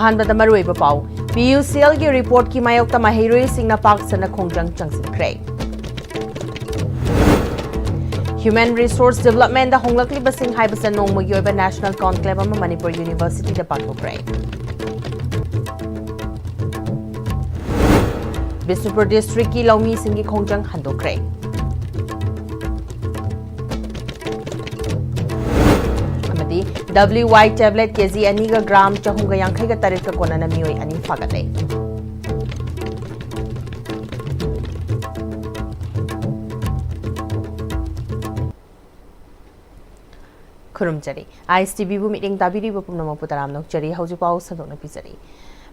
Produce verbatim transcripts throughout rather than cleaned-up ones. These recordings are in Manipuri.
ꯑꯍꯥꯟꯕꯗ ꯃꯔꯨꯑꯣꯏꯕ ꯄꯥꯎ꯫ PUCLꯒꯤ reportꯀꯤ ꯃꯥꯌꯣꯛꯇ ꯃꯍꯩꯔꯣꯏꯁꯤꯡꯅ ꯄꯥꯛ ꯁꯟꯅ ꯈꯣꯡꯖꯪ ꯆꯪꯁꯤꯟꯈ꯭ꯔꯦ꯫ Human Resource Developmentꯗ ꯍꯣꯡꯂꯛꯂꯤꯕꯁꯤꯡ ꯍꯥꯏꯕꯁꯤꯅ ꯅꯣꯡꯃꯒꯤ ꯑꯣꯏꯕ national conclave ꯑꯃ ꯃꯅꯤꯄꯨꯔ Universityꯗ ꯄꯥꯡꯊꯣꯛꯈ꯭ꯔꯦ꯫ ꯕꯤꯁꯅꯨꯄꯨꯔ districtꯀꯤ ꯂꯧꯃꯤꯁꯤꯡꯒꯤ ꯈꯣꯡꯖꯪ ꯍꯟꯗꯣꯛꯈ꯭ꯔꯦ꯫ ꯑꯃꯗꯤ WY tablet KG ꯑꯅꯤꯒ gram ꯆꯍꯨꯝꯒ ꯌꯥꯡꯈꯩꯒ ꯇꯔꯦꯠꯀ ꯀꯣꯟꯅꯅ ꯃꯤꯑꯣꯏ ꯑꯅꯤ ꯐꯥꯒꯠꯂꯦ꯫ ꯈꯨꯔꯨꯝꯖꯔꯤ꯫ ISTVꯕꯨ ꯃꯤꯠꯌꯦꯡ ꯇꯥꯕꯤꯔꯤꯕ ꯄꯨꯝꯅꯃꯛꯄꯨ ꯇꯔꯥꯝꯅ ꯑꯣꯛꯆꯔꯤ꯫ ꯍꯧꯖꯤꯛ ꯄꯥꯎ ꯁꯟꯗꯣꯛꯅ ꯄꯤꯖꯔꯤ꯫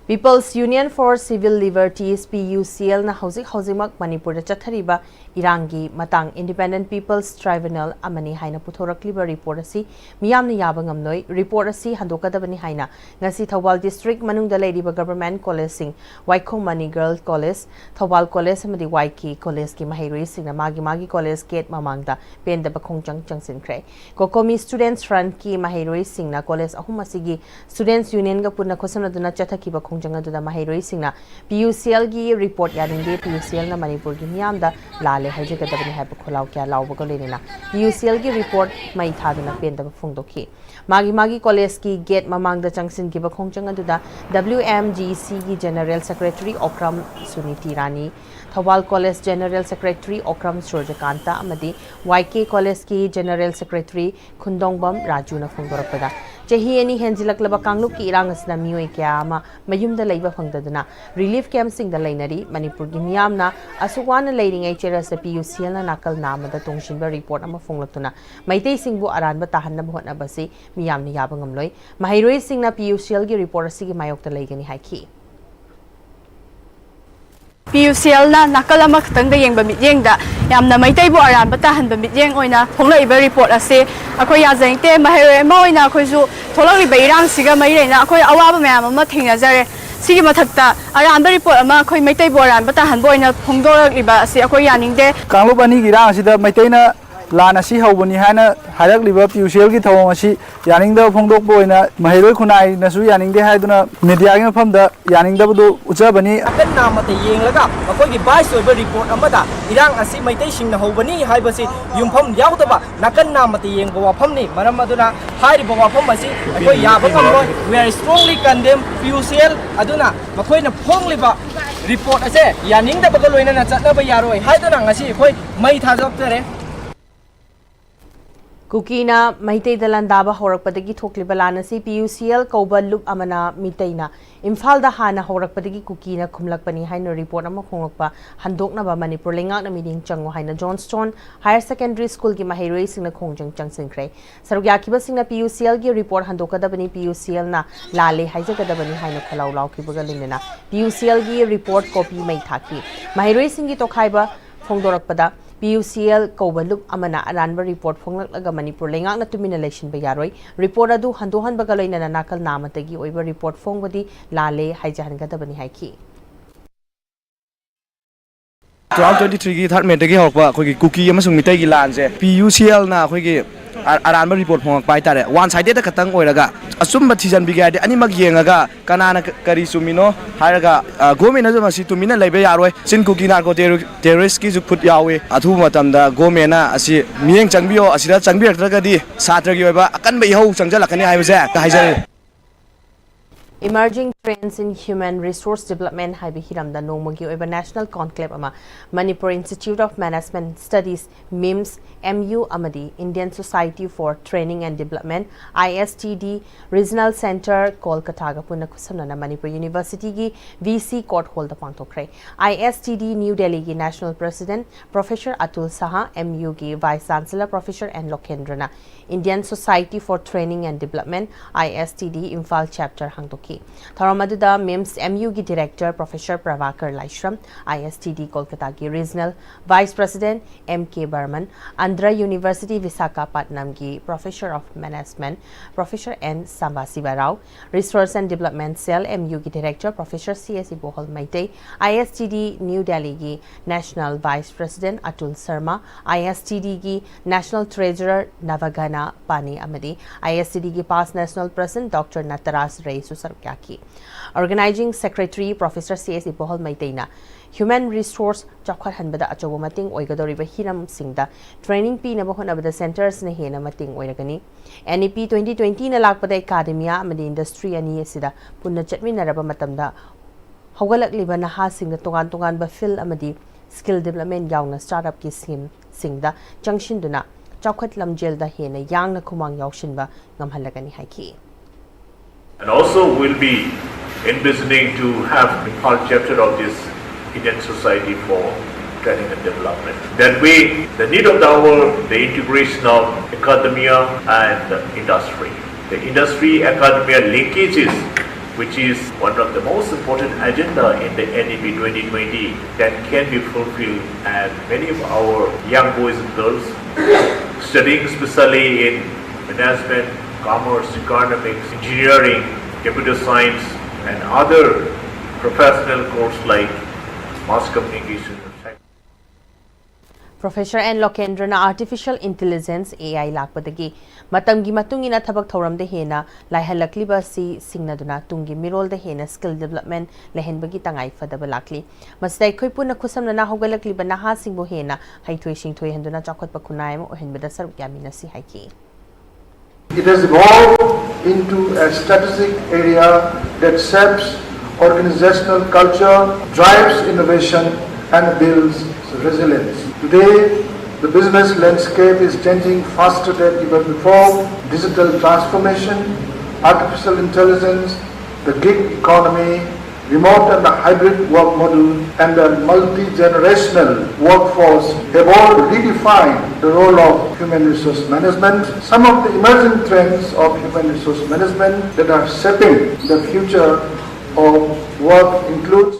People's Union for Civil Liberties, PUCLꯅ ꯍꯧꯖꯤꯛ ꯍꯧꯖꯤꯛꯃꯛ ꯃꯅꯤꯄꯨꯔꯗ ꯆꯠꯊꯔꯤꯕ ꯏꯔꯥꯡꯒꯤ ꯃꯇꯥꯡ Independent People's Tribunal ꯑꯃꯅꯤ ꯍꯥꯏꯅ ꯄꯨꯊꯣꯔꯛꯂꯤꯕ report ꯑꯁꯤ ꯃꯤꯌꯥꯝꯅ ꯌꯥꯕ ꯉꯝꯂꯣꯏ꯫ Report ꯑꯁꯤ ꯍꯟꯗꯣꯛꯀꯗꯕꯅꯤ ꯍꯥꯏꯅ ꯉꯁꯤ ꯊꯧꯕꯥꯜ district ꯃꯅꯨꯡꯗ ꯂꯩꯔꯤꯕ government collegeꯁꯤꯡ, Waikhom Mani Girls College, Thoubal College ꯑꯃꯗꯤ YK Collegeꯀꯤ ꯃꯍꯩꯔꯣꯏꯁꯤꯡꯅ ꯃꯥꯒꯤ ꯃꯥꯒꯤ college gate ꯃꯃꯥꯡꯗ ꯄꯦꯟꯗꯕ ꯈꯣꯡꯖꯪ ꯆꯪꯁꯤꯟꯈ꯭ꯔꯦ꯫ COCOMI Students Frontꯀꯤ ꯃꯍꯩꯔꯣꯏꯁꯤꯡꯅ college ꯑꯍꯨꯝ ꯑꯁꯤꯒꯤ Students Unionꯒ ꯄꯨꯟꯅ ꯈꯨꯠꯁꯝꯅꯗꯨꯅ ꯆꯠꯊꯈꯤꯕ ꯈꯣꯡꯖꯪ ꯑꯗꯨꯗ ꯃꯍꯩꯔꯣꯏꯁꯤꯡꯅ PUCLꯒꯤ report ꯌꯥꯅꯤꯡꯗꯦ, PUCLꯅ ꯃꯅꯤꯄꯨꯔꯒꯤ ꯃꯤꯌꯥꯝꯗ ꯂꯥꯜꯂꯦ ꯍꯥꯏꯖꯒꯗꯕꯅꯤ ꯍꯥꯏꯕ ꯈꯣꯜꯂꯥꯎ ꯀꯌꯥ ꯂꯥꯎꯕꯒ ꯂꯣꯏꯅꯅ PUCLꯒꯤ report ꯃꯩ ꯊꯥꯗꯨꯅ ꯄꯦꯟꯗꯕ ꯐꯣꯡꯗꯣꯛꯈꯤ꯫ ꯃꯥꯒꯤ ꯃꯥꯒꯤ collegeꯀꯤ gate ꯃꯃꯥꯡꯗ ꯆꯪꯁꯤꯟꯈꯤꯕ ꯈꯣꯡꯖꯪ ꯑꯗꯨꯗ WMGCꯒꯤ General Secretary ꯑꯣꯀ꯭ꯔꯝ ꯁꯨꯅꯤꯇꯤ ꯔꯥꯅꯤ, Thoubal College General Secretary Okram ꯁꯨꯔꯖꯀꯥꯟꯇ ꯑꯃꯗꯤ YK Collegeꯀꯤ General Secretary ꯈꯨꯟꯗꯣꯡꯕꯝ ꯔꯥꯖꯨꯅ ꯐꯣꯡꯗꯣꯔꯛꯄꯗ, ꯆꯍꯤ ꯑꯅꯤ ꯍꯦꯟꯖꯤꯜꯂꯛꯂꯕ ꯀꯥꯡꯂꯨꯞꯀꯤ ꯏꯔꯥꯡ ꯑꯁꯤꯅ ꯃꯤꯑꯣꯏ ꯀꯌꯥ ꯑꯃ ꯃꯌꯨꯝꯗ ꯂꯩꯕ ꯐꯪꯗꯗꯨꯅ relief campꯁꯤꯡꯗ ꯂꯩꯅꯔꯤ꯫ ꯃꯅꯤꯄꯨꯔꯒꯤ ꯃꯤꯌꯥꯝꯅ ꯑꯁꯨꯛ ꯋꯥꯅ ꯂꯩꯔꯤꯉꯩ ꯆꯦꯔꯁꯇ PUCLꯅ ꯅꯥꯀꯜ ꯅꯥꯝꯃꯗ ꯇꯣꯡꯁꯤꯟꯕ report ꯑꯃ ꯐꯣꯡꯂꯛꯇꯨꯅ ꯃꯩꯇꯩꯁꯤꯡꯕꯨ ꯑꯔꯥꯟꯕ ꯇꯥꯍꯟꯅꯕ ꯍꯣꯠꯅꯕ ꯑꯁꯤ ꯃꯤꯌꯥꯝꯅ ꯌꯥꯕ ꯉꯝꯂꯣꯏ꯫ ꯃꯍꯩꯔꯣꯏꯁꯤꯡꯅ PUCLꯒꯤ report ꯑꯁꯤꯒꯤ ꯃꯥꯌꯣꯛꯇ ꯂꯩꯒꯅꯤ ꯍꯥꯏꯈꯤ꯫ PUCLꯅ ꯅꯥꯀꯜ ꯑꯃꯈꯛꯇꯪꯗ ꯌꯦꯡꯕ ꯃꯤꯠꯌꯦꯡꯗ ꯌꯥꯝꯅ ꯃꯩꯇꯩꯕꯨ ꯑꯔꯥꯟꯕ ꯇꯥꯍꯟꯕ ꯃꯤꯠꯌꯦꯡ ꯑꯣꯏꯅ ꯐꯣꯡꯂꯛꯏꯕ report ꯑꯁꯤ ꯑꯩꯈꯣꯏ ꯌꯥꯖꯅꯤꯡꯗꯦ꯫ ꯃꯍꯩꯔꯣꯏ ꯑꯃ ꯑꯣꯏꯅ ꯑꯩꯈꯣꯏꯁꯨ ꯊꯣꯛꯂꯛꯂꯤꯕ ꯏꯔꯥꯡꯁꯤꯒ ꯃꯔꯤ ꯂꯩꯅ ꯑꯩꯈꯣꯏ ꯑꯋꯥꯕ ꯃꯌꯥꯝ ꯑꯃ ꯊꯦꯡꯅꯖꯔꯦ꯫ ꯁꯤꯒꯤ ꯃꯊꯛꯇ ꯑꯔꯥꯟꯕ report ꯑꯃ ꯑꯩꯈꯣꯏ ꯃꯩꯇꯩꯕꯨ ꯑꯔꯥꯟꯕ ꯇꯥꯍꯟꯕ ꯑꯣꯏꯅ ꯐꯣꯡꯗꯣꯔꯛꯂꯤꯕ ꯑꯁꯤ ꯑꯩꯈꯣꯏ ꯌꯥꯅꯤꯡꯗꯦ꯫ ꯀꯥꯡꯂꯨꯞ ꯑꯅꯤꯒꯤ ꯏꯔꯥꯡ ꯑꯁꯤꯗ ꯃꯩꯇꯩꯅ ꯂꯥꯟ ꯑꯁꯤ ꯍꯧꯕꯅꯤ ꯍꯥꯏꯅ ꯍꯥꯏꯔꯛꯂꯤꯕ ꯄꯤ ꯌꯨ ꯁꯤ ꯑꯦꯜꯒꯤ ꯊꯧꯑꯣꯡ ꯑꯁꯤ ꯌꯥꯅꯤꯡꯗꯕ ꯐꯣꯡꯗꯣꯛꯄ ꯑꯣꯏꯅ ꯃꯍꯩꯔꯣꯏ ꯈꯨꯟꯅꯥꯏꯅꯁꯨ ꯌꯥꯅꯤꯡꯗꯦ ꯍꯥꯏꯗꯨꯅ ꯃꯦꯗꯤꯌꯥꯒꯤ ꯃꯐꯝꯗ ꯌꯥꯅꯤꯡꯗꯕꯗꯨ ꯎꯠꯆꯕꯅꯤ꯫ ꯅꯥꯀꯟ ꯅꯥꯝꯃꯇ ꯌꯦꯡꯂꯒ ꯃꯈꯣꯏꯒꯤ ꯕꯥꯏꯁ ꯑꯣꯏꯕ ꯔꯤꯄꯣꯔꯠ ꯑꯃꯗ ꯏꯔꯥꯡ ꯑꯁꯤ ꯃꯩꯇꯩꯁꯤꯡꯅ ꯍꯧꯕꯅꯤ ꯍꯥꯏꯕꯁꯤ ꯌꯨꯝꯐꯝ ꯌꯥꯎꯗꯕ ꯅꯥꯀꯟ ꯅꯥꯝꯃꯇ ꯌꯦꯡꯕ ꯋꯥꯐꯝꯅꯤ꯫ ꯃꯔꯝ ꯑꯗꯨꯅ ꯍꯥꯏꯔꯤꯕ ꯋꯥꯐꯝ ꯑꯁꯤ ꯑꯩꯈꯣꯏ ꯌꯥꯕ ꯉꯝꯂꯣꯏ꯫ We are strongly condemn P U C L. ꯑꯗꯨꯅ ꯃꯈꯣꯏꯅ ꯐꯣꯡꯂꯤꯕ ꯔꯤꯄꯣꯔꯠ ꯑꯁꯦ ꯌꯥꯅꯤꯡꯗꯕꯒ ꯂꯣꯏꯅꯅ ꯆꯠꯅꯕ ꯌꯥꯔꯣꯏ ꯍꯥꯏꯗꯨꯅ ꯉꯁꯤ ꯑꯩꯈꯣꯏ ꯃꯩ ꯊꯥꯗꯣꯛꯆꯔꯦ꯫ ꯀꯨꯀꯤꯅ ꯃꯩꯇꯩꯗ ꯂꯥꯟꯗꯥꯕ ꯍꯧꯔꯛꯄꯗꯒꯤ ꯊꯣꯛꯂꯤꯕ ꯂꯥꯟ ꯑꯁꯤ ꯄꯤ ꯌꯨ ꯁꯤ ꯑꯦꯜ ꯀꯧꯕ ꯂꯨꯞ ꯑꯃꯅ ꯃꯤꯇꯩꯅ ꯏꯝꯐꯥꯜꯗ ꯍꯥꯟꯅ ꯍꯧꯔꯛꯄꯗꯒꯤ ꯀꯨꯀꯤꯅ ꯈꯨꯝꯂꯛꯄꯅꯤ ꯍꯥꯏꯅ ꯔꯤꯄꯣꯔꯠ ꯑꯃ ꯐꯣꯡꯂꯛꯄ ꯍꯟꯗꯣꯛꯅꯕ ꯃꯅꯤꯄꯨꯔ ꯂꯩꯉꯥꯛꯅ ꯃꯤꯠꯌꯦꯡ ꯆꯪꯉꯨ ꯍꯥꯏꯅ ꯖꯣꯟꯁꯇꯣꯟ ꯍꯥꯌꯔ ꯁꯦꯀꯦꯟꯗꯔꯤ ꯁ꯭ꯀꯨꯜꯒꯤ ꯃꯍꯩꯔꯣꯏꯁꯤꯡꯅ ꯈꯣꯡꯖꯪ ꯆꯪꯁꯤꯟꯈ꯭ꯔꯦ꯫ ꯁꯔꯨꯛ ꯌꯥꯈꯤꯕꯁꯤꯡꯅ ꯄꯤ ꯌꯨ ꯁꯤ ꯑꯦꯜꯒꯤ ꯔꯤꯄꯣꯔꯠ ꯍꯟꯗꯣꯛꯀꯗꯕꯅꯤ, ꯄꯤ ꯌꯨ ꯁꯤ ꯑꯦꯜꯅ ꯂꯥꯜꯂꯦ ꯍꯥꯏꯖꯒꯗꯕꯅꯤ ꯍꯥꯏꯅ ꯈꯣꯜꯂꯥꯎ ꯂꯥꯎꯈꯤꯕꯒ ꯂꯣꯏꯅꯅ ꯄꯤ ꯌꯨ ꯁꯤ ꯑꯦꯜꯒꯤ ꯔꯤꯄꯣꯔꯠ ꯀꯣꯄꯤ ꯃꯩ ꯊꯥꯈꯤ꯫ ꯃꯍꯩꯔꯣꯏꯁꯤꯡꯒꯤ ꯇꯣꯈꯥꯏꯕ ꯐꯣꯡꯗꯣꯔꯛꯄꯗ ꯄꯤ ꯌꯨ ꯁꯤ ꯑꯦꯜ ꯀꯧꯕ ꯂꯨꯞ ꯑꯃꯅ ꯑꯔꯥꯟꯕ ꯔꯤꯄꯣꯔꯠ ꯐꯣꯡꯂꯛꯂꯒ ꯃꯅꯤꯄꯨꯔ ꯂꯩꯉꯥꯛꯅ ꯇꯨꯃꯤꯟꯅ ꯂꯩꯁꯤꯟꯕ ꯌꯥꯔꯣꯏ꯫ ꯔꯤꯄꯣꯔꯠ ꯑꯗꯨ ꯍꯟꯗꯣꯛꯍꯟꯕꯒ ꯂꯣꯏꯅꯅ ꯅꯥꯀꯜ ꯅꯥꯝꯃꯇꯒꯤ ꯑꯣꯏꯕ ꯔꯤꯄꯣꯔꯠ ꯐꯣꯡꯕꯗꯤ ꯂꯥꯜꯂꯦ ꯍꯥꯏꯖꯍꯟꯒꯗꯕꯅꯤ ꯍꯥꯏꯈꯤ꯫ ꯇꯨ ꯊꯥꯎꯖꯟ ꯇ꯭ꯋꯦꯟꯇꯤ ꯊ꯭ꯔꯤꯒꯤ ꯊꯥꯔꯠ ꯃꯦꯗꯒꯤ ꯍꯧꯔꯛꯄ ꯑꯩꯈꯣꯏꯒꯤ ꯀꯨꯀꯤ ꯑꯃꯁꯨꯡ ꯃꯤꯇꯩꯒꯤ ꯂꯥꯟꯁꯦ ꯄꯤ ꯌꯨ ꯁꯤ ꯑꯦꯜꯅ ꯑꯩꯈꯣꯏꯒꯤ ꯑ-, ꯑꯔꯥꯟꯕ ꯔꯤꯄꯣꯔꯠ ꯐꯣꯡꯉꯛꯄ ꯍꯥꯏꯇꯥꯔꯦ꯫ ꯋꯥꯟ ꯁꯥꯏꯗꯦꯗ ꯈꯛꯇꯪ ꯑꯣꯏꯔꯒ ꯑꯆꯨꯝꯕ ꯊꯤꯖꯤꯟꯕꯤꯒꯦ ꯍꯥꯏꯔꯗꯤ ꯑꯅꯤꯃꯛ ꯌꯦꯡꯉꯒ ꯀꯅꯥꯅ ꯀ-, ꯀꯔꯤ ꯆꯨꯝꯃꯤꯅꯣ ꯍꯥꯏꯔꯒ, ꯑ, ꯒꯣꯔꯃꯦꯟꯅꯁꯨ ꯃꯁꯤ ꯇꯨꯃꯤꯟꯅ ꯂꯩꯕ ꯌꯥꯔꯣꯏ꯫ ꯆꯤꯟ ꯀꯨꯀꯤ ꯅꯥꯔꯀꯣ ꯇꯦꯔꯣ-, ꯇꯦꯔꯣꯔꯤꯁꯀꯤꯁꯨ ꯈꯨꯠ ꯌꯥꯎꯏ꯫ ꯑꯊꯨꯕ ꯃꯇꯝꯗ ꯒꯣꯔꯃꯦꯟꯅ ꯑꯁꯤ ꯃꯤꯠꯌꯦꯡ ꯆꯪꯕꯤꯌꯣ, ꯑꯁꯤꯗ ꯆꯪꯕꯤꯔꯛꯇ꯭ꯔꯒꯗꯤ ꯁꯥꯇ꯭ꯔꯒꯤ ꯑꯣꯏꯕ ꯑꯀꯟꯕ ꯏꯍꯧ ꯆꯪꯁꯤꯜꯂꯛꯀꯅꯤ ꯍꯥꯏꯕꯁꯦ ꯍꯥꯏꯖꯔꯤ꯫ Emerging Trends in Human Resource Development ꯍꯥꯏꯕ ꯍꯤꯔꯝꯗ ꯅꯣꯡꯃꯒꯤ ꯑꯣꯏꯕ National Conclave ꯑꯃ Manipur Institute of Management Studies, MIMS, M U ꯑꯃꯗꯤ Indian Society for Training and Development, I S T D, Regional Centre, ꯀꯣꯜꯀꯇꯥꯒ ꯄꯨꯟꯅ ꯈꯨꯠꯁꯝꯅꯅ ꯃꯅꯤꯄꯨꯔ ꯌꯨꯅꯤꯚꯔꯁꯤꯇꯤꯒꯤ ꯚꯤ ꯁꯤ ꯀꯣꯔꯠ ꯍꯣꯜꯗ ꯄꯥꯡꯊꯣꯛꯈ꯭ꯔꯦ꯫ I S T D new ꯗꯦꯜꯂꯤꯒꯤ National President Professor Atul Saha, M ꯌꯨꯒꯤ Vice Chancellor Professor ꯑꯦꯟ ꯂꯣꯀꯦꯟꯗ꯭ꯔꯅ Indian Society for Training and Development, I S T D, Imphal chapter ꯍꯥꯡꯗꯣꯛꯈꯤ꯫ ꯃꯐꯝ ꯑꯗꯨꯗ MIMS MU ꯒꯤ director Professor Prabhakar Laishram, ISTD ꯀꯣꯜꯀꯇꯥꯒꯤ regional vice president M K Barman, Andhra University Visakhapatnam ꯒꯤ professor of management Professor N Sambasiva Rao, research and development cell MU ꯒꯤ director Professor C S Ibohol Meitei, ISTD New Delhi ꯒꯤ national vice president Atul Sharma, ISTD ꯒꯤ national treasurer Navagana Pani ꯑꯃꯗꯤ ISTD ꯒꯤ past national president Doctor Nataraj Rayꯁꯨ ꯁꯔꯨꯛ ꯌꯥꯈꯤ꯫ Organizing secretary Professor C S Ibohol Meiteiꯅ human resource ꯆꯥꯎꯈꯠꯍꯟꯕꯗ ꯑꯆꯧꯕ ꯃꯇꯦꯡ ꯑꯣꯏꯒꯗꯧꯔꯤꯕ ꯍꯤꯔꯝꯁꯤꯡꯗ training ꯄꯤꯅꯕ ꯍꯣꯠꯅꯕꯗ centres ꯅ ꯍꯦꯟꯅ ꯃꯇꯦꯡ ꯑꯣꯏꯔꯒꯅꯤ꯫ NEP twenty twenty ꯅ ꯂꯥꯛꯄꯗ academia ꯑꯃꯗꯤ industry ꯑꯅꯤ ꯑꯁꯤꯗ ꯄꯨꯟꯅ ꯆꯠꯃꯤꯟꯅꯔꯕ ꯃꯇꯝꯗ ꯍꯧꯒꯠꯂꯛꯂꯤꯕ ꯅꯍꯥꯁꯤꯡꯗ ꯇꯣꯉꯥꯟ ꯇꯣꯉꯥꯟꯕ field ꯑꯃꯗꯤ skill development ꯌꯥꯎꯅ startup ꯀꯤ scheme ꯁꯤꯡꯗ ꯆꯪꯁꯤꯟꯗꯨꯅ ꯆꯥꯎꯈꯠ ꯂꯝꯖꯦꯜꯗ ꯍꯦꯟꯅ ꯌꯥꯡꯅ ꯈꯨꯃꯥꯡ ꯌꯥꯎꯁꯤꯟꯕ ꯉꯝꯍꯜꯂꯒꯅꯤ ꯍꯥꯏꯈꯤ꯫ And also will be envisioning to have Imphal chapter of this Indian society for training and development. That way, the need of the hour, the integration of academia and the industry. The industry academia linkages, which is one of the most important agenda in the NEP twenty twenty, that can be fulfilled, and many of our young boys and girls studying specially in management, commerce, economics, engineering, computer science, and other professional course like mass communication. Professor N Lokendrana artificial intelligence, AI ꯂꯥꯛꯄꯗꯒꯤ ꯃꯇꯝꯒꯤ ꯃꯇꯨꯡ ꯏꯟꯅ ꯊꯕꯛ ꯊꯧꯔꯝꯗ ꯍꯦꯟꯅ ꯂꯥꯏꯍꯜꯂꯛꯂꯤꯕ ꯑꯁꯤ ꯁꯤꯡꯅꯗꯨꯅ ꯇꯨꯡꯒꯤ ꯃꯤꯔꯣꯜꯗ ꯍꯦꯟꯅ skill development ꯂꯩꯍꯟꯕꯒꯤ ꯇꯉꯥꯏ ꯐꯗꯕ ꯂꯥꯛꯂꯤ꯫ ꯃꯁꯤꯗ ꯑꯩꯈꯣꯏ ꯄꯨꯟꯅ ꯈꯨꯠꯁꯝꯅꯅ ꯍꯧꯒꯠꯂꯛꯂꯤꯕ ꯅꯍꯥꯁꯤꯡꯕꯨ ꯍꯦꯟꯅ ꯍꯩꯊꯣꯏ ꯁꯤꯡꯊꯣꯏꯍꯟꯗꯨꯅ ꯆꯥꯎꯈꯠꯄ ꯈꯨꯟꯅꯥꯏ ꯑꯃ ꯑꯣꯏꯍꯟꯕꯗ ꯁꯔꯨꯛ ꯌꯥꯃꯤꯟꯅꯁꯤ ꯍꯥꯏꯈꯤ꯫ It has evolved into a strategic area that shapes organizational culture, drives innovation, and builds resilience. Today, the business landscape is changing faster than ever before. Digital transformation, artificial intelligence, the gig economy, remote and the hybrid work model, and the multi-generational workforce have all redefined the role of human resource management. Some of the emerging trends of human resource management that are shaping the future of work includes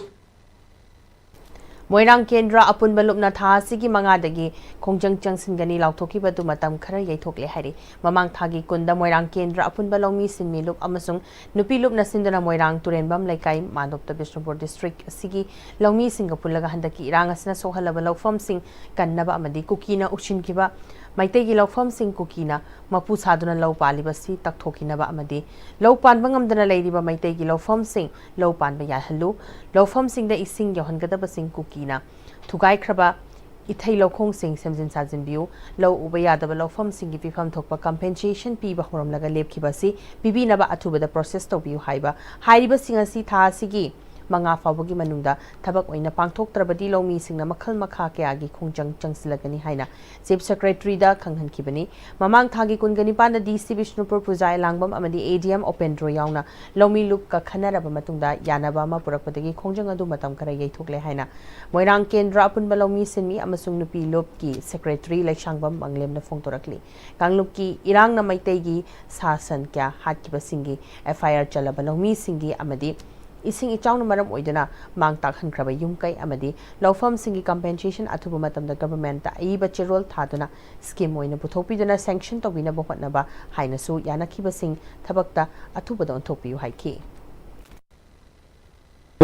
ꯃꯣꯏꯔꯥꯡ ꯀꯦꯟꯗ꯭ꯔ ꯑꯄꯨꯟꯕ ꯂꯨꯞꯅ ꯊꯥ ꯑꯁꯤꯒꯤ ꯃꯉꯥꯗꯒꯤ ꯈꯣꯡꯖꯪ ꯆꯪꯁꯤꯟꯒꯅꯤ ꯂꯥꯎꯊꯣꯛꯈꯤꯕꯗꯨ ꯃꯇꯝ ꯈꯔ ꯌꯩꯊꯣꯛꯂꯦ ꯍꯥꯏꯔꯤ꯫ ꯃꯃꯥꯡ ꯊꯥꯒꯤ ꯀꯨꯟꯗ ꯃꯣꯏꯔꯥꯡ ꯀꯦꯟꯗ꯭ꯔ ꯑꯄꯨꯟꯕ ꯂꯧꯃꯤ ꯁꯤꯟꯃꯤ ꯂꯨꯞ ꯑꯃꯁꯨꯡ ꯅꯨꯄꯤ ꯂꯨꯞꯅ ꯁꯤꯟꯗꯨꯅ ꯃꯣꯏꯔꯥꯡ ꯇꯨꯔꯦꯟꯕꯝ ꯂꯩꯀꯥꯏ ꯃꯥꯟꯗꯣꯞꯇ ꯕꯤꯁꯅꯨꯄꯨꯔ ꯗꯤꯁꯇ꯭ꯔꯤꯛ ꯑꯁꯤꯒꯤ ꯂꯧꯃꯤꯁꯤꯡꯒ ꯄꯨꯜꯂꯒ ꯍꯟꯗꯛꯀꯤ ꯏꯔꯥꯡ ꯑꯁꯤꯅ ꯁꯣꯛꯍꯜꯂꯕ ꯂꯧꯐꯝꯁꯤꯡ ꯀꯟꯅꯕ ꯑꯃꯗꯤ ꯀꯨꯀꯤꯅ ꯎꯁꯤꯟꯈꯤꯕ ꯃꯩꯇꯩꯒꯤ ꯂꯧꯐꯝꯁꯤꯡ ꯀꯨꯀꯤꯅ ꯃꯄꯨ ꯁꯥꯗꯨꯅ ꯂꯧ ꯄꯥꯜꯂꯤꯕꯁꯤ ꯇꯛꯊꯣꯛꯈꯤꯅꯕ ꯑꯃꯗꯤ ꯂꯧ ꯄꯥꯟꯕ ꯉꯝꯗꯅ ꯂꯩꯔꯤꯕ ꯃꯩꯇꯩꯒꯤ ꯂꯧꯐꯝꯁꯤꯡ ꯂꯧ ꯄꯥꯟꯕ ꯌꯥꯍꯜꯂꯨ, ꯂꯧꯐꯝꯁꯤꯡꯗ ꯏꯁꯤꯡ ꯌꯧꯍꯟꯒꯗꯕꯁꯤꯡ ꯀꯨꯀꯤꯅ ꯊꯨꯒꯥꯏꯈ꯭ꯔꯕ ꯏꯊꯩ ꯂꯧꯈꯣꯡꯁꯤꯡ ꯁꯦꯝꯖꯤꯟ ꯁꯥꯖꯤꯟꯕꯤꯌꯨ, ꯂꯧ ꯎꯕ ꯌꯥꯗꯕ ꯂꯧꯐꯝꯁꯤꯡꯒꯤ ꯄꯤꯐꯝ ꯊꯣꯛꯄ compensation ꯄꯤꯕ ꯍꯧꯔꯝꯂꯒ ꯂꯦꯞꯈꯤꯕ ꯑꯁꯤ ꯄꯤꯕꯤꯅꯕ ꯑꯊꯨꯕꯗ process ꯇꯧꯕꯤꯌꯨ ꯍꯥꯏꯕ ꯍꯥꯏꯔꯤꯕꯁꯤꯡ ꯑꯁꯤ ꯊꯥ ꯑꯁꯤꯒꯤ ꯃꯉꯥ ꯐꯥꯎꯕꯒꯤ ꯃꯅꯨꯡꯗ ꯊꯕꯛ ꯑꯣꯏꯅ ꯄꯥꯡꯊꯣꯛꯇ꯭ꯔꯕꯗꯤ ꯂꯧꯃꯤꯁꯤꯡꯅ ꯃꯈꯜ ꯃꯈꯥ ꯀꯌꯥꯒꯤ ꯈꯣꯡꯖꯪ ꯆꯪꯁꯤꯜꯂꯒꯅꯤ ꯍꯥꯏꯅ Chief Secretary ꯗ ꯈꯪꯍꯟꯈꯤꯕꯅꯤ꯫ ꯃꯃꯥꯡ ꯊꯥꯒꯤ ꯀꯨꯟꯒ ꯅꯤꯄꯥꯟꯗ D C ꯕꯤꯁꯅꯨꯄꯨꯔ ꯄꯨꯖꯥ ꯑꯦꯂꯥꯡꯕꯝ ꯑꯃꯗꯤ A D M ꯎꯄꯦꯟꯗ꯭ꯔꯣ ꯌꯥꯎꯅ ꯂꯧꯃꯤ ꯂꯨꯞꯀ ꯈꯟꯅꯔꯕ ꯃꯇꯨꯡꯗ ꯌꯥꯅꯕ ꯑꯃ ꯄꯨꯔꯛꯄꯗꯒꯤ ꯈꯣꯡꯖꯪ ꯑꯗꯨ ꯃꯇꯝ ꯈꯔ ꯌꯩꯊꯣꯛꯂꯦ ꯍꯥꯏꯅ ꯃꯣꯏꯔꯥꯡ ꯀꯦꯟꯗ꯭ꯔ ꯑꯄꯨꯟꯕ ꯂꯧꯃꯤ ꯁꯤꯟꯃꯤ ꯑꯃꯁꯨꯡ ꯅꯨꯄꯤ ꯂꯨꯞꯀꯤ Secretary ꯂꯩꯁꯥꯡꯕꯝ ꯃꯪꯂꯦꯝꯅ ꯐꯣꯡꯗꯣꯔꯛꯂꯤ꯫ ꯀꯥꯡꯂꯨꯞꯀꯤ ꯏꯔꯥꯡꯅ ꯃꯩꯇꯩꯒꯤ ꯁꯥ ꯁꯟ ꯀꯌꯥ ꯍꯥꯠꯈꯤꯕꯁꯤꯡꯒꯤ F I R ꯆꯜꯂꯕ ꯂꯧꯃꯤꯁꯤꯡꯒꯤ ꯑꯃꯗꯤ ꯏꯁꯤꯡ ꯏꯆꯥꯎꯅ ꯃꯔꯝ ꯑꯣꯏꯗꯨꯅ ꯃꯥꯡ ꯇꯥꯛꯍꯟꯈ꯭ꯔꯕ ꯌꯨꯝ ꯀꯩ ꯑꯃꯗꯤ ꯂꯧꯐꯝꯁꯤꯡꯒꯤ compensation ꯑꯊꯨꯕ ꯃꯇꯝꯗ government ꯇ ꯑꯏꯕ ꯆꯦꯔꯣꯜ ꯊꯥꯗꯨꯅ scheme ꯑꯣꯏꯅ ꯄꯨꯊꯣꯛꯄꯤꯗꯨꯅ sanction ꯇꯧꯕꯤꯅꯕ ꯍꯣꯠꯅꯕ ꯍꯥꯏꯅꯁꯨ ꯌꯥꯅꯈꯤꯕꯁꯤꯡ ꯊꯕꯛꯇ ꯑꯊꯨꯕꯗ ꯑꯣꯟꯊꯣꯛꯄꯤꯌꯨ ꯍꯥꯏꯈꯤ꯫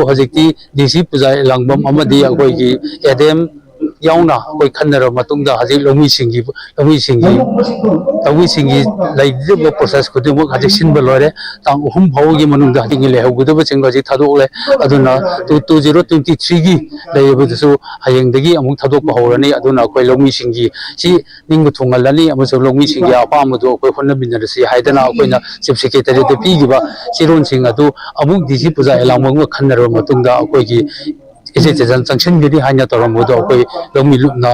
ꯍꯧꯖꯤꯛꯇꯤ D C ꯄꯨꯖꯥ ꯂꯥꯡꯕꯝ ꯑꯃꯗꯤ ꯑꯩꯈꯣꯏꯒꯤ A D M ꯌꯥꯎꯅ ꯑꯩꯈꯣꯏ ꯈꯟꯅꯔꯕ ꯃꯇꯨꯡꯗ ꯍꯧꯖꯤꯛ ꯂꯧꯃꯤꯁꯤꯡꯒꯤ ꯂꯧꯃꯤꯁꯤꯡꯒꯤ ꯂꯧꯃꯤꯁꯤꯡꯒꯤ ꯂꯩꯒꯗꯕ process ꯈꯨꯗꯤꯡꯃꯛ ꯍꯧꯖꯤꯛ ꯁꯤꯟꯕ ꯂꯣꯏꯔꯦ꯫ ꯇꯥꯡ ꯑꯍꯨꯝ ꯐꯥꯎꯒꯤ ꯃꯅꯨꯡꯗ ꯍꯧꯖꯤꯛ ꯂꯩꯍꯧꯒꯗꯕꯁꯤꯡ ꯍꯧꯖꯤꯛ ꯊꯥꯗꯣꯛꯂꯦ꯫ ꯑꯗꯨꯅ two zero twenty three ꯒꯤ ꯂꯩꯔꯤꯕꯗꯨꯁꯨ ꯍꯌꯦꯡꯗꯒꯤ ꯑꯃꯨꯛ ꯊꯥꯗꯣꯛꯄ ꯍꯧꯔꯅꯤ꯫ ꯑꯗꯨꯅ ꯑꯩꯈꯣꯏ ꯂꯧꯃꯤꯁꯤꯡꯒꯤ ꯁꯤ ꯅꯤꯡꯕ ꯊꯨꯡꯍꯜꯂꯅꯤ ꯑꯃꯁꯨꯡ ꯂꯧꯃꯤꯁꯤꯡꯒꯤ ꯑꯄꯥꯝꯕꯗꯨ ꯑꯩꯈꯣꯏ ꯍꯣꯠꯅꯃꯤꯟꯅꯔꯁꯤ ꯍꯥꯏꯗꯅ ꯑꯩꯈꯣꯏꯅ Chief Secretary ꯗ ꯄꯤꯈꯤꯕ ꯆꯦꯔꯣꯜꯁꯤꯡ ꯑꯗꯨ ꯑꯃꯨꯛ D C ꯄꯨꯖꯥ ꯂꯥꯡꯕꯝꯒ ꯈꯟꯅꯔꯕ ꯃꯇꯨꯡꯗ ꯑꯩꯈꯣꯏꯒꯤ ꯆꯦ ꯆꯥꯡ ꯆꯪꯁꯤꯟꯒꯅꯤ ꯍꯥꯏꯅ ꯇꯧꯔꯝꯕꯗꯣ ꯑꯩꯈꯣꯏ ꯂꯧꯃꯤ ꯂꯨꯞꯅ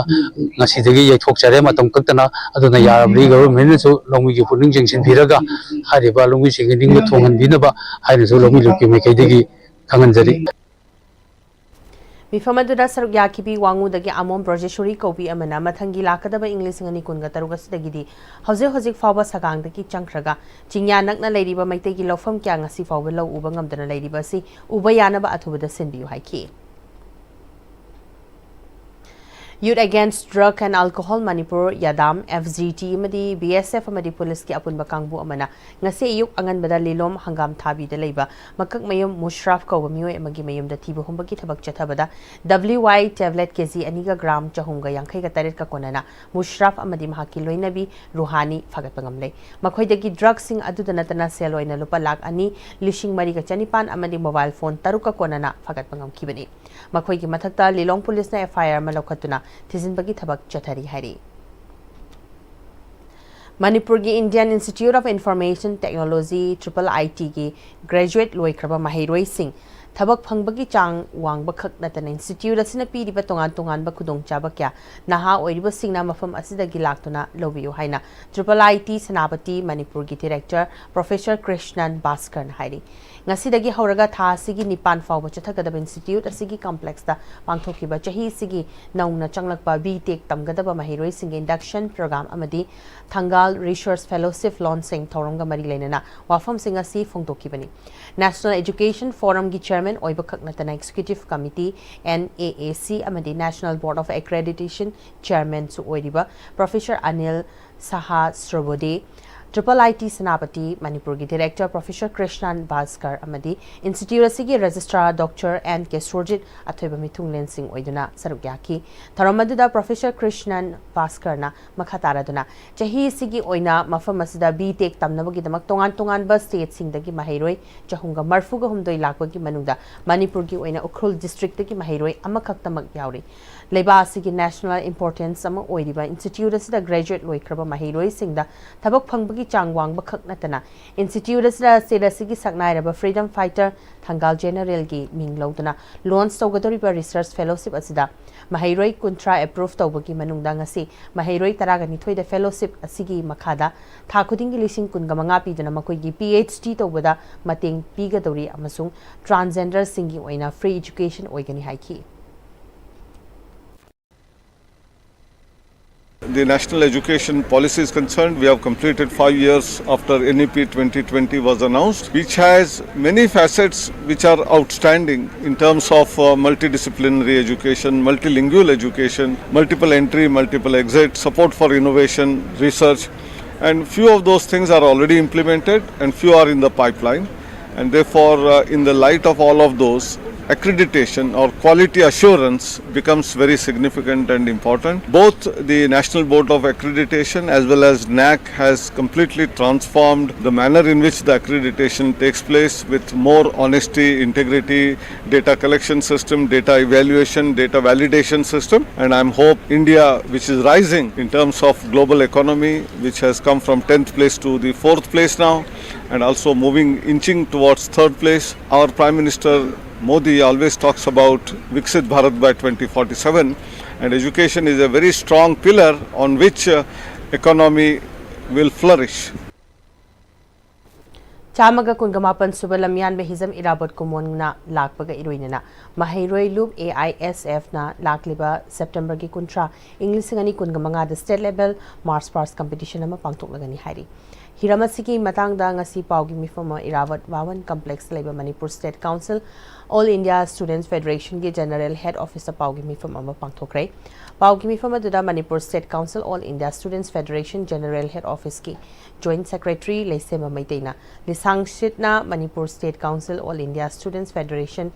ꯉꯁꯤꯗꯒꯤ ꯌꯩꯊꯣꯛꯆꯔꯦ ꯃꯇꯝ ꯀꯛꯇꯅ꯫ ꯑꯗꯨꯅ ꯌꯥꯔꯕꯗꯤ government ꯅꯁꯨ ꯂꯧꯃꯤꯒꯤ ꯄꯨꯛꯅꯤꯡ ꯆꯤꯡꯁꯤꯟꯕꯤꯔꯒ ꯍꯥꯏꯔꯤꯕ ꯂꯧꯃꯤꯁꯤꯡꯒꯤ ꯅꯤꯡꯕ ꯊꯨꯡꯍꯟꯕꯤꯅꯕ ꯍꯥꯏꯅꯁꯨ ꯂꯧꯃꯤ ꯂꯨꯞꯀꯤ ꯃꯥꯏꯀꯩꯗꯒꯤ ꯈꯪꯍꯟꯖꯔꯤ꯫ ꯃꯤꯐꯝ ꯑꯗꯨꯗ ꯁꯔꯨꯛ ꯌꯥꯈꯤꯕꯤ ꯋꯥꯉꯨꯗꯒꯤ ꯑꯃꯣꯝ ꯕ꯭ꯔꯖꯦꯁꯣꯔꯤ ꯀꯧꯕꯤ ꯑꯃꯅ ꯃꯊꯪꯒꯤ ꯂꯥꯛꯀꯗꯕ ꯏꯪ ꯂꯤꯁꯤꯡ ꯑꯅꯤ ꯀꯨꯟꯒ ꯇꯔꯨꯛ ꯑꯁꯤꯗꯒꯤꯗꯤ ꯍꯧꯖꯤꯛ ꯍꯧꯖꯤꯛ ꯐꯥꯎꯕ ꯁꯒꯥꯡꯗꯒꯤ ꯆꯪꯈ꯭ꯔꯒ ꯆꯤꯡꯌꯥ ꯅꯛꯅ ꯂꯩꯔꯤꯕ ꯃꯩꯇꯩꯒꯤ ꯂꯧꯐꯝ ꯀꯌꯥ ꯉꯁꯤ ꯐꯥꯎꯕ ꯂꯧ ꯎꯕ ꯉꯝꯗꯅ ꯂꯩꯔꯤꯕ ꯑꯁꯤ ꯎꯕ ꯌꯥꯅꯕ ꯑꯊꯨꯕꯗ ꯁꯤꯟꯕꯤꯌꯨ ꯍꯥꯏꯈꯤ꯫ Youth Against Drug and Alcohol Manipur, ꯌꯥꯗꯥꯝ, F G T ꯑꯃꯗꯤ B S F ꯑꯃꯗꯤ ꯄꯨꯂꯤꯁꯀꯤ ꯑꯄꯨꯟꯕ ꯀꯥꯡꯕꯨ ꯑꯃꯅ ꯉꯁꯤ ꯑꯌꯨꯛ ꯑꯉꯟꯕꯗ ꯂꯤꯂꯣꯝ ꯍꯪꯒꯥꯝ ꯊꯥꯕꯤꯗ ꯂꯩꯕ ꯃꯀꯛꯃꯌꯨꯝ ꯃꯨꯁ꯭ꯔꯥꯐ ꯀꯧꯕ ꯃꯤꯑꯣꯏ ꯑꯃꯒꯤ ꯃꯌꯨꯝꯗ ꯊꯤꯕ ꯍꯨꯝꯕꯒꯤ ꯊꯕꯛ ꯆꯠꯊꯕꯗ W I tablet K G ꯑꯅꯤꯒ gram ꯆꯍꯨꯝꯒ ꯌꯥꯡꯈꯩꯒ ꯇꯔꯦꯠꯀ ꯀꯣꯟꯅꯅ ꯃꯨꯁ꯭ꯔꯥꯐ ꯑꯃꯗꯤ ꯃꯍꯥꯛꯀꯤ ꯂꯣꯏꯅꯕꯤ ꯔꯨꯍꯥꯅꯤ ꯐꯥꯒꯠꯄ ꯉꯝꯂꯦ꯫ ꯃꯈꯣꯏꯗꯒꯤ ꯗ꯭ꯔꯒꯁꯤꯡ ꯑꯗꯨꯗ ꯅꯠꯇꯅ ꯁꯦꯜ ꯑꯣꯏꯅ ꯂꯨꯄꯥ ꯂꯥꯈ ꯑꯅꯤ, ꯂꯤꯁꯤꯡ ꯃꯔꯤꯒ ꯆꯅꯤꯄꯥꯟ ꯑꯃꯗꯤ mobile phone ꯇꯔꯨꯛꯀ ꯀꯣꯟꯅꯅ ꯐꯥꯒꯠꯄ ꯉꯝꯈꯤꯕꯅꯤ꯫ ꯃꯈꯣꯏꯒꯤ ꯃꯊꯛꯇ ꯂꯤꯂꯣꯡ ꯄꯨꯂꯤꯁꯅ F I R ꯑꯃ ꯂꯧꯈꯠꯇꯨꯅ ꯊꯤꯖꯤꯟꯕꯒꯤ ꯊꯕꯛ ꯆꯠꯊꯔꯤ ꯍꯥꯏꯔꯤ꯫ ꯃꯅꯤꯄꯨꯔꯒꯤ Indian Institute of Information Technology, triple I T ꯒꯤ graduate ꯂꯣꯏꯈ꯭ꯔꯕ ꯃꯍꯩꯔꯣꯏꯁꯤꯡ ꯊꯕꯛ ꯐꯪꯕꯒꯤ ꯆꯥꯡ ꯋꯥꯡꯕ ꯈꯛ ꯅꯠꯇꯅ institute ꯑꯁꯤꯅ ꯄꯤꯔꯤꯕ ꯇꯣꯉꯥꯟ ꯇꯣꯉꯥꯟꯕ ꯈꯨꯗꯣꯡꯆꯥꯕ ꯀꯌꯥ ꯅꯍꯥ ꯑꯣꯏꯔꯤꯕꯁꯤꯡꯅ ꯃꯐꯝ ꯑꯁꯤꯗꯒꯤ ꯂꯥꯛꯇꯨꯅ ꯂꯧꯕꯤꯌꯨ ꯍꯥꯏꯅ triple I T ꯁꯦꯅꯥꯄꯇꯤ ꯃꯅꯤꯄꯨꯔꯒꯤ director Professor ꯀ꯭ꯔꯤꯁꯅꯟ ꯚꯥꯁꯀꯔꯅ ꯍꯥꯏꯔꯤ꯫ ꯉꯁꯤꯗꯒꯤ ꯍꯧꯔꯒ ꯊꯥ ꯑꯁꯤꯒꯤ ꯅꯤꯄꯥꯟ ꯐꯥꯎꯕ ꯆꯠꯊꯒꯗꯕ institute ꯑꯁꯤꯒꯤ complex ꯇ ꯄꯥꯡꯊꯣꯛꯈꯤꯕ ꯆꯍꯤ ꯑꯁꯤꯒꯤ ꯅꯧꯅ ꯆꯪꯂꯛꯄ B Tech ꯇꯝꯒꯗꯕ ꯃꯍꯩꯔꯣꯏꯁꯤꯡꯒꯤ induction program ꯑꯃꯗꯤ ꯊꯪꯒꯥꯜ Research Fellowship launching ꯊꯧꯔꯝꯒ ꯃꯔꯤ ꯂꯩꯅꯅ ꯋꯥꯐꯝꯁꯤꯡ ꯑꯁꯤ ꯐꯣꯡꯗꯣꯛꯈꯤꯕꯅꯤ꯫ National Education Forum ꯒꯤ chairman ꯑꯣꯏꯕ ꯈꯛ ꯅꯠꯇꯅ Executive Committee, N A A C, ꯑꯃꯗꯤ National Board of Accreditation chairman ꯁꯨ ꯑꯣꯏꯔꯤꯕ Professor Anil ꯁꯍꯥꯁ꯭ꯔꯕꯣꯗꯤ, triple I T Senapati ꯃꯅꯤꯄꯨꯔꯒꯤ director Professor ꯀ꯭ꯔꯤꯁꯅꯟ ꯚꯥꯁꯀꯔ ꯑꯃꯗꯤ institute ꯑꯁꯤꯒꯤ registrar Doctor N K Surjit ꯑꯊꯣꯏꯕ ꯃꯤꯊꯨꯡꯂꯦꯟꯁꯤꯡ ꯑꯣꯏꯗꯨꯅ ꯁꯔꯨꯛ ꯌꯥꯈꯤ꯫ ꯊꯧꯔꯝ ꯑꯗꯨꯗ Professor ꯀ꯭ꯔꯤꯁꯅꯟ ꯚꯥꯁꯀꯔꯅ ꯃꯈꯥ ꯇꯥꯔꯗꯨꯅ ꯆꯍꯤ ꯑꯁꯤꯒꯤ ꯑꯣꯏꯅ ꯃꯐꯝ ꯑꯁꯤꯗ B Tech ꯇꯝꯅꯕꯒꯤꯗꯃꯛ ꯇꯣꯉꯥꯟ ꯇꯣꯉꯥꯟꯕ state ꯁꯤꯡꯗꯒꯤ ꯃꯍꯩꯔꯣꯏ ꯆꯍꯨꯝꯒ ꯃꯔꯤꯐꯨꯒ ꯍꯨꯝꯗꯣꯏ ꯂꯥꯛꯄꯒꯤ ꯃꯅꯨꯡꯗ ꯃꯅꯤꯄꯨꯔꯒꯤ ꯑꯣꯏꯅ ꯎꯈ꯭ꯔꯨꯜ district ꯇꯒꯤ ꯃꯍꯩꯔꯣꯏ ꯑꯃꯈꯛꯇꯃꯛ ꯌꯥꯎꯔꯤ꯫ ꯂꯩꯕꯥꯛ ꯑꯁꯤꯒꯤ ꯅꯦꯁꯅꯦꯜ ꯏꯝꯄꯣꯔꯇꯦꯟꯁ ꯑꯃ ꯑꯣꯏꯔꯤꯕ ꯏꯟꯁꯇꯤꯇ꯭ꯌꯨꯠ ꯑꯁꯤꯗ ꯒ꯭ꯔꯦꯖꯨꯋꯦꯠ ꯂꯣꯏꯈ꯭ꯔꯕ ꯃꯍꯩꯔꯣꯏꯁꯤꯡꯗ ꯊꯕꯛ ꯐꯪꯕꯒꯤ ꯆꯥꯡ ꯋꯥꯡꯕ ꯈꯛ ꯅꯠꯇꯅ, ꯏꯟꯁꯇꯤꯇ꯭ꯌꯨꯠ ꯑꯁꯤꯗ ꯁ꯭ꯇꯦꯠ ꯑꯁꯤꯒꯤ ꯁꯛꯅꯥꯏꯔꯕ ꯐ꯭ꯔꯤꯗꯝ ꯐꯥꯏꯇꯔ ꯊꯪꯒꯥꯜ ꯖꯦꯅꯔꯦꯜꯒꯤ ꯃꯤꯡ ꯂꯧꯗꯨꯅ ꯂꯣꯟꯆ ꯇꯧꯒꯗꯧꯔꯤꯕ ꯔꯤꯁꯔꯆ ꯐꯦꯂꯣꯁꯤꯞ ꯑꯁꯤꯗ ꯃꯍꯩꯔꯣꯏ ꯀꯨꯟꯊ꯭ꯔꯥ ꯑꯦꯄ꯭ꯔꯨꯚ ꯇꯧꯕꯒꯤ ꯃꯅꯨꯡꯗ ꯉꯁꯤ ꯃꯍꯩꯔꯣꯏ ꯇꯔꯥꯒ ꯅꯤꯊꯣꯏꯗ ꯐꯦꯂꯣꯁꯤꯞ ꯑꯁꯤꯒꯤ ꯃꯈꯥꯗ ꯊꯥ ꯈꯨꯗꯤꯡꯒꯤ ꯂꯤꯁꯤꯡ ꯀꯨꯟꯒ ꯃꯉꯥ ꯄꯤꯗꯨꯅ ꯃꯈꯣꯏꯒꯤ ꯄꯤ ꯑꯩꯆ ꯗꯤ ꯇꯧꯕꯗ ꯃꯇꯦꯡ ꯄꯤꯒꯗꯧꯔꯤ ꯑꯃꯁꯨꯡ ꯇ꯭ꯔꯥꯟꯁꯖꯦꯟꯗꯔꯁꯤꯡꯒꯤ ꯑꯣꯏꯅ ꯐ꯭ꯔꯤ ꯑꯦꯖꯨꯀꯦꯁꯟ ꯑꯣꯏꯒꯅꯤ ꯍꯥꯏꯈꯤ꯫ The national education policy is concerned, we have completed five years after N E P twenty twenty was announced, which has many facets which are outstanding in terms of uh, multidisciplinary education, multilingual education, multiple entry, multiple exit, support for innovation, research, and few of those things are already implemented and few are in the pipeline. And therefore, uh, in the light of all of those, accreditation or quality assurance becomes very significant and important. Both the National Board of Accreditation as well as NAAC has completely transformed the manner in which the accreditation takes place, with more honesty, integrity, data collection system, data evaluation, data validation system. And I hope India, which is rising in terms of global economy, which has come from tenth place to the fourth place now, and also moving, inching towards third place. Our Prime Minister Modi always talks about Viksit Bharat by twenty forty-seven, and education is a very strong pillar on which uh, economy will flourish. ꯆꯥꯝꯃꯒ ꯀꯨꯟꯒ ꯃꯥꯄꯟ ꯁꯨꯕ ꯂꯝꯌꯥꯟꯕ ꯍꯤꯖꯝ ꯏꯔꯥꯕꯣꯠ ꯀꯨꯃꯣꯟꯅ ꯂꯥꯛꯄꯒ ꯏꯔꯣꯏꯅꯅ ꯃꯍꯩꯔꯣꯏ ꯂꯨꯞ ꯑꯦ ꯑꯥꯏ ꯑꯦꯁ ꯑꯦꯐꯅ ꯂꯥꯛꯂꯤꯕ ꯁꯦꯞꯇꯦꯝꯕꯔꯒꯤ ꯀꯨꯟꯊ꯭ꯔꯥ, ꯏꯪ ꯂꯤꯁꯤꯡ ꯑꯅꯤ ꯀꯨꯟꯒ ꯃꯉꯥꯗ state level March pass competition ꯑꯃ ꯄꯥꯡꯊꯣꯛꯂꯒꯅꯤ ꯍꯥꯏꯔꯤ꯫ ꯍꯤꯔꯝ ꯑꯁꯤꯒꯤ ꯃꯇꯥꯡꯗ ꯉꯁꯤ ꯄꯥꯎꯒꯤ ꯃꯤꯐꯝ ꯑꯃ ꯏꯔꯥꯕꯠ ꯚꯥꯋꯟ ꯀꯝꯄ꯭ꯂꯦꯛꯁꯇ ꯂꯩꯕ Manipur state council all India students ꯐꯦꯗꯔꯦꯁꯟꯒꯤ ꯖꯦꯅꯔꯦꯜ ꯍꯦꯗ ꯑꯣꯐꯤꯁꯇ ꯄꯥꯎꯒꯤ ꯃꯤꯐꯝ ꯑꯃ ꯄꯥꯡꯊꯣꯛꯈ꯭ꯔꯦ꯫ ꯄꯥꯎꯒꯤ ꯃꯤꯐꯝ ꯑꯗꯨꯗ Manipur state council all India students federation general head ꯑꯣꯐꯤꯁꯀꯤ ꯖꯣꯏꯟꯠ ꯁꯦꯀ꯭ꯔꯦꯇꯔꯤ ꯂꯩꯁꯦꯝꯕ ꯃꯩꯇꯩꯅ ꯂꯤꯁꯥꯡꯁꯤꯠꯅ Manipur state council all India students federation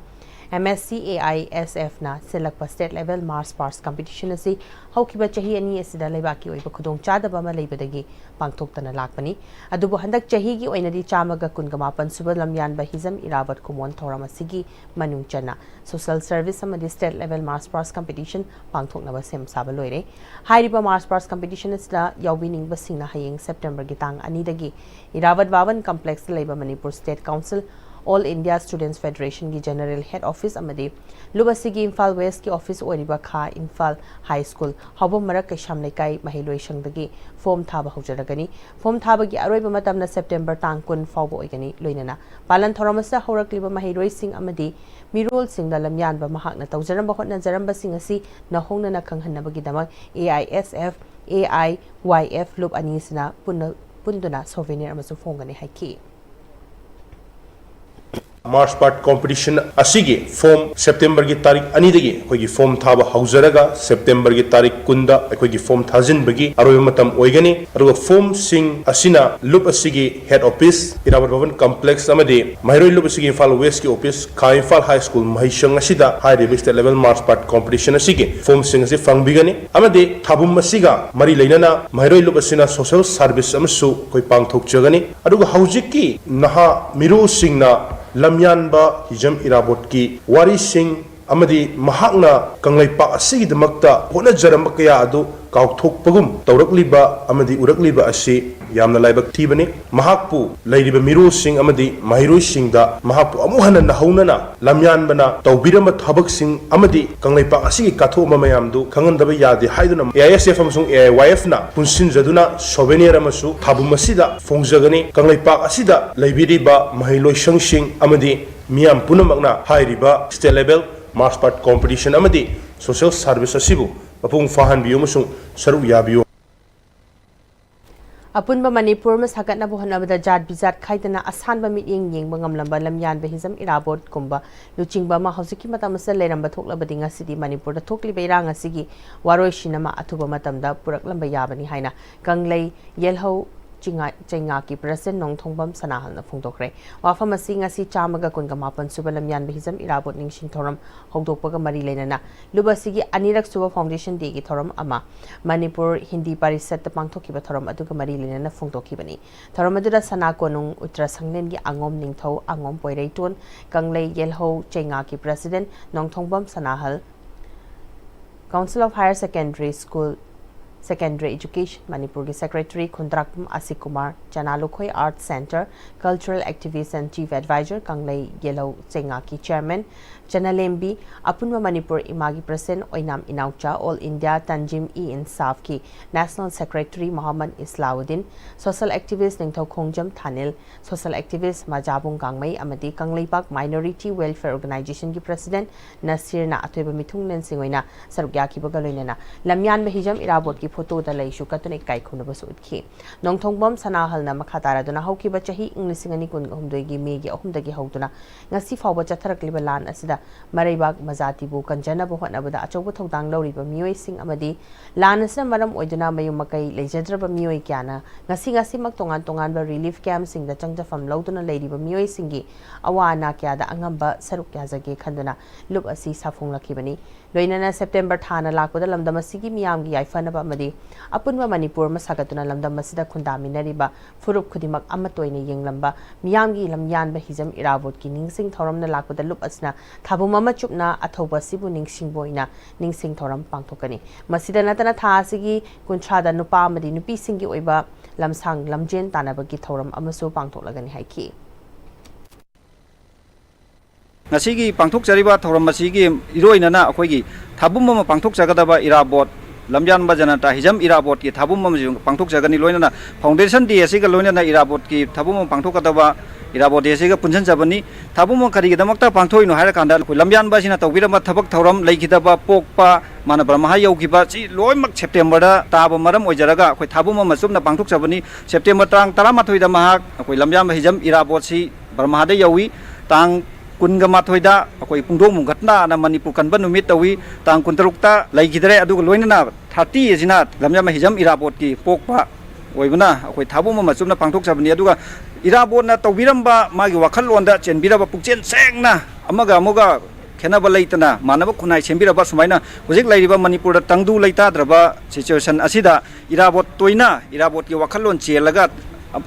MSCAISF ꯅ ꯁꯤꯜꯂꯛꯄ State Level March Past Competition ꯑꯁꯤ ꯍꯧꯈꯤꯕ ꯆꯍꯤ ꯑꯅꯤ ꯑꯁꯤꯗ ꯂꯩꯕꯥꯛꯀꯤ ꯑꯣꯏꯕ ꯈꯨꯗꯣꯡꯆꯥꯗꯕ ꯑꯃ ꯂꯩꯕꯗꯒꯤ ꯄꯥꯡꯊꯣꯛꯇꯅ ꯂꯥꯛꯄꯅꯤ꯫ ꯑꯗꯨꯕꯨ ꯍꯟꯗꯛ ꯆꯍꯤꯒꯤ ꯑꯣꯏꯅꯗꯤ ꯆꯥꯝꯃꯒ ꯀꯨꯟꯒ ꯃꯥꯄꯟ ꯁꯨꯕ ꯂꯝꯌꯥꯟꯕ ꯍꯤꯖꯝ ꯏꯔꯥꯕꯣꯠ ꯀꯨꯝꯑꯣꯟ ꯊꯧꯔꯝ ꯑꯁꯤꯒꯤ ꯃꯅꯨꯡ ꯆꯟꯅ Social Service ꯑꯃꯗꯤ State Level March Past Competition ꯄꯥꯡꯊꯣꯛꯅꯕ ꯁꯦꯝ ꯁꯥꯕ ꯂꯣꯏꯔꯦ꯫ ꯍꯥꯏꯔꯤꯕ March Past Competition ꯑꯁꯤꯗ ꯌꯥꯎꯕꯤꯅꯤꯡꯕꯁꯤꯡꯅ ꯍꯌꯦꯡ September ꯒꯤ ꯇꯥꯡ ꯑꯅꯤꯗꯒꯤ ꯏꯔꯥꯕꯠ ꯚꯕꯟ complex ꯇ ꯂꯩꯕ Manipur State Council All India Students Federation ꯒꯤ General Head Office ꯑꯃꯗꯤ ꯂꯨꯞ ꯑꯁꯤꯒꯤ ꯏꯝꯐꯥꯜ West ꯀꯤ office ꯑꯣꯏꯔꯤꯕ ꯈꯥ ꯏꯝꯐꯥꯜ High School ꯍꯥꯎꯕꯝ ꯃꯔꯛ ꯀꯩꯁꯥꯝ ꯂꯩꯀꯥꯏ ꯃꯍꯩꯂꯣꯏ ꯁꯪꯗꯒꯤ form ꯊꯥꯕ ꯍꯧꯖꯔꯒꯅꯤ꯫ Form ꯊꯥꯕꯒꯤ ꯑꯔꯣꯏꯕ ꯃꯇꯝꯅ September ꯇꯥꯡ ꯀꯨꯟ ꯐꯥꯎꯕ ꯑꯣꯏꯒꯅꯤ꯫ ꯂꯣꯏꯅꯅ ꯄꯥꯂꯟ ꯊꯧꯔꯝ ꯑꯁꯤꯗ ꯍꯧꯔꯛꯂꯤꯕ ꯃꯍꯩꯔꯣꯏꯁꯤꯡ ꯑꯃꯗꯤ ꯃꯤꯔꯣꯜꯁꯤꯡꯗ ꯂꯝꯌꯥꯟꯕ ꯃꯍꯥꯛꯅ ꯇꯧꯖꯔꯝꯕ ꯍꯣꯠꯅꯖꯔꯝꯕꯁꯤꯡ ꯑꯁꯤ ꯅꯧꯍꯧꯅꯅ ꯈꯪꯍꯟꯅꯕꯒꯤꯗꯃꯛ AISF, AIYF ꯂꯨꯞ ꯑꯅꯤꯁꯤꯅ ꯄꯨꯟꯅ, ꯄꯨꯟꯗꯨꯅ souvenir ꯑꯃꯁꯨ ꯐꯣꯡꯒꯅꯤ ꯍꯥꯏꯈꯤ꯫ March Past Competition ꯑꯁꯤꯒꯤ form September ꯒꯤ ꯇꯥꯔꯤꯛ ꯑꯅꯤꯗꯒꯤ ꯑꯩꯈꯣꯏꯒꯤ form ꯊꯥꯕ ꯍꯧꯖꯔꯒ September ꯒꯤ ꯇꯥꯔꯤꯛ ꯀꯨꯟꯗ ꯑꯩꯈꯣꯏꯒꯤ form ꯊꯥꯖꯤꯟꯕꯒꯤ ꯑꯔꯣꯏꯕ ꯃꯇꯝ ꯑꯣꯏꯒꯅꯤ꯫ ꯑꯗꯨꯒ form ꯁꯤꯡ ꯑꯁꯤꯅ ꯂꯨꯞ ꯑꯁꯤꯒꯤ Head Office, ꯏꯔꯥꯕꯣꯠ ꯚꯕꯟ complex ꯑꯃꯗꯤ ꯃꯍꯩꯔꯣꯏ ꯂꯨꯞ ꯑꯁꯤꯒꯤ ꯏꯝꯐꯥꯜ West ꯀꯤ office, ꯈꯥ ꯏꯝꯐꯥꯜ High School ꯃꯍꯩꯁꯪ ꯑꯁꯤꯗ ꯍꯥꯏꯔꯤꯕ State Level March Past Competition ꯑꯁꯤꯒꯤ form ꯁꯤꯡ ꯑꯁꯤ ꯐꯪꯕꯤꯒꯅꯤ꯫ ꯑꯃꯗꯤ ꯊꯥꯕꯨꯝ ꯑꯁꯤꯒ ꯃꯔꯤ ꯂꯩꯅꯅ ꯃꯍꯩꯔꯣꯏ ꯂꯨꯞ ꯑꯁꯤꯅ social service ꯑꯃꯁꯨ ꯑꯩꯈꯣꯏ ꯄꯥꯡꯊꯣꯛꯆꯒꯅꯤ꯫ ꯑꯗꯨꯒ ꯍꯧꯖꯤꯛꯀꯤ ꯅꯍꯥ ꯃꯤꯔꯣꯜꯁꯤꯡꯅ ꯂꯝꯌꯥꯟꯕ ꯍꯤꯖꯝ ꯏꯔꯥꯕꯣꯠꯀꯤ ꯋꯥꯔꯤꯁꯤꯡ ꯑꯃꯗꯤ ꯃꯍꯥꯛꯅ ꯀꯪꯂꯩꯄꯥꯛ ꯑꯁꯤꯒꯤꯗꯃꯛꯇ ꯍꯣꯠꯅꯖꯔꯝꯕ ꯀꯌꯥ ꯑꯗꯨ ꯀꯥꯎꯊꯣꯛꯄꯒꯨꯝ ꯇꯧꯔꯛꯂꯤꯕ ꯑꯃꯗꯤ ꯎꯔꯛꯂꯤꯕ ꯑꯁꯤ ꯌꯥꯝꯅ ꯂꯥꯏꯕꯛ ꯊꯤꯕꯅꯤ꯫ ꯃꯍꯥꯛꯄꯨ ꯂꯩꯔꯤꯕ ꯃꯤꯔꯣꯜꯁꯤꯡ ꯑꯃꯗꯤ ꯃꯍꯩꯔꯣꯏꯁꯤꯡꯗ ꯃꯍꯥꯛꯄꯨ ꯑꯃꯨꯛ ꯍꯟꯅ ꯅꯧꯍꯧꯅꯅ ꯂꯝꯌꯥꯟꯕꯅ ꯇꯧꯕꯤꯔꯝꯕ ꯊꯕꯛꯁꯤꯡ ꯑꯃꯗꯤ ꯀꯪꯂꯩꯄꯥꯛ ꯑꯁꯤꯒꯤ ꯀꯠꯊꯣꯛꯂꯝꯕ ꯃꯌꯥꯝꯗꯨ ꯈꯪꯍꯟꯗꯕ ꯌꯥꯗꯦ ꯍꯥꯏꯗꯨꯅ AISF ꯑꯃꯁꯨꯡ AIYF ꯅ ꯄꯨꯟꯁꯤꯟꯖꯗꯨꯅ souvenir ꯑꯃꯁꯨ ꯊꯥꯕꯨꯝ ꯑꯁꯤꯗ ꯐꯣꯡꯖꯒꯅꯤ꯫ ꯀꯪꯂꯩꯄꯥꯛ ꯑꯁꯤꯗ ꯂꯩꯕꯤꯔꯤꯕ ꯃꯍꯩꯂꯣꯏꯁꯪꯁꯤꯡ ꯑꯃꯗꯤ ꯃꯤꯌꯥꯝ ꯄꯨꯝꯅꯃꯛꯅ ꯍꯥꯏꯔꯤꯕ State Level March Past Competition ꯑꯃꯗꯤ Social Service ꯑꯁꯤꯕꯨ ꯃꯄꯨꯡ ꯐꯥꯍꯟꯕꯤꯌꯨ ꯑꯃꯁꯨꯡ ꯁꯔꯨꯛ ꯌꯥꯕꯤꯌꯨ꯫ ꯑꯄꯨꯟꯕ ꯃꯅꯤꯄꯨꯔ ꯑꯃ ꯁꯥꯒꯠꯅꯕ ꯍꯣꯠꯅꯕꯗ ꯖꯥꯠ ꯕꯤꯖꯥꯠ ꯈꯥꯏꯗꯅ ꯑꯁꯥꯟꯕ ꯃꯤꯠꯌꯦꯡ ꯌꯦꯡꯕ ꯉꯝꯂꯝꯕ ꯂꯝꯌꯥꯟꯕ ꯍꯤꯖꯝ ꯏꯔꯥꯕꯣꯠꯀꯨꯝꯕ ꯂꯨꯆꯤꯡꯕ ꯑꯃ ꯍꯧꯖꯤꯛꯀꯤ ꯃꯇꯝ ꯑꯁꯤꯗ ꯂꯩꯔꯝꯕ ꯊꯣꯛꯂꯕꯗꯤ ꯉꯁꯤꯗꯤ ꯃꯅꯤꯄꯨꯔꯗ ꯊꯣꯛꯂꯤꯕ ꯏꯔꯥꯡ ꯑꯁꯤꯒꯤ ꯋꯥꯔꯣꯏꯁꯤꯟ ꯑꯃ ꯑꯊꯨꯕ ꯃꯇꯝꯗ ꯄꯨꯔꯛꯂꯝꯕ ꯌꯥꯕꯅꯤ ꯍꯥꯏꯅ ꯀꯪꯂꯩ ꯌꯦꯜꯍꯧ ꯆꯤꯡꯉꯥ- ꯆꯩꯉꯥꯛꯀꯤ ꯄ꯭ꯔꯁꯤꯗꯦꯟ ꯅꯣꯡꯊꯣꯡꯕꯝ ꯁꯅꯥꯍꯜꯅ ꯐꯣꯡꯗꯣꯛꯈ꯭ꯔꯦ꯫ ꯋꯥꯐꯝ ꯑꯁꯤ ꯉꯁꯤ ꯆꯥꯝꯃꯒ ꯀꯨꯟꯒ ꯃꯥꯄꯟ ꯁꯨꯕ ꯂꯝꯌꯥꯟꯕ ꯍꯤꯖꯝ ꯏꯔꯥꯕꯣꯠ ꯅꯤꯡꯁꯤꯡ ꯊꯧꯔꯝ ꯍꯧꯗꯣꯛꯄꯒ ꯃꯔꯤ ꯂꯩꯅꯅ ꯂꯨꯞ ꯑꯁꯤꯒꯤ ꯑꯅꯤꯔꯛ ꯁꯨꯕ foundation dayꯒꯤ ꯊꯧꯔꯝ ꯑꯃ ꯃꯅꯤꯄꯨꯔ ꯍꯤꯟꯗꯤ ꯄꯥꯔꯤꯁꯠꯇ ꯄꯥꯡꯊꯣꯛꯈꯤꯕ ꯊꯧꯔꯝ ꯑꯗꯨꯒ ꯃꯔꯤ ꯂꯩꯅꯅ ꯐꯣꯡꯗꯣꯛꯈꯤꯕꯅꯤ꯫ ꯊꯧꯔꯝ ꯑꯗꯨꯗ ꯁꯅꯥ ꯀꯣꯅꯨꯡ ꯎꯠꯇ꯭ꯔ ꯁꯪꯂꯦꯟꯒꯤ ꯑꯉꯣꯝ ꯅꯤꯡꯊꯧ ꯑꯉꯣꯝ ꯄꯣꯏꯔꯩꯇꯣꯟ, ꯀꯪꯂꯩ ꯌꯦꯜꯍꯧ ꯆꯩꯉꯥꯛꯀꯤ president Nongthombam Sanahal, Council of Higher Secondary School, Secondary Education ꯃꯅꯤꯄꯨꯔꯒꯤ ꯁꯦꯀ꯭ꯔꯦꯇꯔꯤ ꯈꯨꯟꯗ꯭ꯔꯥꯛꯄꯝ ꯑꯁꯤꯀꯨꯃꯥꯔ, ꯆꯅꯥꯂꯨꯈꯣꯏ Arts Centre Cultural Activist and Chief Advisor Kanglei Yelhou ꯆꯩꯉꯥꯛꯀꯤ ꯆꯤꯌꯔꯃꯦꯟ ꯆꯅꯂꯦꯝꯕꯤ, ꯑꯄꯨꯟꯕ ꯃꯅꯤꯄꯨꯔ ꯏꯃꯥꯒꯤ president Oinam Inaocha, All India Tanzim-e-Insaf ꯀꯤ National Secretary Mohammad ꯏꯁꯂꯥꯎꯗꯤꯟ, social activist ꯅꯤꯡꯊꯧ ꯈꯣꯡꯖꯝ ꯊꯥꯅꯤꯜ, social activist ꯃꯖꯥꯕꯨꯡ ꯒꯥꯡꯃꯩ ꯑꯃꯗꯤ ꯀꯪꯂꯩꯄꯥꯛ Minority Welfare Organization ꯒꯤ ꯄ꯭ꯔꯁꯤꯗꯦꯟ ꯅꯁꯤꯔꯅ ꯑꯊꯣꯏꯕ ꯃꯤꯊꯨꯡꯂꯦꯟꯁꯤꯡ ꯑꯣꯏꯅ ꯁꯔꯨꯛ ꯌꯥꯈꯤꯕꯒ ꯂꯣꯏꯅꯅ ꯂꯝꯌꯥꯟꯕ ꯍꯤꯖꯝ ꯏꯔꯥꯕꯣꯠꯀꯤ ꯐꯣꯇꯣꯗ ꯂꯩꯁꯨ ꯀꯠꯇꯨꯅ ꯏꯀꯥꯏ ꯈꯨꯝꯅꯕꯁꯨ ꯎꯠꯈꯤ꯫ ꯅꯣꯡꯊꯣꯡꯕꯝ ꯁꯅꯥꯍꯜꯅ ꯃꯈꯥ ꯇꯥꯔꯗꯨꯅ ꯍꯧꯈꯤꯕ ꯆꯍꯤ ꯏꯪ ꯂꯤꯁꯤꯡ ꯑꯅꯤ ꯀꯨꯟꯒ ꯍꯨꯝꯗꯣꯏꯒꯤ ꯃꯦꯒꯤ ꯑꯍꯨꯝꯗꯒꯤ ꯍꯧꯗꯨꯅ ꯉꯁꯤ ꯐꯥꯎꯕ ꯆꯠꯊꯔꯛꯂꯤꯕ ꯂꯥꯟ ꯑꯁꯤꯗ ꯃꯔꯩꯕꯥꯛ ꯃꯖꯥꯇꯤꯕꯨ ꯀꯟꯖꯅꯕ ꯍꯣꯠꯅꯕꯗ ꯑꯆꯧꯕ ꯊꯧꯗꯥꯡ ꯂꯧꯔꯤꯕ ꯃꯤꯑꯣꯏꯁꯤꯡ ꯑꯃꯗꯤ ꯂꯥꯟ ꯑꯁꯤꯅ ꯃꯔꯝ ꯑꯣꯏꯗꯨꯅ ꯃꯌꯨꯝ ꯃꯀꯩ ꯂꯩꯖꯗ꯭ꯔꯕ ꯃꯤꯑꯣꯏ ꯀꯌꯥꯅ ꯉꯁꯤ ꯉꯁꯤꯃꯛ ꯇꯣꯉꯥꯟ ꯇꯣꯉꯥꯟꯕ relief camp ꯁꯤꯡꯗ ꯆꯪꯖꯐꯝ ꯂꯧꯗꯨꯅ ꯂꯩꯔꯤꯕ ꯃꯤꯑꯣꯏꯁꯤꯡꯒꯤ ꯑꯋꯥ ꯑꯅꯥ ꯀꯌꯥꯗ ꯑꯉꯝꯕ ꯁꯔꯨꯛ ꯌꯥꯖꯒꯦ ꯈꯟꯗꯨꯅ ꯂꯨꯞ ꯑꯁꯤ ꯁꯥꯐꯣꯡꯂꯛꯈꯤꯕꯅꯤ꯫ ꯂꯣꯏꯅꯅ ꯁꯦꯞꯇꯦꯝꯕꯔ ꯊꯥꯅ ꯂꯥꯛꯄꯗ ꯂꯝꯗꯝ ꯑꯁꯤꯒꯤ ꯃꯤꯌꯥꯝꯒꯤ ꯌꯥꯏꯐꯅꯕ ꯑꯃꯗꯤ ꯑꯄꯨꯟꯕ ꯃꯅꯤꯄꯨꯔ ꯑꯃ ꯁꯥꯒꯠꯇꯨꯅ ꯂꯝꯗꯝ ꯑꯁꯤꯗ ꯈꯨꯟꯗꯥꯃꯤꯟꯅꯔꯤꯕ ꯐꯨꯔꯨꯞ ꯈꯨꯗꯤꯡꯃꯛ ꯑꯃꯠꯇ ꯑꯣꯏꯅ ꯌꯦꯡꯂꯝꯕ ꯃꯤꯌꯥꯝꯒꯤ ꯂꯝꯌꯥꯟꯕ ꯍꯤꯖꯝ ꯏꯔꯥꯕꯣꯠꯀꯤ ꯅꯤꯡꯁꯤꯡ ꯊꯧꯔꯝꯅ ꯂꯥꯛꯄꯗ ꯂꯨꯞ ꯑꯁꯤꯅ ꯊꯥꯕꯨꯝ ꯑꯃ ꯆꯨꯞꯅ ꯑꯊꯧꯕ ꯑꯁꯤꯕꯨ ꯅꯤꯡꯁꯤꯡꯕ ꯑꯣꯏꯅ ꯅꯤꯡꯁꯤꯡ ꯊꯧꯔꯝ ꯄꯥꯡꯊꯣꯛꯀꯅꯤ꯫ ꯃꯁꯤꯗ ꯅꯠꯇꯅ ꯊꯥ ꯑꯁꯤꯒꯤ ꯀꯨꯟꯊ꯭ꯔꯥꯗ ꯅꯨꯄꯥ ꯑꯃꯗꯤ ꯅꯨꯄꯤꯁꯤꯡꯒꯤ ꯑꯣꯏꯕ ꯂꯝꯁꯥꯡ ꯂꯝꯖꯦꯟ ꯇꯥꯟꯅꯕꯒꯤ ꯊꯧꯔꯝ ꯑꯃꯁꯨ ꯄꯥꯡꯊꯣꯛꯂꯒꯅꯤ ꯍꯥꯏꯈꯤ꯫ ꯉꯁꯤꯒꯤ ꯄꯥꯡꯊꯣꯛꯆꯔꯤꯕ ꯊꯧꯔꯝ ꯑꯁꯤꯒꯤ ꯏꯔꯣꯏꯅꯅ ꯑꯩꯈꯣꯏꯒꯤ ꯊꯥꯕꯨꯝ ꯑꯃ ꯄꯥꯡꯊꯣꯛꯆꯒꯗꯕ ꯏꯔꯥꯕꯣꯠ, ꯂꯝꯌꯥꯟꯕ ꯖꯅꯇꯥ ꯍꯤꯖꯝ ꯏꯔꯥꯕꯣꯠꯀꯤ ꯊꯥꯕꯨꯝ ꯑꯃꯁꯨ ꯄꯥꯡꯊꯣꯛꯆꯒꯅꯤ꯫ ꯂꯣꯏꯅꯅ foundation day ꯑꯁꯤꯒ ꯂꯣꯏꯅꯅ ꯏꯔꯥꯕꯣꯠꯀꯤ ꯊꯥꯕꯨꯝ ꯑꯃ ꯄꯥꯡꯊꯣꯛꯀꯗꯕ ꯏꯔꯥꯕꯣꯠ day ꯑꯁꯤꯒ ꯄꯨꯟꯁꯤꯟꯖꯕꯅꯤ꯫ ꯊꯥꯕꯨꯝ ꯑꯃ ꯀꯔꯤꯒꯤꯗꯃꯛꯇ ꯄꯥꯡꯊꯣꯛꯏꯅꯣ ꯍꯥꯏꯔꯀꯥꯟꯗ, ꯑꯩꯈꯣꯏ ꯂꯝꯌꯥꯟꯕ ꯑꯁꯤꯅ ꯇꯧꯕꯤꯔꯝꯕ ꯊꯕꯛ ꯊꯧꯔꯝ ꯂꯩꯈꯤꯗꯕ, ꯄꯣꯛꯄ, ꯃꯥꯅ ꯕ꯭ꯔꯍꯃꯥ ꯌꯧꯈꯤꯕ, ꯁꯤ ꯂꯣꯏꯅꯃꯛ ꯁꯦꯞꯇꯦꯝꯕꯔꯗ ꯇꯥꯕ ꯃꯔꯝ ꯑꯣꯏꯖꯔꯒ ꯑꯩꯈꯣꯏ ꯊꯥꯕꯨꯝ ꯑꯃ ꯆꯨꯞꯅ ꯄꯥꯡꯊꯣꯛꯆꯕꯅꯤ꯫ ꯁꯦꯞꯇꯦꯝꯕꯔ ꯇꯥꯡ ꯇꯔꯥꯃꯥꯊꯣꯏꯗ ꯃꯍꯥꯛ, ꯑꯩꯈꯣꯏ ꯂꯝꯌꯥꯟꯕ ꯍꯤꯖꯝ ꯏꯔꯥꯕꯣꯠꯁꯤ ꯕꯔꯃꯥꯗ ꯌꯧꯏ꯫ ꯇꯥꯡ ꯀꯨꯟꯒ ꯃꯥꯊꯣꯏꯗ ꯑꯩꯈꯣꯏ ꯄꯨꯡꯗꯣꯡꯕꯝ ꯘꯇꯅꯥꯅ ꯃꯅꯤꯄꯨꯔ ꯀꯟꯕ ꯅꯨꯃꯤꯠ ꯇꯧꯏ꯫ ꯇꯥꯡ ꯀꯨꯟꯇꯔꯨꯛꯇ ꯂꯩꯈꯤꯗ꯭ꯔꯦ꯫ ꯑꯗꯨꯒ ꯂꯣꯏꯅꯅ ꯊꯥꯔꯇꯤ ꯑꯁꯤꯅ ꯂꯝꯌꯥꯟꯕ ꯍꯤꯖꯝ ꯏꯔꯥꯕꯣꯠꯀꯤ ꯄꯣꯛꯄ ꯑꯣꯏꯕꯅ ꯑꯩꯈꯣꯏ ꯊꯥꯕꯨꯝ ꯑꯃ ꯆꯨꯝꯅ ꯄꯥꯡꯊꯣꯛꯆꯕꯅꯤ꯫ ꯑꯗꯨꯒ ꯏꯔꯥꯕꯣꯠꯅ ꯇꯧꯕꯤꯔꯝꯕ ꯃꯥꯒꯤ ꯋꯥꯈꯜꯂꯣꯟꯗ ꯆꯦꯟꯕꯤꯔꯕ ꯄꯨꯛꯆꯦꯜ ꯁꯦꯡꯅ ꯑꯃꯒ ꯑꯃꯒ ꯈꯦꯠꯅꯕ ꯂꯩꯇꯅ ꯃꯥꯟꯅꯕ ꯈꯨꯟꯅꯥꯏ ꯁꯦꯝꯕꯤꯔꯕ ꯁꯨꯃꯥꯏꯅ ꯍꯧꯖꯤꯛ ꯂꯩꯔꯤꯕ ꯃꯅꯤꯄꯨꯔꯗ ꯇꯪꯗꯨ ꯂꯩꯇꯥꯗ꯭ꯔꯕ ꯁꯤꯆꯨꯋꯦꯁꯟ ꯑꯁꯤꯗ ꯏꯔꯥꯕꯣꯠ ꯇꯣꯏꯅ ꯏꯔꯥꯕꯣꯠꯀꯤ ꯋꯥꯈꯜꯂꯣꯟ ꯆꯦꯜꯂꯒ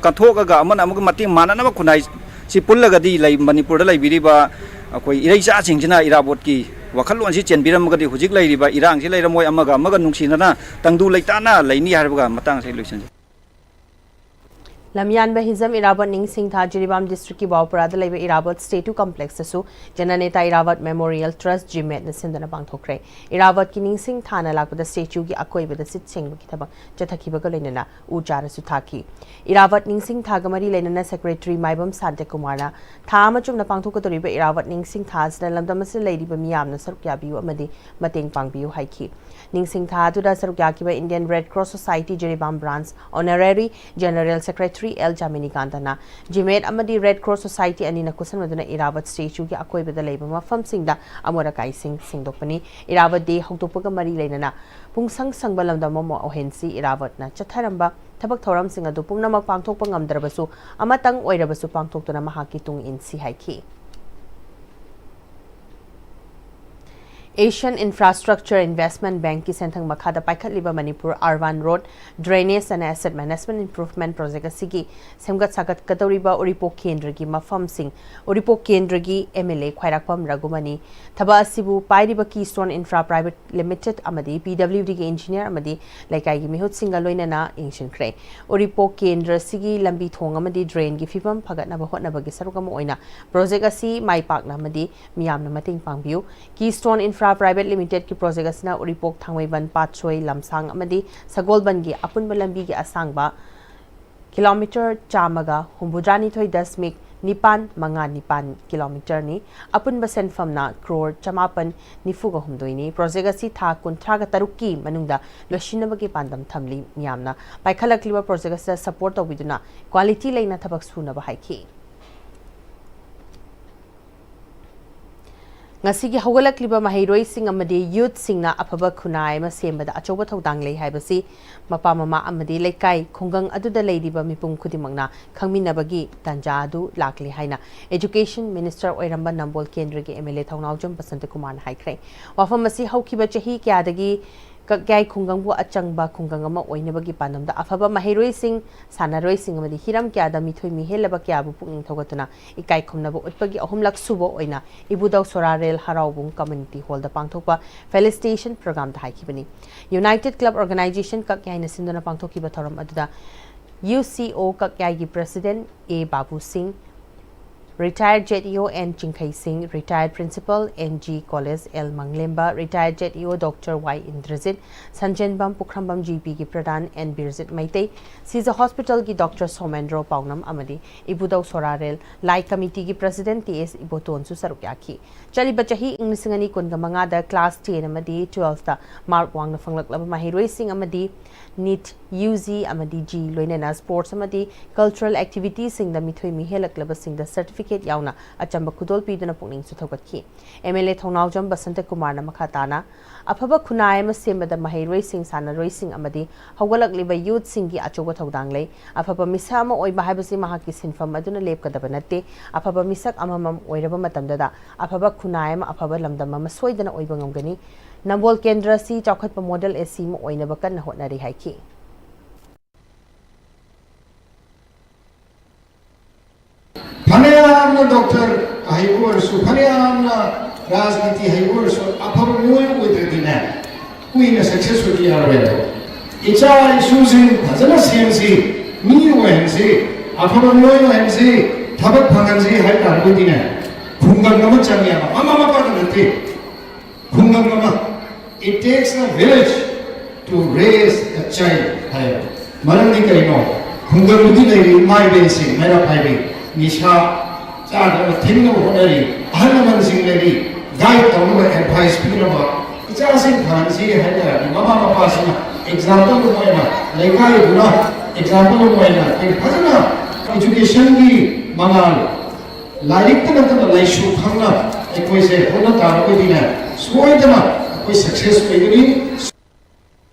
ꯀꯠꯊꯣꯛꯑꯒ ꯑꯃꯅ ꯑꯃꯒ ꯃꯇꯦꯡ ꯃꯥꯟꯅꯅꯕ ꯈꯨꯟꯅꯥꯏ ꯁꯤ ꯄꯨꯜꯂꯒꯗꯤ ꯂꯩ-, ꯃꯅꯤꯄꯨꯔꯗ ꯂꯩꯕꯤꯔꯤꯕ ꯑꯩꯈꯣꯏ ꯏꯔꯩꯆꯥꯁꯤꯡꯁꯤꯅ ꯏꯔꯥꯕꯣꯠꯀꯤ ꯋꯥꯈꯜꯂꯣꯟꯁꯤ ꯆꯦꯟꯕꯤꯔꯝꯃꯒꯗꯤ ꯍꯧꯖꯤꯛ ꯂꯩꯔꯤꯕ ꯏꯔꯥꯡꯁꯤ ꯂꯩꯔꯝꯃꯣꯏ, ꯑꯃꯒ ꯑꯃꯒ ꯅꯨꯡꯁꯤꯅꯅ ꯇꯪꯗꯨ ꯂꯩꯇꯥꯅ ꯂꯩꯅꯤ ꯍꯥꯏꯕꯒ ꯃꯇꯥꯡꯁꯤ ꯑꯩ ꯂꯣꯏꯁꯤꯟꯖꯒꯦ꯫ ꯂꯝꯌꯥꯟꯕ ꯍꯤꯖꯝ ꯏꯔꯥꯕꯣꯠ ꯅꯤꯡꯁꯤꯡꯊꯥ ꯖꯤꯔꯤꯕꯥꯝ ꯗꯤꯁꯇ꯭ꯔꯤꯛꯀꯤ ꯕꯥꯎꯄꯔꯥꯗ ꯂꯩꯕ ꯏꯔꯥꯕꯣꯠ ꯁ꯭ꯇꯦꯆꯨ ꯀꯝꯄ꯭ꯂꯦꯛꯁꯇꯁꯨ ꯖꯅꯅꯦꯇꯥ ꯏꯔꯥꯕꯣꯠ ꯃꯦꯃꯣꯔꯤꯌꯦꯜ ꯇ꯭ꯔꯁ, ꯖꯤꯃꯦꯠꯅ ꯁꯤꯟꯗꯨꯅ ꯄꯥꯡꯊꯣꯛꯈ꯭ꯔꯦ꯫ ꯏꯔꯥꯕꯣꯠꯀꯤ ꯅꯤꯡꯁꯤꯡ ꯊꯥꯅ ꯂꯥꯛꯄꯗ ꯁ꯭ꯇꯦꯆꯨꯒꯤ ꯑꯀꯣꯏꯕꯗ ꯁꯤꯠ ꯁꯦꯡꯕꯒꯤ ꯊꯕꯛ ꯆꯠꯊꯈꯤꯕꯒ ꯂꯣꯏꯅꯅ ꯎ ꯆꯥꯔꯁꯨ ꯊꯥꯈꯤ꯫ ꯏꯔꯥꯕꯣꯠ ꯅꯤꯡꯁꯤꯡ ꯊꯥꯒ ꯃꯔꯤ ꯂꯩꯅꯅ ꯁꯦꯀ꯭ꯔꯦꯇꯔꯤ ꯃꯥꯏꯕꯝ ꯁꯥꯟꯇꯀꯨꯃꯥꯔꯅ ꯊꯥ ꯑꯃ ꯆꯨꯞꯅ ꯄꯥꯡꯊꯣꯛꯀꯗꯧꯔꯤꯕ ꯏꯔꯥꯕꯣꯠ ꯅꯤꯡꯁꯤꯡ ꯊꯥ ꯑꯁꯤꯗ ꯂꯝꯗꯝ ꯑꯁꯤꯗ ꯂꯩꯔꯤꯕ ꯃꯤꯌꯥꯝꯅ ꯁꯔꯨꯛ ꯌꯥꯕꯤꯌꯨ ꯑꯃꯗꯤ ꯃꯇꯦꯡ ꯄꯥꯡꯕꯤꯌꯨ ꯍꯥꯏꯈꯤ꯫ ꯅꯤꯡꯁꯤꯡ ꯊꯥ ꯑꯗꯨꯗ ꯁꯔꯨꯛ ꯌꯥꯈꯤꯕ Indian Red Cross Society Jiribam branch honorary general secretary L ꯖꯥꯃꯤꯅꯤꯀꯥꯟꯇꯅ ꯖꯤꯃꯦꯠ ꯑꯃꯗꯤ ꯔꯦꯗ ꯀ꯭ꯔꯣꯁ ꯁꯣꯁꯥꯏꯇꯤ ꯑꯅꯤꯅ ꯈꯨꯠꯁꯝꯅꯗꯨꯅ ꯏꯔꯥꯕꯠ ꯁ꯭ꯇꯦꯆꯨꯒꯤ ꯑꯀꯣꯏꯕꯗ ꯂꯩꯕ ꯃꯐꯝꯁꯤꯡꯗ ꯑꯃꯣꯠ ꯑꯀꯥꯏꯁꯤꯡ ꯁꯦꯡꯗꯣꯛꯄꯅꯤ꯫ ꯏꯔꯥꯕꯠ ꯗꯦ ꯍꯧꯗꯣꯛꯄꯒ ꯃꯔꯤ ꯂꯩꯅꯅ ꯄꯨꯡꯁꯪ ꯁꯪꯕ ꯂꯝꯗꯝ ꯑꯃ ꯑꯣꯏꯍꯟꯁꯤ꯫ ꯏꯔꯥꯕꯠꯅ ꯆꯠꯊꯔꯝꯕ ꯊꯕꯛ ꯊꯧꯔꯝꯁꯤꯡ ꯑꯗꯨ ꯄꯨꯝꯅꯃꯛ ꯄꯥꯡꯊꯣꯛꯄ ꯉꯝꯗ꯭ꯔꯕꯁꯨ ꯑꯃꯇꯪ ꯑꯣꯏꯔꯕꯁꯨ ꯄꯥꯡꯊꯣꯛꯇꯨꯅ ꯃꯍꯥꯛꯀꯤ ꯇꯨꯡ ꯏꯟꯁꯤ ꯍꯥꯏꯈꯤ꯫ Asian Infrastructure Investment Bankꯀꯤ ꯁꯦꯟꯊꯪ ꯃꯈꯥꯗ ꯄꯥꯏꯈꯠꯂꯤꯕ Manipur Urban Road, Drainage and Asset Management Improvement Project ꯑꯁꯤꯒꯤ ꯁꯦꯝꯒꯠ ꯁꯥꯒꯠꯀꯗꯧꯔꯤꯕ ꯎꯔꯤꯄꯣꯛ ꯀꯦꯟꯗ꯭ꯔꯒꯤ ꯃꯐꯝꯁꯤꯡ ꯎꯔꯤꯄꯣꯛ ꯀꯦꯟꯗ꯭ꯔꯒꯤ ꯑꯦꯝ ꯑꯦꯜ ꯑꯦ ꯈ꯭ꯋꯥꯏꯔꯥꯛꯄꯝ ꯔꯘꯨꯃꯅꯤ, ꯊꯕꯛ ꯑꯁꯤꯕꯨ ꯄꯥꯏꯔꯤꯕ Keystone Infra Private Limited ꯑꯃꯗꯤ ꯄꯤ ꯗꯕ꯭ꯂꯤꯎ ꯗꯤꯒꯤ ꯏꯟꯖꯤꯅꯤꯌꯔ ꯑꯃꯗꯤ ꯂꯩꯀꯥꯏꯒꯤ ꯃꯤꯍꯨꯠꯁꯤꯡꯒ ꯂꯣꯏꯅꯅ ꯌꯦꯡꯁꯤꯟꯈ꯭ꯔꯦ꯫ ꯎꯔꯤꯄꯣꯛ ꯀꯦꯟꯗ꯭ꯔ ꯑꯁꯤꯒꯤ ꯂꯝꯕꯤ ꯊꯣꯡ ꯑꯃꯗꯤ ꯗ꯭ꯔꯦꯟꯒꯤ ꯐꯤꯕꯝ ꯐꯒꯠꯅꯕ ꯍꯣꯠꯅꯕꯒꯤ ꯁꯔꯨꯛ ꯑꯃ ꯑꯣꯏꯅ ꯄ꯭ꯔꯣꯖꯦꯛ ꯑꯁꯤ ꯃꯥꯏ ꯄꯥꯛꯅ ꯑꯃꯗꯤ ꯃꯤꯌꯥꯝꯅ ꯃꯇꯦꯡ ꯄꯥꯡꯕꯤꯌꯨ꯫ Keystone Infra Private Limitedꯀꯤ ꯄ꯭ꯔꯣꯖꯦꯛ ꯑꯁꯤꯅ ꯎꯔꯤꯄꯣꯛ, ꯊꯥꯡꯃꯩꯕꯟ, ꯄꯥꯠꯁꯣꯏ, ꯂꯝꯁꯥꯡ ꯑꯃꯗꯤ ꯁꯒꯣꯜꯕꯟꯒꯤ ꯑꯄꯨꯟꯕ ꯂꯝꯕꯤꯒꯤ ꯑꯁꯥꯡꯕ ꯀꯤꯂꯣꯃꯤꯇꯔ ꯆꯥꯝꯃꯒ ꯍꯨꯝꯐꯨꯇꯔꯥꯅꯤꯊꯣꯏ ꯗꯁꯃꯤꯛ ꯅꯤꯄꯥꯟ ꯃꯉꯥ ꯅꯤꯄꯥꯟ ꯀꯤꯂꯣꯃꯤꯇꯔꯅꯤ꯫ ꯑꯄꯨꯟꯕ ꯁꯦꯟꯐꯝꯅ ꯀ꯭ꯔꯣꯔ ꯆꯃꯥꯄꯟ ꯅꯤꯐꯨꯒ ꯍꯨꯝꯗꯣꯏꯅꯤ꯫ ꯄ꯭ꯔꯣꯖꯦꯛ ꯑꯁꯤ ꯊꯥ ꯀꯨꯟꯊ꯭ꯔꯥꯒ ꯇꯔꯨꯛꯀꯤ ꯃꯅꯨꯡꯗ ꯂꯣꯏꯁꯤꯟꯅꯕꯒꯤ ꯄꯥꯟꯗꯝ ꯊꯝꯂꯤ꯫ ꯃꯤꯌꯥꯝꯅ ꯄꯥꯏꯈꯠꯂꯛꯂꯤꯕ ꯄ꯭ꯔꯣꯖꯦꯛ ꯑꯁꯤꯗ ꯁꯄꯣꯔꯠ ꯇꯧꯕꯤꯗꯨꯅ ꯀ꯭ꯋꯥꯂꯤꯇꯤ ꯂꯩꯅ ꯊꯕꯛ ꯁꯨꯅꯕ ꯍꯥꯏꯈꯤ꯫ ꯉꯁꯤꯒꯤ ꯍꯧꯒꯠꯂꯛꯂꯤꯕ ꯃꯍꯩꯔꯣꯏꯁꯤꯡ ꯑꯃꯗꯤ ꯌꯨꯠꯁꯤꯡꯅ ꯑꯐꯕ ꯈꯨꯟꯅꯥꯏ ꯑꯃ ꯁꯦꯝꯕꯗ ꯑꯆꯧꯕ ꯊꯧꯗꯥꯡ ꯂꯩ ꯍꯥꯏꯕꯁꯤ ꯃꯄꯥ ꯃꯃꯥ ꯑꯃꯗꯤ ꯂꯩꯀꯥꯏ ꯈꯨꯡꯒꯪ ꯑꯗꯨꯗ ꯂꯩꯔꯤꯕ ꯃꯤꯄꯨꯝ ꯈꯨꯗꯤꯡꯃꯛꯅ ꯈꯪꯃꯤꯟꯅꯕꯒꯤ ꯇꯥꯟꯖꯥ ꯑꯗꯨ ꯂꯥꯛꯂꯦ ꯍꯥꯏꯅ Education Minister ꯑꯣꯏꯔꯝꯕ ꯅꯝꯕꯣꯜ ꯀꯦꯟꯗ꯭ꯔꯒꯤ MLA ꯊꯧꯅꯥꯎꯖꯝ ꯕꯁꯟꯇ ꯀꯨꯃꯥꯔꯅ ꯍꯥꯏꯈ꯭ꯔꯦ꯫ ꯋꯥꯐꯝ ꯑꯁꯤ ꯍꯧꯈꯤꯕ ꯆꯍꯤ ꯀꯌꯥꯗꯒꯤ ꯀꯛꯌꯥꯏ ꯈꯨꯡꯒꯪꯕꯨ ꯑꯆꯪꯕ ꯈꯨꯡꯒꯪ ꯑꯃ ꯑꯣꯏꯅꯕꯒꯤ ꯄꯥꯟꯗꯝꯗ ꯑꯐꯕ ꯃꯍꯩꯔꯣꯏꯁꯤꯡ, ꯁꯥꯟꯅꯔꯣꯏꯁꯤꯡ ꯑꯃꯗꯤ ꯍꯤꯔꯝ ꯀꯌꯥꯗ ꯃꯤꯊꯣꯏ ꯃꯤꯍꯦꯜꯂꯕ ꯀꯌꯥꯕꯨ ꯄꯨꯛꯅꯤꯡ ꯊꯧꯒꯠꯇꯨꯅ ꯏꯀꯥꯏ ꯈꯨꯝꯅꯕ ꯎꯠꯄꯒꯤ ꯑꯍꯨꯝꯂꯛ ꯁꯨꯕ ꯑꯣꯏꯅ ꯏꯕꯨꯙꯧ ꯁꯣꯔꯥꯔꯦꯜ ꯍꯔꯥꯎꯕꯨꯡ Community Hallꯗ ꯄꯥꯡꯊꯣꯛꯄ Felicitation Programꯗ ꯍꯥꯏꯈꯤꯕꯅꯤ꯫ United Club Organisation ꯀꯛꯌꯥꯏꯅ ꯁꯤꯟꯗꯨꯅ ꯄꯥꯡꯊꯣꯛꯈꯤꯕ ꯊꯧꯔꯝ ꯑꯗꯨꯗ UCO ꯀꯛꯌꯥꯏꯒꯤ President A ꯕꯥꯕꯨ ꯁꯤꯡ, Retired ZEO N ꯆꯤꯡꯈꯩ ꯁꯤꯡ, Retired Principal NG College L ꯃꯪꯂꯦꯝꯕ, Retired ZEO Doctor Y Indrajit, ꯁꯟꯖꯦꯟꯕꯝ ꯄꯨꯈ꯭ꯔꯝꯕꯝ GPꯒꯤ ꯄ꯭ꯔꯙꯥꯟ N ꯕꯤꯔꯖꯤꯠ ꯃꯩꯇꯩ, ꯁꯤꯖ Hospitalꯒꯤ Doctor ꯁꯣꯃꯦꯟꯗ꯭ꯔꯣ ꯄꯥꯎꯅꯝ ꯑꯃꯗꯤ ꯏꯕꯨꯙꯧ ꯁꯣꯔꯥꯔꯦꯜ ꯂꯥꯏ Committeeꯒꯤ President T S ꯏꯕꯣꯇꯣꯟꯁꯨ ꯁꯔꯨꯛ ꯌꯥꯈꯤ꯫ ꯆꯠꯂꯤꯕ ꯆꯍꯤ ꯏꯪ ꯂꯤꯁꯤꯡ ꯑꯅꯤ ꯀꯨꯟꯒ ꯃꯉꯥꯗ Class ten ꯑꯃꯗꯤ Twelveꯇ mark ꯋꯥꯡꯅ ꯐꯪꯂꯛꯂꯕ ꯃꯍꯩꯔꯣꯏꯁꯤꯡ ꯑꯃꯗꯤ NEET, UG ꯑꯃꯗꯤ G ꯂꯣꯏꯅꯅ Sports ꯑꯃꯗꯤ Cultural Activitiesꯁꯤꯡꯗ ꯃꯤꯊꯣꯏ ꯃꯤꯍꯦꯜꯂꯛꯂꯕꯁꯤꯡꯗ Certificate ꯌꯥꯎꯅ ꯑꯆꯝꯕ ꯈꯨꯗꯣꯜ ꯄꯤꯗꯨꯅ ꯄꯨꯛꯅꯤꯡꯁꯨ ꯊꯧꯒꯠꯈꯤ꯫ MLA ꯊꯧꯅꯥꯎꯖꯝ ꯕꯁꯟꯇ ꯀꯨꯃꯥꯔꯅ ꯃꯈꯥ ꯇꯥꯅ ꯑꯐꯕ ꯈꯨꯟꯅꯥꯏ ꯑꯃ ꯁꯦꯝꯕꯗ ꯃꯍꯩꯔꯣꯏꯁꯤꯡ, ꯁꯥꯟꯅꯔꯣꯏꯁꯤꯡ ꯑꯃꯗꯤ ꯍꯧꯒꯠꯂꯛꯂꯤꯕ youthꯁꯤꯡꯒꯤ ꯑꯆꯧꯕ ꯊꯧꯗꯥꯡ ꯂꯩ꯫ ꯑꯐꯕ ꯃꯤꯁꯛ ꯑꯃ ꯑꯣꯏꯕ ꯍꯥꯏꯕꯁꯤ ꯃꯍꯥꯛꯀꯤ ꯁꯤꯟꯐꯝ ꯑꯗꯨꯅ ꯂꯦꯞꯀꯗꯕ ꯅꯠꯇꯦ꯫ ꯑꯐꯕ ꯃꯤꯁꯛ ꯑꯃꯃꯝ ꯑꯣꯏꯔꯕ ꯃꯇꯝꯗꯗ ꯑꯐꯕ ꯈꯨꯟꯅꯥꯏ ꯑꯃ, ꯑꯐꯕ ꯂꯝꯗꯝ ꯑꯃ ꯁꯣꯏꯗꯅ ꯑꯣꯏꯕ ꯉꯝꯒꯅꯤ꯫ ꯅꯝꯕꯣꯜ ꯀꯦꯟꯗ꯭ꯔ ꯑꯁꯤ ꯆꯥꯎꯈꯠꯄ model ꯑꯁꯤ ꯑꯃ ꯑꯣꯏꯅꯕ ꯀꯟꯅ ꯍꯣꯠꯅꯔꯤ ꯍꯥꯏꯈꯤ꯫ ꯐꯅꯌꯥꯝꯅ doctor ꯑꯍꯩꯕ ꯑꯣꯏꯔꯁꯨ, ꯐꯅꯌꯥꯝꯅ ꯔꯥꯖꯅꯤꯇꯤ ꯍꯩꯕ ꯑꯣꯏꯔꯁꯨ, ꯑꯐꯕ ꯃꯤꯑꯣꯏ ꯑꯣꯏꯗ꯭ꯔꯗꯤꯅꯦ, ꯀꯨꯏꯅ success ꯑꯣꯏꯕ ꯌꯥꯔꯣꯏꯕ꯫ ꯏꯆꯥ ꯏꯁꯨꯁꯤꯡ ꯐꯖꯅ ꯁꯦꯝꯁꯤ, ꯃꯤ ꯑꯣꯏꯍꯟꯁꯤ, ꯑꯐꯕ ꯃꯤꯑꯣꯏ ꯑꯣꯏꯍꯟꯁꯤ, ꯊꯕꯛ ꯐꯪꯍꯟꯁꯤ ꯍꯥꯏ ꯇꯥꯔꯒꯗꯤꯅꯦ, ꯈꯨꯡꯒꯪ ꯑꯃ ꯆꯪꯉꯦꯕ, ꯃꯃꯥ ꯃꯄꯥꯗ ꯅꯠꯇꯦ꯫ ꯈꯨꯡꯒꯪ ꯑꯃ, it takes a village to raise a child ꯍꯥꯏꯌꯦꯕ꯫ ꯃꯔꯝꯗꯤ ꯀꯔꯤꯅꯣ? ꯈꯨꯡꯒꯪꯗꯨꯒꯤ ꯂꯩꯔꯤꯕ ꯏꯃꯥ ꯏꯕꯦꯟꯁꯤꯡ, ꯃꯩꯔꯥ ꯄꯥꯏꯕꯤ, ꯅꯤꯁꯥ ꯆꯥꯗꯅꯕ ꯊꯤꯡꯅꯕ ꯍꯣꯠꯅꯔꯤ, ꯑꯍꯜ ꯂꯃꯟꯁꯤꯡ ꯂꯩꯔꯤ, guide ꯇꯧꯅꯕ, advice ꯄꯤꯅꯕ, ꯏꯆꯥꯁꯤꯡ ꯐꯍꯟꯁꯤ ꯍꯥꯏ ꯇꯥꯔꯗꯤ ꯃꯃꯥ ꯃꯄꯥꯁꯤꯡꯅ example ꯑꯃ ꯑꯣꯏꯅ, ꯂꯩꯀꯥꯏꯗꯨꯅ example ꯑꯃ ꯑꯣꯏꯅ ꯑꯩꯈꯣꯏ ꯐꯖꯅ educationꯒꯤ ꯃꯉꯥꯜ, ꯂꯥꯏꯔꯤꯛꯇ ꯅꯠꯇꯅ ꯂꯥꯏꯁꯨ ꯈꯪꯅ ꯑꯩꯈꯣꯏꯁꯦ ꯍꯣꯠꯅ ꯇꯥꯔꯒꯗꯤꯅꯦ, ꯁꯣꯏꯗꯅ ꯑꯩꯈꯣꯏ ꯁꯛꯁꯦꯁ ꯑꯣꯏꯒꯅꯤ꯫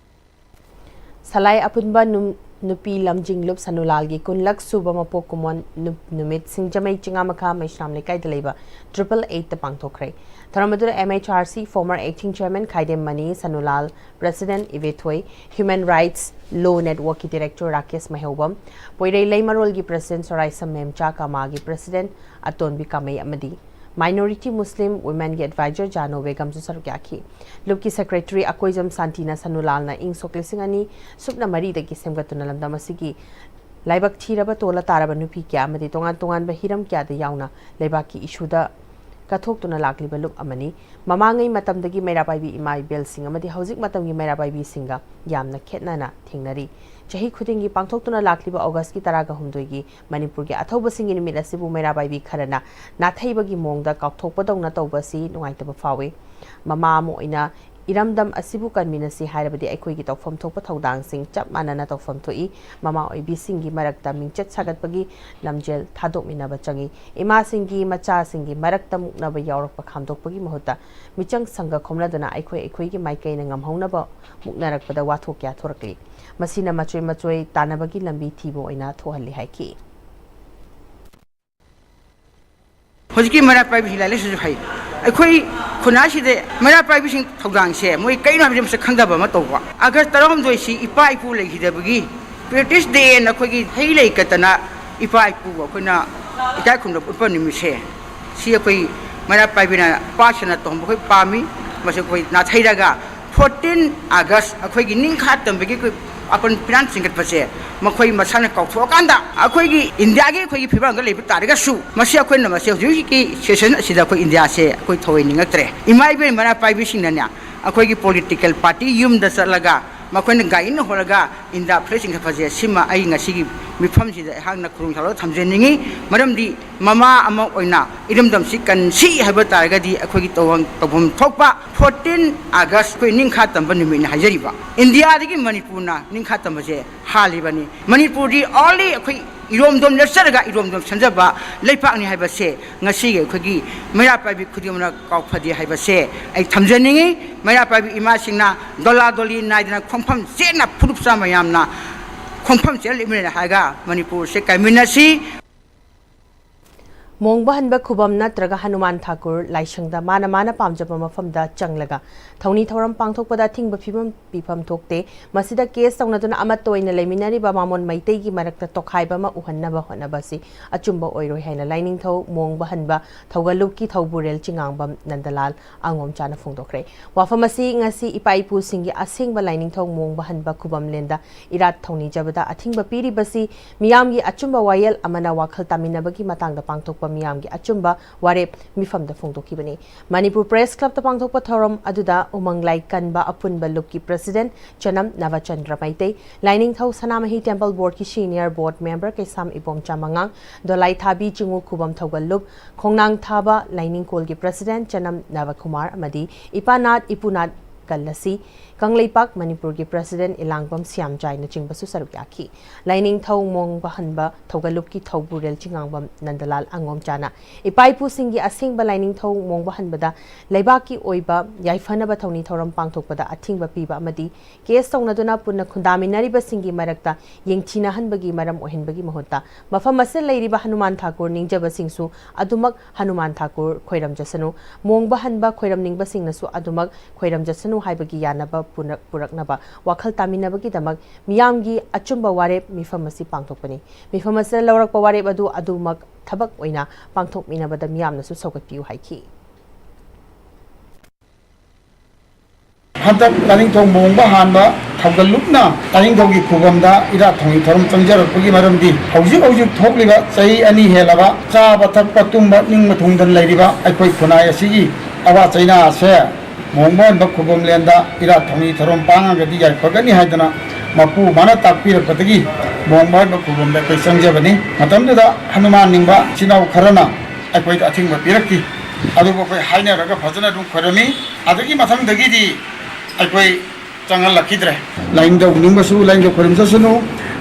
ꯁꯂꯥꯏ ꯑꯄꯨꯟꯕ ꯅꯨ- ꯅꯨꯄꯤ ꯂꯝꯖꯤꯡꯂꯨꯞ ꯁꯅꯨꯂꯥꯜꯒꯤ ꯀꯨꯟꯂꯛ ꯁꯨꯕ ꯃꯄꯣꯛ ꯀꯨꯝꯑꯣꯟ ꯅꯨ- ꯅꯨꯃꯤꯠ ꯁꯤꯡꯖꯃꯩ ꯆꯤꯉꯥꯃꯈꯥ ꯃꯩꯁ꯭ꯔꯥꯝ ꯂꯩꯀꯥꯏꯗ ꯂꯩꯕ ꯇ꯭ꯔꯤꯄꯜ ꯑꯩꯠꯇ ꯄꯥꯡꯊꯣꯛꯈ꯭ꯔꯦ꯫ ꯊꯧꯔꯝ ꯑꯗꯨꯗ M H R C former acting chairman Khaidem Mani, Sanulal president Ibethoi, human rights law networkꯀꯤ director ꯔꯥꯀꯦꯁ ꯃꯩꯍꯧꯕꯝ, ꯄꯣꯏꯔꯩ ꯂꯩꯃꯔꯣꯜꯒꯤ president ꯁꯣꯔꯥꯏꯁꯝ ꯃꯦꯝꯆꯥ, ꯀꯃꯥꯒꯤ president ꯑꯇꯣꯟꯕꯤ ꯀꯥꯃꯩ ꯑꯃꯗꯤ minority Muslim womenꯒꯤ advisor ꯖꯥꯅꯣ ꯕꯦꯒꯝꯁꯨ ꯁꯔꯨꯛ ꯌꯥꯈꯤ꯫ ꯂꯨꯞꯀꯤ secretary ꯑꯀꯣꯏꯖꯝ ꯁꯥꯟꯇꯤꯅ ꯁꯅꯨꯂꯥꯜꯅ ꯏꯪ ꯁꯣꯛ ꯂꯤꯁꯤꯡ ꯑꯅꯤ ꯁꯨꯞꯅ ꯃꯔꯤꯗꯒꯤ ꯁꯦꯝꯒꯠꯇꯨꯅ ꯂꯝꯗꯝ ꯑꯁꯤꯒꯤ ꯂꯥꯏꯕꯛ ꯊꯤꯔꯕ ꯇꯣꯜꯂ ꯇꯥꯔꯕ ꯅꯨꯄꯤ ꯀꯌꯥ ꯑꯃꯗꯤ ꯇꯣꯉꯥꯟ ꯇꯣꯉꯥꯟꯕ ꯍꯤꯔꯝ ꯀꯌꯥꯗ ꯌꯥꯎꯅ ꯂꯩꯕꯥꯛꯀꯤ ꯏꯁꯨꯗ ꯀꯠꯊꯣꯛꯇꯨꯅ ꯂꯥꯛꯂꯤꯕ ꯂꯨꯞ ꯑꯃꯅꯤ꯫ ꯃꯃꯥꯡꯉꯩ ꯃꯇꯝꯗꯒꯤ ꯃꯩꯔꯥ ꯄꯥꯏꯕꯤ ꯏꯃꯥ ꯏꯕꯦꯜꯁꯤꯡ ꯑꯃꯗꯤ ꯍꯧꯖꯤꯛ ꯃꯇꯝꯒꯤ ꯃꯩꯔꯥ ꯄꯥꯏꯕꯤꯁꯤꯡꯒ ꯌꯥꯝꯅ ꯈꯦꯠꯅꯅ ꯊꯦꯡꯅꯔꯤ꯫ ꯆꯍꯤ ꯈꯨꯗꯤꯡꯒꯤ ꯄꯥꯡꯊꯣꯛꯇꯨꯅ ꯂꯥꯛꯂꯤꯕ ꯑꯣꯒꯁꯀꯤ ꯇꯔꯥꯒ ꯍꯨꯝꯗꯣꯏꯒꯤ ꯃꯅꯤꯄꯨꯔꯒꯤ ꯑꯊꯧꯕꯁꯤꯡꯒꯤ ꯅꯨꯃꯤꯠ ꯑꯁꯤꯕꯨ ꯃꯩꯔꯥ ꯄꯥꯏꯕꯤ ꯈꯔꯅ ꯅꯥꯊꯩꯕꯒꯤ ꯃꯑꯣꯡꯗ ꯀꯥꯎꯊꯣꯛꯄꯗꯧꯅ ꯇꯧꯕ ꯑꯁꯤ ꯅꯨꯡꯉꯥꯏꯇꯕ ꯐꯥꯎꯏ꯫ ꯃꯃꯥ ꯑꯃ ꯑꯣꯏꯅ ꯏꯔꯝꯗꯝ ꯑꯁꯤꯕꯨ ꯀꯟꯃꯤꯟꯅꯁꯤ ꯍꯥꯏꯔꯕꯗꯤ ꯑꯩꯈꯣꯏꯒꯤ ꯇꯧꯐꯝ ꯊꯣꯛꯄ ꯊꯧꯗꯥꯡꯁꯤꯡ ꯆꯞ ꯃꯥꯟꯅꯅ ꯇꯧꯐꯝ ꯊꯣꯛꯏ꯫ ꯃꯃꯥ ꯑꯣꯏꯕꯤꯁꯤꯡꯒꯤ ꯃꯔꯛꯇ ꯃꯤꯡꯆꯠ ꯁꯥꯒꯠꯄꯒꯤ ꯂꯝꯖꯦꯜ ꯊꯥꯗꯣꯛꯃꯤꯟꯅꯕ ꯆꯪꯏ꯫ ꯏꯃꯥꯁꯤꯡꯒꯤ ꯃꯆꯥꯁꯤꯡꯒꯤ ꯃꯔꯛꯇ ꯃꯨꯛꯅꯕ ꯌꯥꯎꯔꯛꯄ ꯈꯥꯝꯗꯣꯛꯄꯒꯤ ꯃꯍꯨꯠꯇ ꯃꯤꯆꯪ ꯁꯪꯒ ꯈꯣꯝꯅꯗꯨꯅ ꯑꯩꯈꯣꯏ ꯑꯩꯈꯣꯏꯒꯤ ꯃꯥꯏꯀꯩꯅ ꯉꯝꯍꯧꯅꯕ ꯃꯨꯛꯅꯔꯛꯄꯗ ꯋꯥꯊꯣꯛ ꯀꯌꯥ ꯊꯣꯔꯛꯂꯤ꯫ ꯃꯁꯤꯅ ꯃꯆꯣꯏ ꯃꯆꯣꯏ ꯇꯥꯟꯅꯕꯒꯤ ꯂꯝꯕꯤ ꯊꯤꯕ ꯑꯣꯏꯅ ꯊꯣꯛꯍꯜꯂꯤ ꯍꯥꯏꯈꯤ꯫ ꯍꯧꯖꯤꯛꯀꯤ ꯃꯩꯔꯥ ꯄꯥꯏꯕꯤꯁꯤ ꯂꯥꯏꯔꯤꯛ ꯂꯥꯏꯁꯨꯁꯨ ꯍꯩ꯫ ꯑꯩꯈꯣꯏ ꯈꯨꯟꯅꯥꯏꯁꯤꯗ ꯃꯩꯔꯥ ꯄꯥꯏꯕꯤꯁꯤꯡ ꯊꯧꯗꯥꯡꯁꯦ ꯃꯣꯏ ꯀꯩꯅꯣ ꯍꯥꯏꯕꯁꯦ ꯃꯁꯛ ꯈꯪꯗꯕ ꯑꯃ ꯇꯧꯕ꯫ ꯑꯥꯒꯁ ꯇꯔꯥꯍꯨꯝꯗꯣꯏꯁꯤ ꯏꯄꯥ ꯏꯄꯨ ꯂꯩꯈꯤꯗꯕꯒꯤ British Day ꯍꯥꯏꯅ ꯑꯩꯈꯣꯏꯒꯤ ꯍꯩ ꯂꯩ ꯀꯠꯇꯅ ꯏꯄꯥ ꯏꯄꯨ ꯑꯩꯈꯣꯏꯅ ꯏꯀꯥꯏ ꯈꯨꯝꯅꯕ ꯎꯠꯄ ꯅꯨꯃꯤꯠꯁꯦ, ꯁꯤ ꯑꯩꯈꯣꯏ ꯃꯩꯔꯥ ꯄꯥꯏꯕꯤꯅ ꯄꯥꯛ ꯁꯟꯅ ꯇꯧꯍꯟꯕ ꯑꯩꯈꯣꯏ ꯄꯥꯝꯃꯤ꯫ ꯃꯁꯤ ꯑꯩꯈꯣꯏ ꯅꯥꯊꯩꯔꯒ fourteen August ꯑꯩꯈꯣꯏꯒꯤ ꯅꯤꯡꯈꯥ ꯇꯝꯕꯒꯤ ꯑꯩꯈꯣꯏ ꯑꯄꯟ ꯐꯤꯔꯥꯟ ꯆꯤꯡꯈꯠꯄꯁꯦ ꯃꯈꯣꯏ ꯃꯁꯥꯅ ꯀꯥꯎꯊꯣꯛꯑꯀꯥꯟꯗ ꯑꯩꯈꯣꯏꯒꯤ ꯏꯟꯗꯤꯌꯥꯒꯤ ꯑꯩꯈꯣꯏꯒꯤ ꯐꯤꯕꯝꯗ ꯂꯩꯕ ꯇꯥꯔꯒꯁꯨ, ꯃꯁꯤ ꯑꯩꯈꯣꯏꯅ ꯃꯁꯤ ꯍꯧꯖꯤꯛ ꯍꯧꯖꯤꯛꯀꯤ session ꯑꯁꯤꯗ ꯑꯩꯈꯣꯏ ꯏꯟꯗꯤꯌꯥꯁꯦ ꯑꯩꯈꯣꯏ ꯊꯑꯣꯏꯅꯤꯡꯉꯛꯇ꯭ꯔꯦ꯫ ꯏꯃꯥ ꯏꯕꯦꯟ ꯃꯩꯔꯥ ꯄꯥꯏꯕꯤꯁꯤꯡꯅꯅꯦ ꯑꯩꯈꯣꯏꯒꯤ political party ꯌꯨꯝꯗ ꯆꯠꯂꯒ ꯃꯈꯣꯏꯅ ꯒꯥꯔꯤꯅ ꯍꯣꯜꯂꯒ ꯏꯟꯗꯤꯌꯥ flag ꯆꯤꯡꯈꯠꯄꯁꯦ, ꯁꯤꯃ ꯑꯩ ꯉꯁꯤꯒꯤ ꯃꯤꯐꯝꯁꯤꯗ ꯑꯩꯍꯥꯛꯅ ꯈꯨꯗꯣꯡ ꯆꯥꯕ ꯊꯝꯖꯅꯤꯡꯉꯤ꯫ ꯃꯔꯝꯗꯤ ꯃꯃꯥ ꯑꯃ ꯑꯣꯏꯅ ꯏꯔꯝꯗꯝꯁꯤ ꯀꯟꯁꯤ ꯍꯥꯏꯕ ꯇꯥꯔꯒꯗꯤ ꯑꯩꯈꯣꯏꯒꯤ ꯇꯧꯐꯝ, ꯇꯧꯐꯝ ꯊꯣꯛꯄ fourteen August ꯑꯩꯈꯣꯏ ꯅꯤꯡꯈꯥ ꯇꯝꯕ ꯅꯨꯃꯤꯠꯅꯤ ꯍꯥꯏꯖꯔꯤꯕ꯫ ꯏꯟꯗꯤꯌꯥꯗꯒꯤ ꯃꯅꯤꯄꯨꯔꯅ ꯅꯤꯡꯈꯥ ꯇꯝꯕꯁꯦ ꯍꯥꯜꯂꯤꯕꯅꯤ꯫ ꯃꯅꯤꯄꯨꯔꯗꯤ only ꯑꯩꯈꯣꯏ ꯏꯔꯣꯝꯗꯣꯝ ꯂꯦꯞꯆꯔꯒ ꯏꯔꯣꯝꯗꯣꯝ ꯁꯦꯝꯖꯕ ꯂꯩꯄꯥꯛꯅꯤ ꯍꯥꯏꯕꯁꯦ ꯉꯁꯤꯒꯤ ꯑꯩꯈꯣꯏꯒꯤ ꯃꯩꯔꯥ ꯄꯥꯏꯕꯤ ꯈꯨꯗꯤꯡꯃꯛꯅ ꯀꯥꯎꯐꯗꯦ ꯍꯥꯏꯕꯁꯦ ꯑꯩ ꯊꯝꯖꯅꯤꯡꯏ꯫ ꯃꯩꯔꯥ ꯄꯥꯏꯕꯤ ꯏꯃꯥꯁꯤꯡꯅ ꯗꯣꯂꯥ ꯗꯣꯂꯤ ꯅꯥꯏꯗꯅ ꯈꯣꯡꯐꯝ ꯆꯦꯠꯅ ꯐꯨꯔꯨꯞ ꯆꯥꯝꯃ ꯌꯥꯝꯅ ꯈꯣꯡꯐꯝ ꯆꯦꯠꯅ ꯂꯦꯞꯃꯤꯟꯅꯔꯦ ꯍꯥꯏꯔꯒ ꯃꯅꯤꯄꯨꯔꯁꯦ ꯀꯥꯏꯃꯤꯟꯅꯁꯤ꯫ ꯃꯣꯡꯕ ꯍꯟꯕ ꯈꯨꯕꯝ ꯅꯠꯇ꯭ꯔꯒ ꯍꯅꯨꯃꯥꯟ ꯊꯥꯀꯨꯔ ꯂꯥꯏꯁꯪꯗ ꯃꯥꯅ ꯃꯥꯅ ꯄꯥꯝꯖꯕ ꯃꯐꯝꯗ ꯆꯪꯂꯒ ꯊꯧꯅꯤ ꯊꯧꯔꯝ ꯄꯥꯡꯊꯣꯛꯄꯗ ꯑꯊꯤꯡꯕ ꯐꯤꯕꯝ ꯄꯤꯐꯝ ꯊꯣꯛꯇꯦ꯫ ꯃꯁꯤꯗ ꯀꯦꯁ ꯇꯧꯅꯗꯨꯅ ꯑꯃꯠꯇ ꯑꯣꯏꯅ ꯂꯩꯃꯤꯟꯅꯔꯤꯕ ꯃꯥꯃꯣꯟ ꯃꯩꯇꯩꯒꯤ ꯃꯔꯛꯇ ꯇꯣꯈꯥꯏꯕ ꯑꯃ ꯎꯍꯟꯅꯕ ꯍꯣꯠꯅꯕ ꯑꯁꯤ ꯑꯆꯨꯝꯕ ꯑꯣꯏꯔꯣꯏ ꯍꯥꯏꯅ ꯂꯥꯏꯅꯤꯡꯊꯧ ꯃꯣꯡꯕ ꯍꯟꯕ ꯊꯧꯒꯜꯂꯨꯞꯀꯤ ꯊꯧꯕꯨꯔꯦꯜ ꯆꯤꯉꯥꯡꯕꯝ ꯅꯟꯗꯂꯥꯜ ꯑꯉꯣꯝꯆꯥꯅ ꯐꯣꯡꯗꯣꯛꯈ꯭ꯔꯦ꯫ ꯋꯥꯐꯝ ꯑꯁꯤ ꯉꯁꯤ ꯏꯄꯥ ꯏꯄꯨꯁꯤꯡꯒꯤ ꯑꯁꯦꯡꯕ ꯂꯥꯏꯅꯤꯡꯊꯧ ꯃꯣꯡꯕ ꯍꯟꯕ ꯈꯨꯕꯝꯂꯦꯟꯗ ꯏꯔꯥꯠ ꯊꯧꯅꯤꯖꯕꯗ ꯑꯊꯤꯡꯕ ꯄꯤꯔꯤꯕꯁꯤ ꯃꯤꯌꯥꯝꯒꯤ ꯑꯆꯨꯝꯕ ꯋꯥꯌꯦꯜ ꯑꯃꯅ ꯋꯥꯈꯜ ꯇꯥꯃꯤꯟꯅꯕꯒꯤ ꯃꯇꯥꯡꯗ ꯄꯥꯡꯊꯣꯛꯄ ꯃꯤꯌꯥꯝꯒꯤ ꯑꯆꯨꯝꯕ ꯋꯥꯔꯦꯞ ꯃꯤꯐꯝꯗ ꯐꯣꯡꯗꯣꯛꯈꯤꯕꯅꯤ꯫ ꯃꯅꯤꯄꯨꯔ ꯄ꯭ꯔꯦꯁ ꯀ꯭ꯂꯕꯇ ꯄꯥꯡꯊꯣꯛꯄ ꯊꯧꯔꯝ ꯑꯗꯨꯗ ꯎꯃꯪ ꯂꯥꯏ ꯀꯟꯕ ꯑꯄꯨꯟꯕ ꯂꯨꯞꯀꯤ ꯄ꯭ꯔꯁꯤꯗꯦꯟꯠ ꯆꯅꯝ ꯅꯕꯆꯟꯗ꯭ꯔ ꯃꯩꯇꯩ, ꯂꯥꯏꯅꯤꯡꯊꯧ ꯁꯅꯥꯃꯍꯤ ꯇꯦꯝꯄꯜ ꯕꯣꯔꯗꯀꯤ ꯁꯤꯅꯤꯌꯔ ꯕꯣꯔꯗ ꯃꯦꯝꯕꯔ ꯀꯩꯁꯥꯝ ꯏꯕꯣꯝꯆꯥ ꯃꯉꯥꯡ, ꯗꯣꯂꯥꯏꯊꯥꯕꯤ ꯆꯤꯡꯉꯨ ꯈꯨꯕꯝ ꯊꯧꯒꯜꯂꯨꯞ, ꯈꯣꯡꯅꯥꯡ ꯊꯥꯕ ꯂꯥꯏꯅꯤꯡꯀꯣꯜꯒꯤ ꯄ꯭ꯔꯁꯤꯗꯦꯟꯠ ꯆꯅꯝ ꯅꯕꯀꯨꯃꯥꯔ ꯑꯃꯗꯤ ꯏꯄꯥꯅꯥꯠ ꯏꯄꯨꯅꯥꯠ ꯀꯜꯂꯁꯤ ꯀꯪꯂꯩꯄꯥꯛ ꯃꯅꯤꯄꯨꯔꯒꯤ ꯄ꯭ꯔꯁꯤꯗꯦꯟꯠ ꯏꯂꯥꯡꯕꯝ ꯁꯤꯌꯥꯝꯖꯥꯏꯅꯆꯤꯡꯕꯁꯨ ꯁꯔꯨꯛ ꯌꯥꯈꯤ꯫ ꯂꯥꯏꯅꯤꯡꯊꯧ ꯃꯣꯡꯕ ꯍꯟꯕ ꯊꯧꯒꯜꯂꯨꯞꯀꯤ ꯊꯧꯕꯨꯔꯦꯜ ꯆꯤꯉꯥꯡꯕꯝ ꯅꯟꯗꯂꯥꯜ ꯑꯉꯣꯝꯆꯥꯅ ꯏꯄꯥ ꯏꯄꯨꯁꯤꯡꯒꯤ ꯑꯁꯦꯡꯕ ꯂꯥꯏꯅꯤꯡꯊꯧ ꯃꯣꯡꯕ ꯍꯟꯕꯗ ꯂꯩꯕꯥꯛꯀꯤ ꯑꯣꯏꯕ ꯌꯥꯏꯐꯅꯕ ꯊꯧꯅꯤ ꯊꯧꯔꯝ ꯄꯥꯡꯊꯣꯛꯄꯗ ꯑꯊꯤꯡꯕ ꯄꯤꯕ ꯑꯃꯗꯤ ꯀꯦꯁ ꯇꯧꯅꯗꯨꯅ ꯄꯨꯟꯅ ꯈꯨꯟꯗꯥꯃꯤꯟꯅꯔꯤꯕꯁꯤꯡꯒꯤ ꯃꯔꯛꯇ ꯌꯦꯡꯊꯤꯅꯍꯟꯕꯒꯤ ꯃꯔꯝ ꯑꯣꯏꯍꯟꯕꯒꯤ ꯃꯍꯨꯠꯇ ꯃꯐꯝ ꯑꯁꯤꯗ ꯂꯩꯔꯤꯕ ꯍꯅꯨꯃꯥꯟ ꯊꯥꯀꯨꯔ ꯅꯤꯡꯖꯕꯁꯤꯡꯁꯨ ꯑꯗꯨꯃꯛ ꯍꯅꯨꯃꯥꯟ ꯊꯥꯀꯨꯔ ꯈꯣꯏꯔꯝꯖꯁꯅꯨ, ꯃꯣꯡꯕ ꯍꯟꯕ ꯈꯣꯏꯔꯝꯅꯤꯡꯕꯁꯤꯡꯅꯁꯨ ꯑꯗꯨꯃꯛ ꯈꯣꯏꯔꯝꯖꯁꯅꯨ ꯍꯥꯏꯕꯒꯤ ꯌꯥꯅꯕ ꯄꯨꯔꯛ-, ꯄꯨꯔꯛꯅꯕ ꯋꯥꯈꯜ ꯇꯥꯃꯤꯟꯅꯕꯒꯤꯗꯃꯛ ꯃꯤꯌꯥꯝꯒꯤ ꯑꯆꯨꯝꯕ ꯋꯥꯔꯦꯞ ꯃꯤꯐꯝ ꯑꯁꯤ ꯄꯥꯡꯊꯣꯛꯄꯅꯤ꯫ ꯃꯤꯐꯝ ꯑꯁꯤꯗ ꯂꯧꯔꯛꯄ ꯋꯥꯔꯦꯞ ꯑꯗꯨ ꯑꯗꯨꯃꯛ ꯊꯕꯛ ꯑꯣꯏꯅ ꯄꯥꯡꯊꯣꯛꯃꯤꯟꯅꯕꯗ ꯃꯤꯌꯥꯝꯅꯁꯨ ꯁꯧꯒꯠꯄꯤꯌꯨ ꯍꯥꯏꯈꯤ꯫ ꯍꯟꯗꯛ ꯂꯥꯏꯅꯤꯡꯊꯧ ꯃꯣꯡꯕ ꯍꯥꯟꯕ ꯊꯧꯒꯜꯂꯨꯞꯅ ꯂꯥꯏꯅꯤꯡꯊꯧꯒꯤ ꯈꯨꯕꯝꯗ ꯏꯔꯥꯠ ꯊꯧꯅꯤ ꯊꯧꯔꯝ ꯆꯪꯖꯔꯛꯄꯒꯤ ꯃꯔꯝꯗꯤ ꯍꯧꯖꯤꯛ ꯍꯧꯖꯤꯛ ꯊꯣꯛꯂꯤꯕ ꯆꯍꯤ ꯑꯅꯤ ꯍꯦꯜꯂꯕ ꯆꯥꯕ ꯊꯛꯄ ꯇꯨꯝꯕ ꯅꯤꯡꯕ ꯊꯨꯡꯗꯅ ꯂꯩꯔꯤꯕ ꯑꯩꯈꯣꯏ ꯈꯨꯟꯅꯥꯏ ꯑꯁꯤꯒꯤ ꯑꯋꯥ ꯆꯩꯅꯥ ꯑꯁꯦ ꯃꯣꯡꯕ ꯍꯟꯕ ꯈꯨꯕꯝꯂꯦꯟꯗ ꯏꯔꯥꯠ ꯊꯧꯅꯤ ꯊꯧꯔꯝ ꯄꯥꯡꯉꯒꯗꯤ ꯌꯥꯏꯐꯒꯅꯤ ꯍꯥꯏꯗꯅ ꯃꯄꯨ ꯃꯥꯅ ꯇꯥꯛꯄꯤꯔꯛꯄꯗꯒꯤ ꯃꯣꯡꯕ ꯍꯟꯕ ꯈꯨꯕꯝꯗ ꯑꯩꯈꯣꯏ ꯆꯪꯖꯕꯅꯤ꯫ ꯃꯇꯝꯗꯨꯗ ꯍꯅꯨꯃꯥꯟ ꯅꯤꯡꯕ ꯏꯆꯤꯟ ꯏꯅꯥꯎ ꯈꯔꯅ ꯑꯩꯈꯣꯏꯗ ꯑꯊꯤꯡꯕ ꯄꯤꯔꯛꯈꯤ꯫ ꯑꯗꯨꯕꯨ ꯑꯩꯈꯣꯏ ꯍꯥꯏꯅꯔꯒ ꯐꯖꯅ ꯑꯗꯨꯝ ꯈꯣꯏꯔꯝꯃꯤ꯫ ꯑꯗꯨꯒꯤ ꯃꯊꯪꯗꯒꯤꯗꯤ ꯑꯩꯈꯣꯏ ꯆꯪꯍꯜꯂꯛꯈꯤꯗ꯭ꯔꯦ꯫ ꯂꯥꯏꯅꯤꯡꯊꯧ ꯅꯤꯡꯕꯁꯨ ꯂꯥꯏꯅꯤꯡꯊꯧ ꯈꯣꯏꯔꯝꯖꯁꯅꯨ,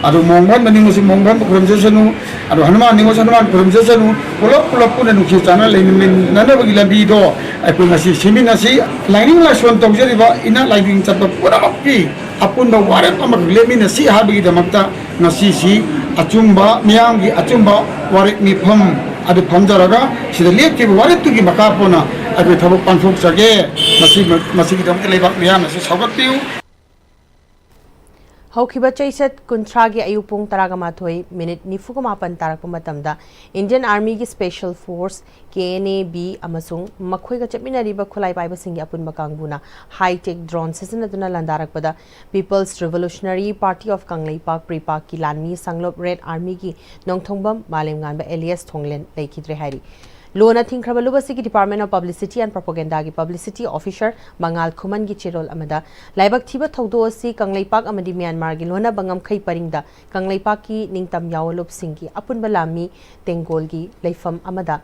ꯑꯗꯨ ꯃꯣꯡꯕꯟ ꯃꯅꯤꯡꯕꯨꯁꯨ ꯃꯣꯡꯕꯟꯕꯨ ꯈꯨꯔꯨꯝꯖꯁꯅꯨ, ꯑꯗꯨ ꯍꯅꯨꯃꯥꯟ ꯅꯤꯡꯕꯁꯨ ꯍꯅꯨꯃꯥꯟ ꯈꯨꯔꯨꯝꯖꯁꯅꯨ꯫ ꯄꯨꯂꯞ ꯄꯨꯂꯞ ꯄꯨꯟꯅ ꯅꯨꯡꯁꯤ ꯆꯥꯟꯅ ꯂꯩꯃꯤꯟꯅꯅꯕꯒꯤ ꯂꯝꯕꯤꯗꯣ ꯑꯩꯈꯣꯏ ꯉꯁꯤ ꯁꯦꯝꯃꯤꯟꯅꯁꯤ꯫ ꯂꯥꯏꯅꯤꯡ ꯂꯥꯏꯁꯣꯟ ꯇꯧꯖꯔꯤꯕ ꯏꯅꯥꯠ ꯂꯥꯏꯅꯤꯡ ꯆꯠꯄ ꯄꯨꯝꯅꯃꯛꯀꯤ ꯑꯄꯨꯟꯕ ꯋꯥꯔꯦꯞ ꯑꯃꯈꯛ ꯂꯦꯞꯃꯤꯟꯅꯁꯤ ꯍꯥꯏꯕꯒꯤꯗꯃꯛꯇ ꯉꯁꯤꯁꯤ ꯑꯆꯨꯝꯕ, ꯃꯤꯌꯥꯝꯒꯤ ꯑꯆꯨꯝꯕ ꯋꯥꯔꯦꯞ ꯃꯤꯐꯝ ꯑꯗꯨ ꯐꯝꯖꯔꯒ, ꯁꯤꯗ ꯂꯦꯞꯈꯤꯕ ꯋꯥꯔꯦꯞꯇꯨꯒꯤ ꯃꯈꯥ ꯄꯣꯟꯅ ꯑꯩꯈꯣꯏ ꯊꯕꯛ ꯄꯥꯡꯊꯣꯛꯆꯒꯦ꯫ ꯃꯁꯤ, ꯃꯁꯤꯒꯤꯗꯃꯛꯇ ꯂꯩꯕꯥꯛ ꯃꯤꯌꯥꯝꯅꯁꯨ ꯁꯧꯒꯠꯄꯤꯌꯨ꯫ ꯍꯧꯈꯤꯕ ꯆꯩꯆꯠ ꯀꯨꯟꯊ꯭ꯔꯥꯒꯤ ꯑꯌꯨꯛ ꯄꯨꯡ ꯇꯔꯥꯒ ꯃꯥꯊꯣꯏ ꯃꯤꯅꯤꯠ ꯅꯤꯐꯨꯒ ꯃꯥꯄꯟ ꯇꯥꯔꯛꯄ ꯃꯇꯝꯗ Indian Army ꯒꯤ Special Force, K N A B, ꯑꯃꯁꯨꯡ ꯃꯈꯣꯏꯒ ꯆꯠꯃꯤꯟꯅꯔꯤꯕ ꯈꯨꯠꯂꯥꯏ ꯄꯥꯏꯕꯁꯤꯡꯒꯤ ꯑꯄꯨꯟꯕ ꯀꯥꯡꯕꯨꯅ high-tech drone ꯁꯤꯖꯤꯟꯅꯗꯨꯅ ꯂꯥꯟꯗꯥꯔꯛꯄꯗ People's Revolutionary Party of Kangleipak, PREPAK ꯀꯤ ꯂꯥꯟꯃꯤ ꯁꯪꯂꯨꯞ Red Army ꯒꯤ ꯅꯣꯡꯊꯣꯡꯕꯝ ꯃꯥꯂꯦꯝꯉꯥꯟꯕ alias ꯊꯣꯡꯂꯦꯟ ꯂꯩꯈꯤꯗ꯭ꯔꯦ ꯍꯥꯏꯔꯤ꯫ ꯂꯣꯟꯅ ꯊꯤꯡꯈ꯭ꯔꯕ ꯂꯨꯞ ꯑꯁꯤꯒꯤ Department of Publicity and Propaganda ꯒꯤ publicity officer ꯃꯉꯥꯜ ꯈꯨꯃꯟꯒꯤ ꯆꯦꯔꯣꯜ ꯑꯃꯗ, ꯂꯥꯏꯕꯛ ꯊꯤꯕ ꯊꯧꯗꯣꯛ ꯑꯁꯤ ꯀꯪꯂꯩꯄꯥꯛ ꯑꯃꯗꯤ ꯃ꯭ꯌꯥꯟꯃꯥꯔꯒꯤ ꯂꯣꯟꯅꯕ ꯉꯝꯈꯩ ꯄꯔꯤꯡꯗ ꯀꯪꯂꯩꯄꯥꯛꯀꯤ ꯅꯤꯡꯇꯝ ꯌꯥꯑꯣꯟꯂꯨꯞꯁꯤꯡꯒꯤ ꯑꯄꯨꯟꯕ ꯂꯥꯟꯃꯤ ꯇꯦꯡꯒꯣꯜꯒꯤ ꯂꯩꯐꯝ ꯑꯃꯗ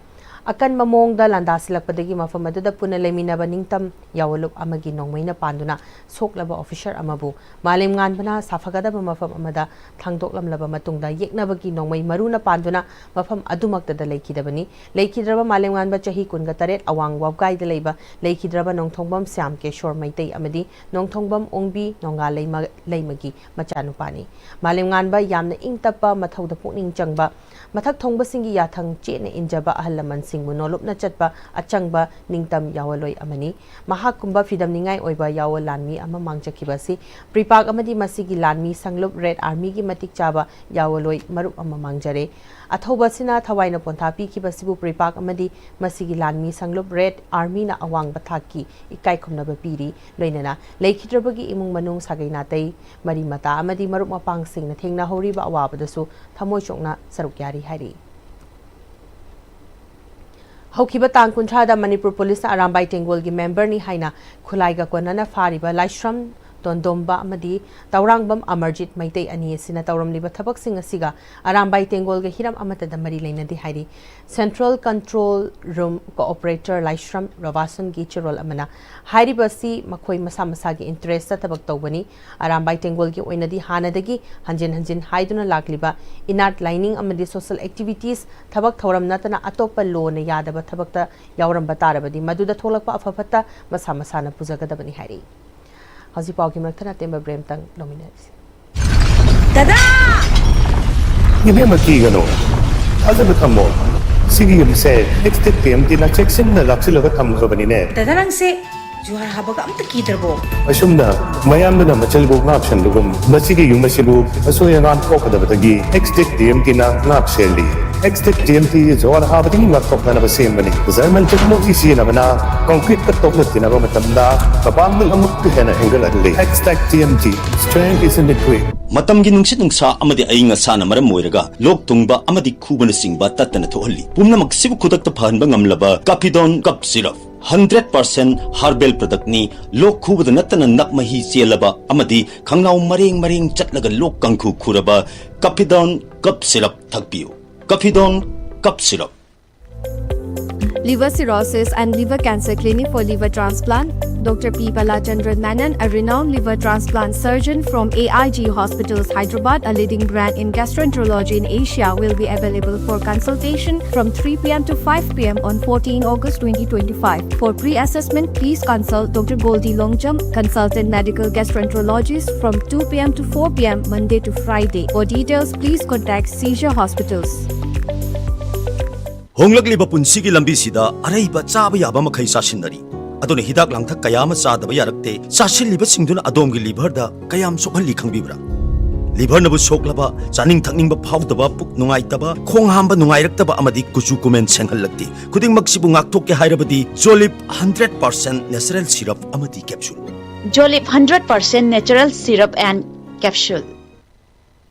ꯑꯀꯟꯕ ꯃꯑꯣꯡꯗ ꯂꯥꯟꯗꯥꯁꯤꯜꯂꯛꯄꯗꯒꯤ ꯃꯐꯝ ꯑꯗꯨꯗ ꯄꯨꯟꯅ ꯂꯩꯃꯤꯟꯅꯕ ꯅꯤꯡꯇꯝ ꯌꯥꯑꯣꯟꯂꯨꯞ ꯑꯃꯒꯤ ꯅꯣꯡꯃꯩꯅ ꯄꯥꯟꯗꯨꯅ ꯁꯣꯛꯂꯕ officer ꯑꯃꯕꯨ ꯃꯥꯂꯦꯝꯉꯥꯟꯕꯅ ꯁꯥꯐꯒꯗꯕ ꯃꯐꯝ ꯑꯃꯗ ꯊꯥꯡꯗꯣꯛꯂꯝꯂꯕ ꯃꯇꯨꯡꯗ, ꯌꯦꯛꯅꯕꯒꯤ ꯅꯣꯡꯃꯩ ꯃꯔꯨꯅ ꯄꯥꯟꯗꯨꯅ ꯃꯐꯝ ꯑꯗꯨꯃꯛꯇꯗ ꯂꯩꯈꯤꯗꯕꯅꯤ꯫ ꯂꯩꯈꯤꯗ꯭ꯔꯕ ꯃꯥꯂꯦꯝꯉꯥꯟꯕ ꯆꯍꯤ ꯀꯨꯟꯒ ꯇꯔꯦꯠ, ꯑꯋꯥꯡ ꯋꯥꯕꯒꯥꯏꯗ ꯂꯩꯕ ꯂꯩꯈꯤꯗ꯭ꯔꯕ ꯅꯣꯡꯊꯣꯡꯕꯝ ꯁ꯭ꯌꯥꯝ ꯀꯦꯁꯣꯔ ꯃꯩꯇꯩ ꯑꯃꯗꯤ ꯅꯣꯡꯊꯣꯡꯕꯝ ꯑꯣꯡꯕꯤ ꯅꯣꯡꯉꯥ ꯂꯩꯃ, ꯂꯩꯃꯒꯤ ꯃꯆꯥꯅꯨꯄꯥꯅꯤ꯫ ꯃꯥꯂꯦꯝꯉꯥꯟꯕ ꯌꯥꯝꯅ ꯏꯪ ꯇꯞꯄ, ꯃꯊꯧꯗ ꯄꯨꯛꯅꯤꯡ ꯆꯪꯕ, ꯃꯊꯛ ꯊꯣꯡꯕꯁꯤꯡꯒꯤ ꯌꯥꯊꯪ ꯆꯦꯠꯅ ꯏꯟꯖꯕ, ꯑꯍꯜ ꯂꯃꯟꯁꯤꯡꯕꯨ ꯅꯣꯂꯨꯞꯅ ꯆꯠꯄ ꯑꯆꯪꯕ ꯅꯤꯡꯇꯝ ꯌꯥꯑꯣꯟꯂꯣꯏ ꯑꯃꯅꯤ꯫ ꯃꯍꯥꯛꯀꯨꯝꯕ ꯐꯤꯗꯝꯅꯤꯡꯉꯥꯏ ꯑꯣꯏꯕ ꯌꯥꯑꯣꯟ ꯂꯥꯟꯃꯤ ꯑꯃ ꯃꯥꯡꯖꯈꯤꯕ ꯑꯁꯤ PREPAK ꯑꯃꯗꯤ ꯃꯁꯤꯒꯤ ꯂꯥꯟꯃꯤ ꯁꯪꯂꯨꯞ Red Army ꯒꯤ ꯃꯇꯤꯛ ꯆꯥꯕ ꯌꯥꯑꯣꯟꯂꯣꯏ ꯃꯔꯨꯞ ꯑꯃ ꯃꯥꯡꯖꯔꯦ꯫ ꯑꯊꯧꯕ ꯑꯁꯤꯅ ꯊꯋꯥꯏꯅ ꯄꯣꯟꯊꯥ ꯄꯤꯈꯤꯕꯁꯤꯕꯨ PREPAK ꯑꯃꯗꯤ ꯃꯁꯤꯒꯤ ꯂꯥꯟꯃꯤ ꯁꯪꯂꯨꯞ Red Army ꯅ ꯑꯋꯥꯡꯕ ꯊꯥꯛꯀꯤ ꯏꯀꯥꯏ ꯈꯨꯝꯅꯕ ꯄꯤꯔꯤ꯫ ꯂꯣꯏꯅꯅ ꯂꯩꯈꯤꯗ꯭ꯔꯕꯒꯤ ꯏꯃꯨꯡ ꯃꯅꯨꯡ, ꯁꯥꯒꯩ ꯅꯥꯇꯩ, ꯃꯔꯤ ꯃꯇꯥ ꯑꯃꯗꯤ ꯃꯔꯨꯞ ꯃꯄꯥꯡꯁꯤꯡꯅ ꯊꯦꯡꯅꯍꯧꯔꯤꯕ ꯑꯋꯥꯕꯗꯁꯨ ꯊꯃꯣꯏ ꯁꯣꯛꯅ ꯁꯔꯨꯛ ꯌꯥꯔꯤ ꯍꯥꯏꯔꯤ꯫ ꯍꯧꯈꯤꯕ ꯇꯥꯡ ꯀꯨꯟꯊ꯭ꯔꯥꯗ ꯃꯅꯤꯄꯨꯔ ꯄꯨꯂꯤꯁꯅ ꯑꯔꯥꯝꯕꯥꯏ ꯇꯦꯡꯒꯣꯜꯒꯤ member ꯅꯤ ꯍꯥꯏꯅ ꯈꯨꯠꯂꯥꯏꯒ ꯀꯣꯟꯅꯅ ꯐꯥꯔꯤꯕ ꯂꯥꯏꯁ꯭ꯔꯝ ꯇꯣꯟꯗꯣꯝꯕ ꯑꯃꯗꯤ ꯇꯧꯔꯥꯡꯕꯝ ꯑꯃꯔꯖꯤꯠ ꯃꯩꯇꯩ ꯑꯅꯤ ꯑꯁꯤꯅ ꯇꯧꯔꯝꯂꯤꯕ ꯊꯕꯛꯁꯤꯡ ꯑꯁꯤꯒ ꯑꯔꯥꯝꯕꯥꯏ ꯇꯦꯡꯒꯣꯜꯒ ꯍꯤꯔꯝ ꯑꯃꯠꯇꯗ ꯃꯔꯤ ꯂꯩꯅꯗꯦ ꯍꯥꯏꯔꯤ꯫ Central Control Room Co-operator ꯂꯥꯏꯁ꯭ꯔꯝ ꯔꯣꯕꯥꯁꯟꯒꯤ ꯆꯦꯔꯣꯜ ꯑꯃꯅ ꯍꯥꯏꯔꯤꯕ ꯑꯁꯤ ꯃꯈꯣꯏ ꯃꯁꯥ ꯃꯁꯥꯒꯤ interest ꯊꯕꯛ ꯇꯧꯕꯅꯤ꯫ ꯑꯔꯥꯝꯕꯥꯏ ꯇꯦꯡꯒꯣꯜꯒꯤ ꯑꯣꯏꯅꯗꯤ ꯍꯥꯟꯅꯗꯒꯤ ꯍꯟꯖꯤꯟ ꯍꯟꯖꯤꯟ ꯍꯥꯏꯗꯨꯅ ꯂꯥꯛꯂꯤꯕ inert lining ꯑꯃꯗꯤ social activities ꯊꯕꯛ ꯊꯧꯔꯝ ꯅꯠꯇꯅ ꯑꯇꯣꯞꯄ ꯂꯣꯅ ꯌꯥꯗꯕ ꯊꯕꯛꯇ ꯌꯥꯎꯔꯝꯕ ꯇꯥꯔꯕꯗꯤ ꯃꯗꯨꯗ ꯊꯣꯛꯂꯛꯄ ꯑꯐ ꯐꯠꯇ ꯃꯁꯥ ꯃꯁꯥꯅ ꯄꯨꯖꯒꯗꯕꯅꯤ ꯍꯥꯏꯔꯤ꯫ ꯍꯧꯖꯤꯛ ꯄꯥꯎꯒꯤ ꯃꯔꯛ ꯊꯠꯅ ꯑꯇꯦꯟꯕ break ꯑꯃꯇꯪ ꯂꯧꯃꯤꯟꯅꯔꯁꯤ꯫ ꯗꯗꯥ! ꯏꯕꯦꯝꯃ, ꯀꯤꯒꯅꯨ, ꯊꯥꯖꯕ ꯊꯝꯃꯣ꯫ ꯁꯤꯒꯤ ꯌꯨꯝꯁꯦ ꯑꯦꯛꯁꯇꯦꯛ ꯇꯤ ꯑꯦꯝ ꯇꯤꯅ ꯆꯦꯛꯁꯤꯟꯅ ꯂꯥꯛꯁꯤꯜꯂꯒ ꯊꯝꯈ꯭ꯔꯕꯅꯤꯅꯦ꯫ ꯗꯗꯥ, ꯅꯪꯁꯦ ꯖꯨꯍꯥꯔ ꯍꯥꯕꯒ ꯑꯝꯇ ꯀꯤꯗ꯭ꯔꯕꯣ? ꯑꯁꯨꯝꯅ ꯃꯌꯥꯝꯗꯨꯅ ꯃꯆꯜꯕꯨ ꯉꯥꯛ ꯁꯦꯟꯕꯒꯨꯝ, ꯃꯁꯤꯒꯤ ꯌꯨꯝ ꯑꯁꯤꯕꯨ ꯑꯁꯣꯏ ꯑꯉꯥꯝ ꯊꯣꯛꯀꯗꯕꯗꯒꯤ ꯑꯦꯛꯁꯇꯦꯛ ꯇꯤ ꯑꯦꯝ ꯇꯤꯅ ꯉꯥꯛ ꯁꯦꯜꯂꯤ꯫ ꯑꯦꯛꯁꯇꯦꯛ ꯇꯤ ꯑꯦꯝ ꯇꯤ ꯖꯨꯍꯥꯔ ꯍꯥꯕꯗꯒꯤ ꯉꯥꯛꯊꯣꯛꯅꯅꯕ ꯁꯦꯝꯕꯅꯤ꯫ ꯖꯔꯃꯟ ꯇꯦꯛꯅꯣꯂꯣꯖꯤ ꯁꯤꯖꯤꯟꯅꯕꯅ ꯀꯪꯀ꯭ꯔꯤꯠꯀ ꯇꯣꯛꯅ ꯇꯤꯟꯅꯕ ꯃꯇꯝꯗ ꯃꯄꯥꯡꯒꯜ ꯑꯃꯨꯛꯀ ꯍꯦꯟꯅ ꯍꯦꯟꯒꯠꯍꯜꯂꯤ꯫ ꯑꯦꯛꯁꯇꯦꯛ T M T, strength is in the grit. ꯃꯇꯝꯒꯤ ꯅꯨꯡꯁꯤꯠ ꯅꯨꯡꯁꯥ ꯑꯃꯗꯤ ꯑꯏꯪ ꯑꯁꯥꯅ ꯃꯔꯝ ꯑꯣꯏꯔꯒ ꯂꯣꯛ ꯊꯨꯡꯕ ꯑꯃꯗꯤ ꯈꯨꯕꯅꯆꯤꯡꯕ ꯇꯠꯇꯅ ꯊꯣꯛꯍꯜꯂꯤ꯫ ꯄꯨꯝꯅꯃꯛꯁꯤꯕꯨ ꯈꯨꯗꯛꯇ ꯐꯍꯟꯕ ꯉꯝꯂꯕ ꯀꯥꯐꯤꯗꯣꯟ ꯀꯞ ꯁꯤꯔꯞ꯫ ꯍꯟꯗ꯭ꯔꯦꯠ ꯄꯥꯔꯁꯦꯟ ꯍꯔꯕꯦꯜ ꯄ꯭ꯔꯗꯛꯅꯤ꯫ ꯂꯣꯛ ꯈꯨꯕꯗ ꯅꯠꯇꯅ ꯅꯞ ꯃꯍꯤ ꯆꯦꯜꯂꯕ ꯑꯃꯗꯤ ꯈꯪꯅꯥꯎ ꯃꯔꯦꯡ ꯃꯔꯦꯡ ꯆꯠꯂꯒ ꯂꯣꯛ ꯀꯥꯡꯈꯨ ꯈꯨꯔꯕ ꯀꯥꯐꯤꯗꯣꯟ ꯀꯞ ꯁꯤꯔꯞ ꯊꯛꯄꯤꯌꯨ꯫ ꯀꯥꯐꯤꯗꯣꯟ ꯀꯞ syrup. Liver Cirrhosis and Liver Cancer Clinic for Liver Transplant, Doctor P Balachandran Menon, a renowned liver transplant surgeon from A I G Hospitals, Hyderabad, a leading brand in gastroenterology in Asia, will be available for consultation from three p m to five p m on fourteen August twenty twenty-five. For pre-assessment, please consult Doctor Goldie Longjam, consultant medical gastroenterologist, from two p m to four p m Monday to Friday. For details, please contact Seizure Hospitals. ꯍꯣꯡꯂꯛꯂꯤꯕ ꯄꯨꯟꯁꯤꯒꯤ ꯂꯝꯕꯤꯁꯤꯗ ꯑꯔꯩꯕ ꯆꯥꯕ ꯌꯥꯕ ꯃꯈꯩ ꯆꯥꯁꯤꯟꯅꯔꯤ꯫ ꯑꯗꯨꯅ ꯍꯤꯗꯥꯛ ꯂꯥꯡꯊꯛ ꯀꯌꯥ ꯑꯃ ꯆꯥꯗꯕ ꯌꯥꯔꯛꯇꯦ꯫ ꯆꯥꯁꯤꯜꯂꯤꯕꯁꯤꯡꯗꯨꯅ ꯑꯗꯣꯝꯒꯤ ꯂꯤꯚꯔꯗ ꯀꯌꯥꯝ ꯁꯣꯛꯍꯜꯂꯤ ꯈꯪꯕꯤꯕ꯭ꯔꯥ? ꯂꯤꯚꯔꯅꯕꯨ ꯁꯣꯛꯂꯕ, ꯆꯥꯅꯤꯡ ꯊꯛꯅꯤꯡꯕ ꯐꯥꯎꯗꯕ, ꯄꯨꯛ ꯅꯨꯡꯉꯥꯏꯇꯕ, ꯈꯣꯡ ꯍꯥꯝꯕ ꯅꯨꯡꯉꯥꯏꯔꯛꯇꯕ ꯑꯃꯗꯤ ꯀꯨꯆꯨ ꯀꯨꯃꯦꯟ ꯁꯦꯡꯍꯜꯂꯛꯇꯦ꯫ ꯈꯨꯗꯤꯡꯃꯛꯁꯤꯕꯨ ꯉꯥꯛꯊꯣꯛꯀꯦ ꯍꯥꯏꯔꯕꯗꯤ ꯖꯣꯂꯤꯞ ꯍꯟꯗ꯭ꯔꯦꯠ ꯄꯥꯔꯁꯦꯟ natural syrup ꯑꯃꯗꯤ capsule꯫ Jolip hundred percent natural syrup and capsule.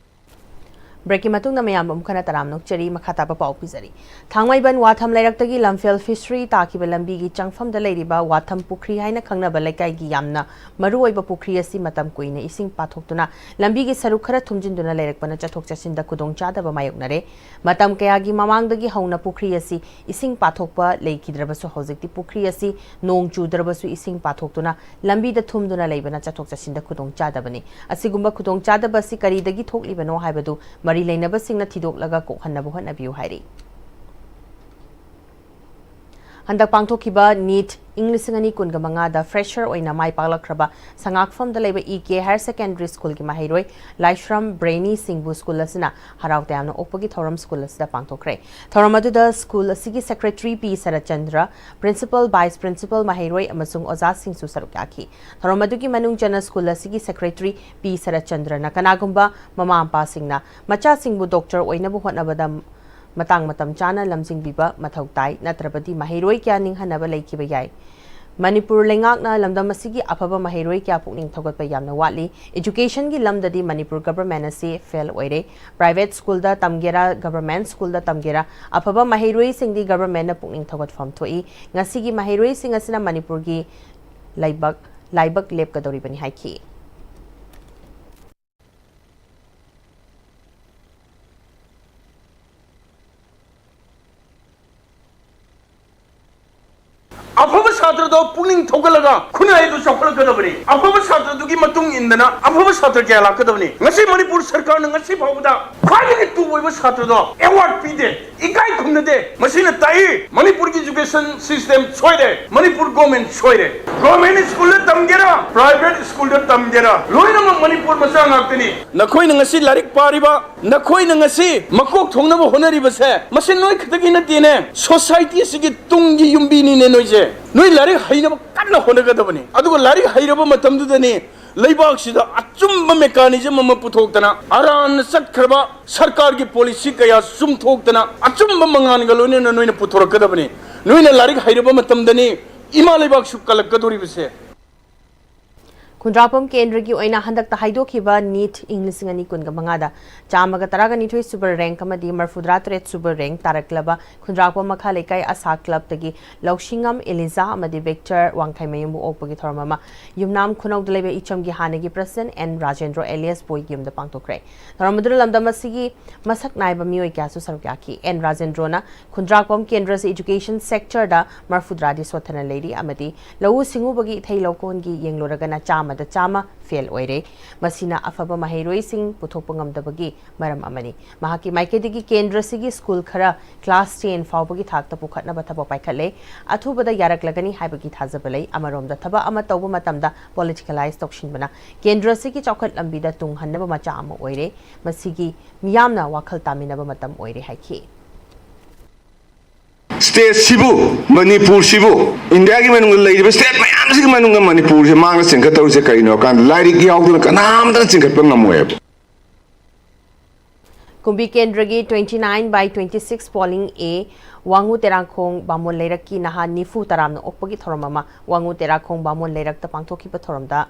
ꯕ꯭ꯔꯦꯛꯀꯤ ꯃꯇꯨꯡꯗ ꯃꯌꯥꯝꯕꯨ ꯑꯃꯨꯛ ꯍꯟꯅ ꯇꯔꯥꯝꯅ ꯑꯣꯛꯆꯔꯤ꯫ ꯃꯈꯥ ꯇꯥꯕ ꯄꯥꯎ ꯄꯤꯖꯔꯤ꯫ ꯊꯥꯡꯃꯩꯕꯟ ꯋꯥꯊꯝ ꯂꯩꯔꯛꯇꯒꯤ ꯂꯝꯐꯦꯜ ꯐꯤꯁꯔꯤ ꯇꯥꯈꯤꯕ ꯂꯝꯕꯤꯒꯤ ꯆꯪꯐꯝꯗ ꯂꯩꯔꯤꯕ ꯋꯥꯊꯝ ꯄꯨꯈ꯭ꯔꯤ ꯍꯥꯏꯅ ꯈꯪꯅꯕ ꯂꯩꯀꯥꯏꯒꯤ ꯌꯥꯝꯅ ꯃꯔꯨꯑꯣꯏꯕ ꯄꯨꯈ꯭ꯔꯤ ꯑꯁꯤ ꯃꯇꯝ ꯀꯨꯏꯅ ꯏꯁꯤꯡ ꯄꯥꯊꯣꯛꯇꯨꯅ ꯂꯝꯕꯤꯒꯤ ꯁꯔꯨꯛ ꯈꯔ ꯊꯨꯝꯖꯤꯟꯗꯨꯅ ꯂꯩꯔꯛꯄꯅ ꯆꯠꯊꯣꯛ ꯆꯠꯁꯤꯟꯗ ꯈꯨꯗꯣꯡꯆꯥꯗꯕ ꯃꯥꯌꯣꯛꯅꯔꯦ꯫ ꯃꯇꯝ ꯀꯌꯥꯒꯤ ꯃꯃꯥꯡꯗꯒꯤ ꯍꯧꯅ ꯄꯨꯈ꯭ꯔꯤ ꯑꯁꯤ ꯏꯁꯤꯡ ꯄꯥꯊꯣꯛꯄ ꯂꯩꯈꯤꯗ꯭ꯔꯕꯁꯨ, ꯍꯧꯖꯤꯛꯇꯤ ꯄꯨꯈ꯭ꯔꯤ ꯑꯁꯤ ꯅꯣꯡ ꯆꯨꯗ꯭ꯔꯕꯁꯨ ꯏꯁꯤꯡ ꯄꯥꯊꯣꯛꯇꯨꯅ ꯂꯝꯕꯤꯗ ꯊꯨꯝꯗꯨꯅ ꯂꯩꯕꯅ ꯆꯠꯊꯣꯛ ꯆꯠꯁꯤꯟꯗ ꯈꯨꯗꯣꯡꯆꯥꯗꯕꯅꯤ꯫ ꯑꯁꯤꯒꯨꯝꯕ ꯈꯨꯗꯣꯡꯆꯥꯗꯕ ꯑꯁꯤ ꯀꯔꯤꯗꯒꯤ ꯊꯣꯛꯂꯤꯕꯅꯣ ꯍꯥꯏꯕꯗꯨ ꯃꯔꯤ ꯂꯩꯅꯕꯁꯤꯡꯅ ꯊꯤꯗꯣꯛꯂꯒ ꯀꯣꯛꯍꯟꯅꯕ ꯍꯣꯠꯅꯕꯤꯌꯨ ꯍꯥꯏꯔꯤ꯫ ꯍꯟꯗꯛ ꯄꯥꯡꯊꯣꯛꯈꯤꯕ ꯅꯤꯠ ꯏꯪ ꯂꯤꯁꯤꯡ ꯑꯅꯤ ꯀꯨꯟꯒ ꯃꯉꯥꯗ ꯐ꯭ꯔꯦꯁꯔ ꯑꯣꯏꯅ ꯃꯥꯏ ꯄꯥꯛꯂꯛꯈ꯭ꯔꯕ ꯁꯉꯥꯛꯐꯝꯗ ꯂꯩꯕ ꯏ ꯀꯦ ꯍꯥꯌꯔ ꯁꯦꯀꯦꯟꯗꯔꯤ ꯁ꯭ꯀꯨꯜꯒꯤ ꯃꯍꯩꯔꯣꯏ ꯂꯥꯏꯁ꯭ꯔꯝ ꯕ꯭ꯔꯦꯅꯤ ꯁꯤꯡꯕꯨ ꯁ꯭ꯀꯨꯜ ꯑꯁꯤꯅ ꯍꯔꯥꯎ ꯇꯌꯥꯝꯅ ꯑꯣꯛꯄꯒꯤ ꯊꯧꯔꯝ ꯁ꯭ꯀꯨꯜ ꯑꯁꯤꯗ ꯄꯥꯡꯊꯣꯛꯈ꯭ꯔꯦ꯫ ꯊꯧꯔꯝ ꯑꯗꯨꯗ ꯁ꯭ꯀꯨꯜ ꯑꯁꯤꯒꯤ ꯁꯦꯀ꯭ꯔꯦꯇꯔꯤ ꯄꯤ ꯁꯔꯠꯆꯟꯗ꯭ꯔ, ꯄ꯭ꯔꯤꯟꯁꯤꯄꯜ, ꯚꯥꯏꯁ ꯄ꯭ꯔꯤꯟꯁꯤꯄꯜ, ꯃꯍꯩꯔꯣꯏ ꯑꯃꯁꯨꯡ ꯑꯣꯖꯥꯁꯤꯡꯁꯨ ꯁꯔꯨꯛ ꯌꯥꯈꯤ꯫ ꯊꯧꯔꯝ ꯑꯗꯨꯒꯤ ꯃꯅꯨꯡ ꯆꯟꯅ ꯁ꯭ꯀꯨꯜ ꯑꯁꯤꯒꯤ ꯁꯦꯀ꯭ꯔꯦꯇꯔꯤ ꯄꯤ ꯁꯔꯠꯆꯟꯗ꯭ꯔꯅ ꯀꯅꯥꯒꯨꯝꯕ ꯃꯃꯥ ꯃꯄꯥꯁꯤꯡꯅ ꯃꯆꯥꯁꯤꯡꯕꯨ ꯗꯣꯛꯇꯔ ꯑꯣꯏꯅꯕ ꯍꯣꯠꯅꯕꯗ ꯃꯇꯥꯡ ꯃꯇꯝ ꯆꯥꯅ ꯂꯝꯖꯤꯡꯕꯤꯕ ꯃꯊꯧ ꯇꯥꯏ, ꯅꯠꯇ꯭ꯔꯕꯗꯤ ꯃꯍꯩꯔꯣꯏ ꯀꯌꯥ ꯅꯤꯡꯍꯟꯅꯕ ꯂꯩꯈꯤꯕ ꯌꯥꯏ꯫ ꯃꯅꯤꯄꯨꯔ ꯂꯩꯉꯥꯛꯅ ꯂꯝꯗꯝ ꯑꯁꯤꯒꯤ ꯑꯐꯕ ꯃꯍꯩꯔꯣꯏ ꯀꯌꯥ ꯄꯨꯛꯅꯤꯡ ꯊꯧꯒꯠꯄ ꯌꯥꯝꯅ ꯋꯥꯠꯂꯤ꯫ ꯏꯖꯨꯀꯦꯁꯟꯒꯤ ꯂꯝꯗꯗꯤ ꯃꯅꯤꯄꯨꯔ ꯒꯚꯔꯟꯃꯦꯟ ꯑꯁꯤ ꯐꯦꯜ ꯑꯣꯏꯔꯦ꯫ ꯄ꯭ꯔꯥꯏꯚꯦꯠ ꯁ꯭ꯀꯨꯜꯗ ꯇꯝꯒꯦꯔꯥ, ꯒꯚꯔꯟꯃꯦꯟ ꯁ꯭ꯀꯨꯜꯗ ꯇꯝꯒꯦꯔꯥ, ꯑꯐꯕ ꯃꯍꯩꯔꯣꯏꯁꯤꯡꯗꯤ ꯒꯚꯔꯟꯃꯦꯟꯅ ꯄꯨꯛꯅꯤꯡ ꯊꯧꯒꯠꯐꯝ ꯊꯣꯛꯏ꯫ ꯉꯁꯤꯒꯤ ꯃꯍꯩꯔꯣꯏꯁꯤꯡ ꯑꯁꯤꯅ ꯃꯅꯤꯄꯨꯔꯒꯤ ꯂꯩꯕꯥꯛ, ꯂꯥꯏꯕꯛ ꯂꯦꯞꯀꯗꯧꯔꯤꯕꯅꯤ ꯍꯥꯏꯈꯤ꯫ ꯑꯐꯕ ꯁꯥꯇ꯭ꯔꯗꯣ ꯄꯨꯛꯅꯤꯡ ꯊꯧꯒꯠꯂꯒ ꯈꯨꯟꯅꯥꯏ ꯑꯗꯨ ꯆꯥꯎꯈꯠꯂꯛꯀꯗꯕꯅꯤ꯫ ꯑꯐꯕ ꯁꯥꯇ꯭ꯔꯗꯨꯒꯤ ꯃꯇꯨꯡ ꯏꯟꯗꯅ ꯑꯐꯕ ꯁꯥꯇ꯭ꯔ ꯀꯌꯥ ꯂꯥꯛꯀꯗꯕꯅꯤ꯫ ꯉꯁꯤ ꯃꯅꯤꯄꯨꯔ ꯁꯔꯀꯥꯔꯅ ꯉꯁꯤ ꯐꯥꯎꯕꯗ ꯈ꯭ꯋꯥꯏꯗꯒꯤ ꯇꯣꯞ ꯑꯣꯏꯕ ꯁꯥꯇ꯭ꯔꯗꯣ ꯑꯦꯋꯥꯔꯗ ꯄꯤꯗꯦ, ꯏꯀꯥꯏ ꯈꯨꯝꯅꯗꯦ꯫ ꯃꯁꯤꯅ ꯇꯥꯛꯏ ꯃꯅꯤꯄꯨꯔꯒꯤ ꯏꯖꯨꯀꯦꯁꯟ ꯁꯤꯁꯇꯦꯝ ꯁꯣꯏꯔꯦ, ꯃꯅꯤꯄꯨꯔ ꯒꯣꯔꯃꯦꯟ ꯁꯣꯏꯔꯦ꯫ ꯒꯣꯔꯃꯦꯟ ꯁ꯭ꯀꯨꯜꯗ ꯇꯝꯒꯦꯔꯥ, ꯄ꯭ꯔꯥꯏꯚꯦꯠ ꯁ꯭ꯀꯨꯜꯗ ꯇꯝꯒꯦꯔꯥ, ꯂꯣꯏꯅꯃꯛ ꯃꯅꯤꯄꯨꯔ ꯃꯆꯥ ꯉꯥꯛꯇꯅꯤ꯫ ꯅꯈꯣꯏꯅ ꯉꯁꯤ ꯂꯥꯏꯔꯤꯛ ꯄꯥꯔꯤꯕ, ꯅꯈꯣꯏꯅ ꯉꯁꯤ ꯃꯀꯣꯛ ꯊꯣꯡꯅꯕ ꯍꯣꯠꯅꯔꯤꯕꯁꯦ, ꯃꯁꯤ ꯅꯣꯏ ꯈꯛꯇꯒꯤ ꯅꯠꯇꯦꯅꯦ, ꯁꯣꯁꯥꯏꯇꯤ ꯑꯁꯤꯒꯤ ꯇꯨꯡꯒꯤ ꯌꯨꯝꯕꯤꯅꯤꯅꯦ ꯅꯣꯏꯁꯦ꯫ ꯅꯣꯏ ꯂꯥꯏꯔꯤꯛ ꯍꯩꯅꯕ ꯀꯟꯅ ꯍꯣꯠꯅꯒꯗꯕꯅꯤ꯫ ꯑꯗꯨꯒ ꯂꯥꯏꯔꯤꯛ ꯍꯩꯔꯕ ꯃꯇꯝꯗꯨꯗꯅꯤ ꯂꯩꯕꯥꯛꯁꯤꯗ ꯑꯆꯨꯝꯕ ꯃꯦꯀꯥꯅꯤꯖꯝ ꯑꯃ ꯄꯨꯊꯣꯛꯇꯅ, ꯑꯔꯥꯟꯅ ꯆꯠꯈ꯭ꯔꯕ ꯁꯔꯀꯥꯔꯒꯤ ꯄꯣꯂꯤꯁꯤ ꯀꯌꯥ ꯆꯨꯝꯊꯣꯛꯇꯅ, ꯑꯆꯨꯝꯕ ꯃꯉꯥꯜꯒ ꯂꯣꯏꯅꯅ ꯅꯣꯏꯅ ꯄꯨꯊꯣꯔꯛꯀꯗꯕꯅꯤ꯫ ꯅꯣꯏꯅ ꯂꯥꯏꯔꯤꯛ ꯍꯩꯔꯕ ꯃꯇꯝꯗꯅꯤ ꯏꯃꯥ ꯂꯩꯕꯥꯛꯁꯨ ꯀꯜꯂꯛꯀꯗꯧꯔꯤꯕꯁꯦ꯫ ꯈꯨꯟꯗ꯭ꯔꯥꯛꯄꯝ ꯀꯦꯟꯗ꯭ꯔꯒꯤ ꯑꯣꯏꯅ ꯍꯟꯗꯛꯇ ꯍꯥꯏꯗꯣꯛꯈꯤꯕ ꯅꯤꯠ ꯏꯪ ꯂꯤꯁꯤꯡ ꯑꯅꯤ ꯀꯨꯟꯒ ꯃꯉꯥꯗ ꯆꯥꯝꯃꯒ ꯇꯔꯥꯒ ꯅꯤꯊꯣꯏ ꯁꯨꯕ ꯔꯦꯡꯛ ꯑꯃꯗꯤ ꯃꯔꯐꯨꯇꯔꯥ ꯇꯔꯦꯠ ꯁꯨꯕ ꯔꯦꯡꯛ ꯇꯥꯔꯛꯂꯕ ꯈꯨꯟꯗ꯭ꯔꯥꯛꯄꯝ ꯃꯈꯥ ꯂꯩꯀꯥꯏ ꯑꯁꯥ ꯀ꯭ꯂꯕꯇꯒꯤ ꯂꯧꯁꯤꯡꯉꯝ ꯏꯂꯤꯖꯥ ꯑꯃꯗꯤ ꯕꯤꯛꯇꯔ ꯋꯥꯡꯈꯩꯃꯌꯨꯝꯕꯨ ꯑꯣꯛꯄꯒꯤ ꯊꯧꯔꯝ ꯑꯃ ꯌꯨꯝꯅꯥꯝ ꯈꯨꯅꯧꯗ ꯂꯩꯕ ꯏꯆꯝꯒꯤ ꯍꯥꯟꯅꯒꯤ ꯄ꯭ꯔꯁꯤꯗꯦꯟꯠ ꯑꯦꯟ ꯔꯥꯖꯦꯟꯗ꯭ꯔꯣ ꯑꯦꯂꯤꯌꯥꯁ ꯕꯣꯏꯒꯤ ꯌꯨꯝꯗ ꯄꯥꯡꯊꯣꯛꯈ꯭ꯔꯦ꯫ ꯊꯧꯔꯝ ꯑꯗꯨꯗ ꯂꯝꯗꯝ ꯑꯁꯤꯒꯤ ꯃꯁꯛ ꯅꯥꯏꯕ ꯃꯤꯑꯣꯏ ꯀꯌꯥꯁꯨ ꯁꯔꯨꯛ ꯌꯥꯈꯤ꯫ ꯑꯦꯟ ꯔꯥꯖꯦꯟꯗ꯭ꯔꯣꯅ ꯈꯨꯟꯗ꯭ꯔꯥꯛꯄꯝ ꯀꯦꯟꯗ꯭ꯔꯁꯤ ꯏꯗꯨꯀꯦꯁꯟ ꯁꯦꯛꯇꯔꯗ ꯃꯔꯐꯨꯇꯔꯥꯗꯤ ꯁꯣꯠꯊꯅ ꯂꯩꯔꯤ ꯑꯃꯗꯤ ꯂꯧꯎ ꯁꯤꯡꯎꯕꯒꯤ ꯏꯊꯩ ꯂꯧꯈꯣꯟꯒꯤ ꯌꯦꯡꯂꯨꯔꯒꯅ ꯆꯥꯝꯃꯗ ꯆꯥꯝꯃ ꯐꯦꯜ ꯑꯣꯏꯔꯦ꯫ ꯃꯁꯤꯅ ꯑꯐꯕ ꯃꯍꯩꯔꯣꯏꯁꯤꯡ ꯄꯨꯊꯣꯛꯄ ꯉꯝꯗꯕꯒꯤ ꯃꯔꯝ ꯑꯃꯅꯤ꯫ ꯃꯍꯥꯛꯀꯤ ꯃꯥꯏꯀꯩꯗꯒꯤ ꯀꯦꯟꯗ꯭ꯔꯁꯤꯒꯤ ꯁ꯭ꯀꯨꯜ ꯈꯔ ꯀ꯭ꯂꯥꯁ ꯇꯦꯟ ꯐꯥꯎꯕꯒꯤ ꯊꯥꯛꯇ ꯄꯨꯈꯠꯅꯕ ꯊꯕꯛ ꯄꯥꯏꯈꯠꯂꯦ꯫ ꯑꯊꯨꯕꯗ ꯌꯥꯔꯛꯂꯒꯅꯤ ꯍꯥꯏꯕꯒꯤ ꯊꯥꯖꯕ ꯂꯩ꯫ ꯑꯃꯔꯣꯝꯗ ꯊꯕꯛ ꯑꯃ ꯇꯧꯕ ꯃꯇꯝꯗ ꯄꯣꯂꯤꯇꯤꯀꯦꯂꯥꯏꯁ ꯇꯧꯁꯤꯟꯕꯅ ꯀꯦꯟꯗ꯭ꯔꯁꯤꯒꯤ ꯆꯥꯎꯈꯠ ꯂꯝꯕꯤꯗ ꯇꯨꯡꯍꯟꯅꯕ ꯃꯆꯥꯛ ꯑꯃ ꯑꯣꯏꯔꯦ꯫ ꯃꯁꯤꯒꯤ ꯃꯤꯌꯥꯝꯅ ꯋꯥꯈꯜ ꯇꯥꯃꯤꯟꯅꯕ ꯃꯇꯝ ꯑꯣꯏꯔꯦ ꯍꯥꯏꯈꯤ꯫ ꯁ꯭ꯇꯦꯠꯁꯤꯕꯨ, ꯃꯅꯤꯄꯨꯔꯁꯤꯕꯨ, ꯏꯟꯗꯤꯌꯥꯒꯤ ꯃꯅꯨꯡꯗ ꯂꯩꯔꯤꯕ ꯁ꯭ꯇꯦꯠ ꯃꯌꯥꯝꯁꯤꯒꯤ ꯃꯅꯨꯡꯗ ꯃꯅꯤꯄꯨꯔꯁꯦ ꯃꯥꯡꯗ ꯆꯤꯡꯈꯠꯇꯧꯔꯤꯁꯦ ꯀꯩꯅꯣ ꯍꯥꯏ ꯀꯥꯟꯗ ꯂꯥꯏꯔꯤꯛ ꯌꯥꯎꯗꯅ ꯀꯅꯥꯝꯇꯅ ꯆꯤꯡꯈꯠꯄ ꯉꯝꯃꯣꯏꯕ꯫ ꯀꯨꯝꯕꯤ ꯀꯦꯟꯗ꯭ꯔꯒꯤ twenty nine by twenty six polling A ꯋꯥꯉꯨ ꯇꯦꯔꯥꯈꯣꯡ ꯕꯥꯃꯣꯟ ꯂꯩꯔꯛꯀꯤ ꯅꯍꯥ ꯅꯤꯐꯨ ꯇꯔꯥꯝꯅ ꯑꯣꯛꯄꯒꯤ ꯊꯧꯔꯝ ꯑꯃ ꯋꯥꯉꯨ ꯇꯦꯔꯥꯈꯣꯡ ꯕꯥꯃꯣꯟ ꯂꯩꯔꯛꯇ ꯄꯥꯡꯊꯣꯛꯈꯤꯕ ꯊꯧꯔꯝꯗ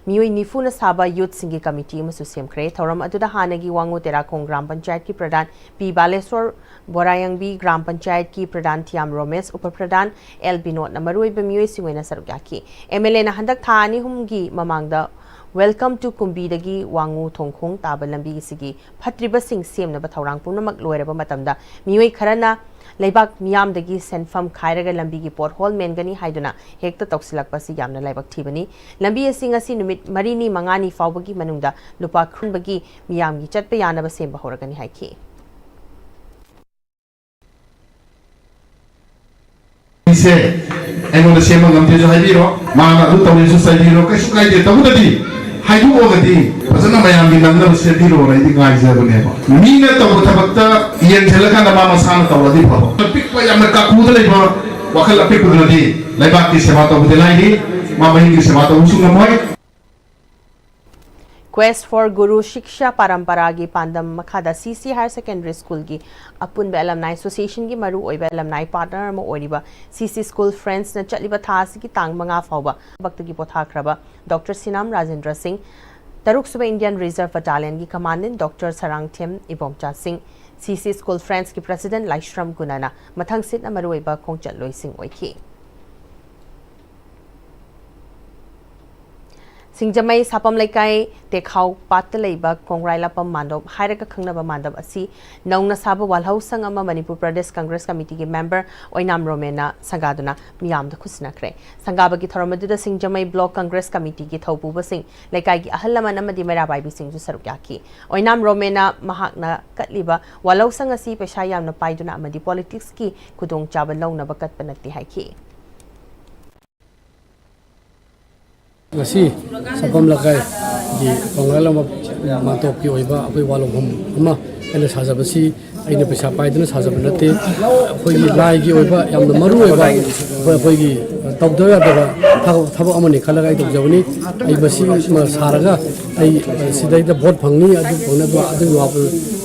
ꯃꯤꯑꯣꯏ ꯅꯤꯐꯨꯅ ꯁꯥꯕ ꯌꯨꯠꯁꯤꯡꯒꯤ ꯀꯃꯤꯇꯤ ꯑꯃꯁꯨ ꯁꯦꯝꯈ꯭ꯔꯦ꯫ ꯊꯧꯔꯝ ꯑꯗꯨꯗ ꯍꯥꯟꯅꯒꯤ ꯋꯥꯉꯨ ꯇꯦꯔꯥꯈꯣꯡ ꯒ꯭ꯔꯥꯝ ꯄꯟꯆꯥꯌꯠꯀꯤ ꯄ꯭ꯔꯙꯥꯟ ꯄꯤ ꯕꯥꯂꯦꯁꯣꯔ, ꯕꯣꯔꯥꯌꯥꯡꯕꯤ ꯒ꯭ꯔꯥꯝ ꯄꯟꯆꯥꯌꯠꯀꯤ ꯄ꯭ꯔꯙꯥꯟ ꯊꯤꯌꯥꯝ ꯔꯣꯃꯦꯁ, ꯎꯄ ꯄ꯭ꯔꯙꯥꯟ ꯑꯦꯜ ꯕꯤꯅꯣꯗꯅ ꯃꯔꯨꯑꯣꯏꯕ ꯃꯤꯑꯣꯏꯁꯤꯡ ꯑꯣꯏꯅ ꯁꯔꯨꯛ ꯌꯥꯈꯤ꯫ ꯑꯦꯝ ꯑꯦꯜ ꯑꯦꯅ ꯍꯟꯗꯛ ꯊꯥ ꯑꯅꯤ ꯑꯍꯨꯝꯒꯤ ꯃꯃꯥꯡꯗ Welcome to ꯀꯨꯝꯕꯤꯗꯒꯤ ꯋꯥꯉꯨ ꯊꯣꯡꯈꯣꯡ ꯇꯥꯕ ꯂꯝꯕꯤ ꯑꯁꯤꯒꯤ ꯐꯠꯇ꯭ꯔꯤꯕꯁꯤꯡ ꯁꯦꯝꯅꯕ ꯊꯧꯔꯥꯡ ꯄꯨꯝꯅꯃꯛ ꯂꯣꯏꯔꯕ ꯃꯇꯝꯗ ꯃꯤꯑꯣꯏ ꯈꯔꯅ ꯂꯩꯕꯥꯛ ꯃꯤꯌꯥꯝꯗꯒꯤ ꯁꯦꯟꯐꯝ ꯈꯥꯏꯔꯒ ꯂꯝꯕꯤꯒꯤ ꯄꯣꯠꯍꯣꯜ ꯃꯦꯟꯒꯅꯤ ꯍꯥꯏꯗꯨꯅ ꯍꯦꯛꯇ ꯇꯧꯁꯤꯜꯂꯛꯄ ꯑꯁꯤ ꯌꯥꯝꯅ ꯂꯥꯏꯕꯛ ꯊꯤꯕꯅꯤ꯫ ꯂꯝꯕꯤ ꯑꯁꯤ ꯉꯁꯤ ꯅꯨꯃꯤꯠ ꯃꯔꯤꯅꯤ ꯃꯉꯥꯅꯤ ꯐꯥꯎꯕꯒꯤ ꯃꯅꯨꯡꯗ ꯂꯨꯄꯥ ꯈꯨꯟꯕꯒꯤ ꯃꯤꯌꯥꯝꯒꯤ ꯆꯠꯄ ꯌꯥꯅꯕ ꯁꯦꯝꯕ ꯍꯧꯔꯒꯅꯤ ꯍꯥꯏꯈꯤ꯫ ꯁꯦ ꯑꯩꯉꯣꯟꯗ ꯁꯦꯝꯕ ꯉꯝꯗꯦꯁꯨ ꯍꯥꯏꯕꯤꯔꯣ, ꯃꯥꯅ ꯑꯗꯨ ꯇꯧꯔꯦꯁꯨ ꯆꯩꯕꯤꯔꯣ, ꯀꯩꯁꯨ ꯀꯥꯏꯗꯦ꯫ ꯇꯧꯕꯇꯗꯤ ꯍꯥꯏꯗꯣꯛꯑꯒꯗꯤ ꯐꯖꯅ ꯃꯌꯥꯝꯒꯤ ꯅꯪꯅꯕ ꯁꯦꯝꯕꯤꯔꯣꯅ ꯑꯩꯗꯤ ꯉꯥꯏꯖꯕꯅꯦꯕ꯫ ꯃꯤꯅ ꯇꯧꯕ ꯊꯕꯛꯇ ꯌꯦꯡꯁꯤꯜꯂꯀꯥꯟꯗ ꯃꯥ ꯃꯁꯥꯅ ꯇꯧꯔꯗꯤ ꯐꯕ꯫ ꯑꯄꯤꯛꯄ, ꯌꯥꯝꯅ ꯀꯥꯈꯨꯗ ꯂꯩꯕ ꯋꯥꯈꯜ ꯑꯄꯤꯛꯄꯗꯨꯅꯗꯤ ꯂꯩꯕꯥꯛꯀꯤ ꯁꯦꯕꯥ ꯇꯧꯕꯗꯤ ꯂꯥꯏꯔꯤ, ꯃꯥ ꯃꯍꯤꯡꯒꯤ ꯁꯦꯕꯥ ꯇꯧꯕꯁꯨ ꯉꯝꯃꯣꯏ꯫ Quest for Guru Shiksha Paramparaꯒꯤ ꯄꯥꯟꯗꯝ ꯃꯈꯥꯗ C C Higher Secondary Schoolꯒꯤ ꯑꯄꯨꯟꯕ Alumni Associationꯒꯤ ꯃꯔꯨꯑꯣꯏꯕ alumni partner ꯑꯃ ꯑꯣꯏꯔꯤꯕ C C School Friendsꯅ ꯆꯠꯂꯤꯕ ꯊꯥ ꯑꯁꯤꯒꯤ ꯇꯥꯡ ꯃꯉꯥ ꯐꯥꯎꯕ ꯊꯕꯛꯇꯒꯤ ꯄꯣꯊꯥꯈ꯭ꯔꯕ Doctor Sinam Rajendra Singh, ꯇꯔꯨꯛꯁꯨꯕ Indian Reserve Battalionꯒꯤ Commandant Doctor Sarangthem Ibomcha Singh, C C School Friendsꯀꯤ President Laishram Gunana ꯃꯊꯪꯁꯤꯠꯅ ꯃꯔꯨꯑꯣꯏꯕ ꯈꯣꯡꯆꯠꯂꯣꯏꯁꯤꯡ ꯑꯣꯏꯈꯤ꯫ ꯁꯤꯡꯖꯃꯩ ꯁꯥꯄꯝ ꯂꯩꯀꯥꯏ ꯇꯦꯈꯥꯎ ꯄꯥꯠꯇ ꯂꯩꯕ ꯀꯣꯡꯒ꯭ꯔꯥꯏ ꯂꯥꯄꯝ ꯃꯥꯟꯗꯣꯞ ꯍꯥꯏꯔꯒ ꯈꯪꯅꯕ ꯃꯥꯟꯗꯣꯞ ꯑꯁꯤ ꯅꯧꯅ ꯁꯥꯕ ꯋꯥꯜꯍꯧ ꯁꯪ ꯑꯃ ꯃꯅꯤꯄꯨꯔ ꯄ꯭ꯔꯗꯦꯁ ꯀꯪꯒ꯭ꯔꯦꯁ ꯀꯃꯤꯇꯤꯒꯤ member ꯑꯣꯏꯅꯥꯝ ꯔꯣꯃꯦꯟꯅ ꯁꯪꯒꯥꯗꯨꯅ ꯃꯤꯌꯥꯝꯗ ꯈꯨꯠꯁꯤꯟꯅꯈ꯭ꯔꯦ꯫ ꯁꯪꯒꯥꯕꯒꯤ ꯊꯧꯔꯝ ꯑꯗꯨꯗ ꯁꯤꯡꯖꯃꯩ Block Congress Committeeꯒꯤ ꯊꯧꯄꯨꯕꯁꯤꯡ, ꯂꯩꯀꯥꯏꯒꯤ ꯑꯍꯜ ꯂꯃꯟ ꯑꯃꯗꯤ ꯃꯩꯔꯥ ꯄꯥꯏꯕꯤꯁꯤꯡꯁꯨ ꯁꯔꯨꯛ ꯌꯥꯈꯤ꯫ ꯑꯣꯏꯅꯥꯝ ꯔꯣꯃꯦꯟꯅ ꯃꯍꯥꯛꯅ ꯀꯠꯂꯤꯕ ꯋꯥꯜꯍꯧ ꯁꯪ ꯑꯁꯤ ꯄꯩꯁꯥ ꯌꯥꯝꯅ ꯄꯥꯏꯗꯨꯅ ꯑꯃꯗꯤ politicsꯀꯤ ꯈꯨꯗꯣꯡꯆꯥꯕ ꯂꯧꯅꯕ ꯀꯠꯄ ꯅꯠꯇꯦ ꯍꯥꯏꯈꯤ꯫ ꯉꯁꯤ ꯁꯥꯄꯝ ꯂꯩꯀꯥꯏꯒꯤ ꯀꯣꯡꯒ꯭ꯔꯥꯏ ꯂꯥꯄꯝ ꯃꯥꯟꯗꯣꯞꯀꯤ ꯑꯣꯏꯕ ꯑꯩꯈꯣꯏ ꯋꯥꯜꯍꯧꯐꯝ ꯑꯃ ꯑꯩꯅ ꯁꯥꯖꯕꯁꯤ ꯑꯩꯅ ꯄꯩꯁꯥ ꯄꯥꯏꯗꯨꯅ ꯁꯥꯖꯕ ꯅꯠꯇꯦ꯫ ꯑꯩꯈꯣꯏꯒꯤ ꯂꯥꯏꯒꯤ ꯑꯣꯏꯕ ꯌꯥꯝꯅ ꯃꯔꯨ ꯑꯣꯏꯕ ꯑꯩꯈꯣꯏ, ꯑꯩꯈꯣꯏꯒꯤ ꯇꯧꯗꯕ ꯌꯥꯗꯕ ꯊꯕꯛ, ꯊꯕꯛ ꯑꯃꯅꯤ ꯈꯜꯂꯒ ꯑꯩ ꯇꯧꯖꯕꯅꯤ꯫ ꯑꯩ ꯃꯁꯤ ꯑꯃ ꯁꯥꯔꯒ ꯑꯩ ꯁꯤꯗꯩꯗ vote ꯐꯪꯅꯤ, ꯑꯗꯨ ꯐꯪꯅꯤ, ꯑꯗꯨ, ꯑꯗꯨꯒꯤ ꯋꯥ,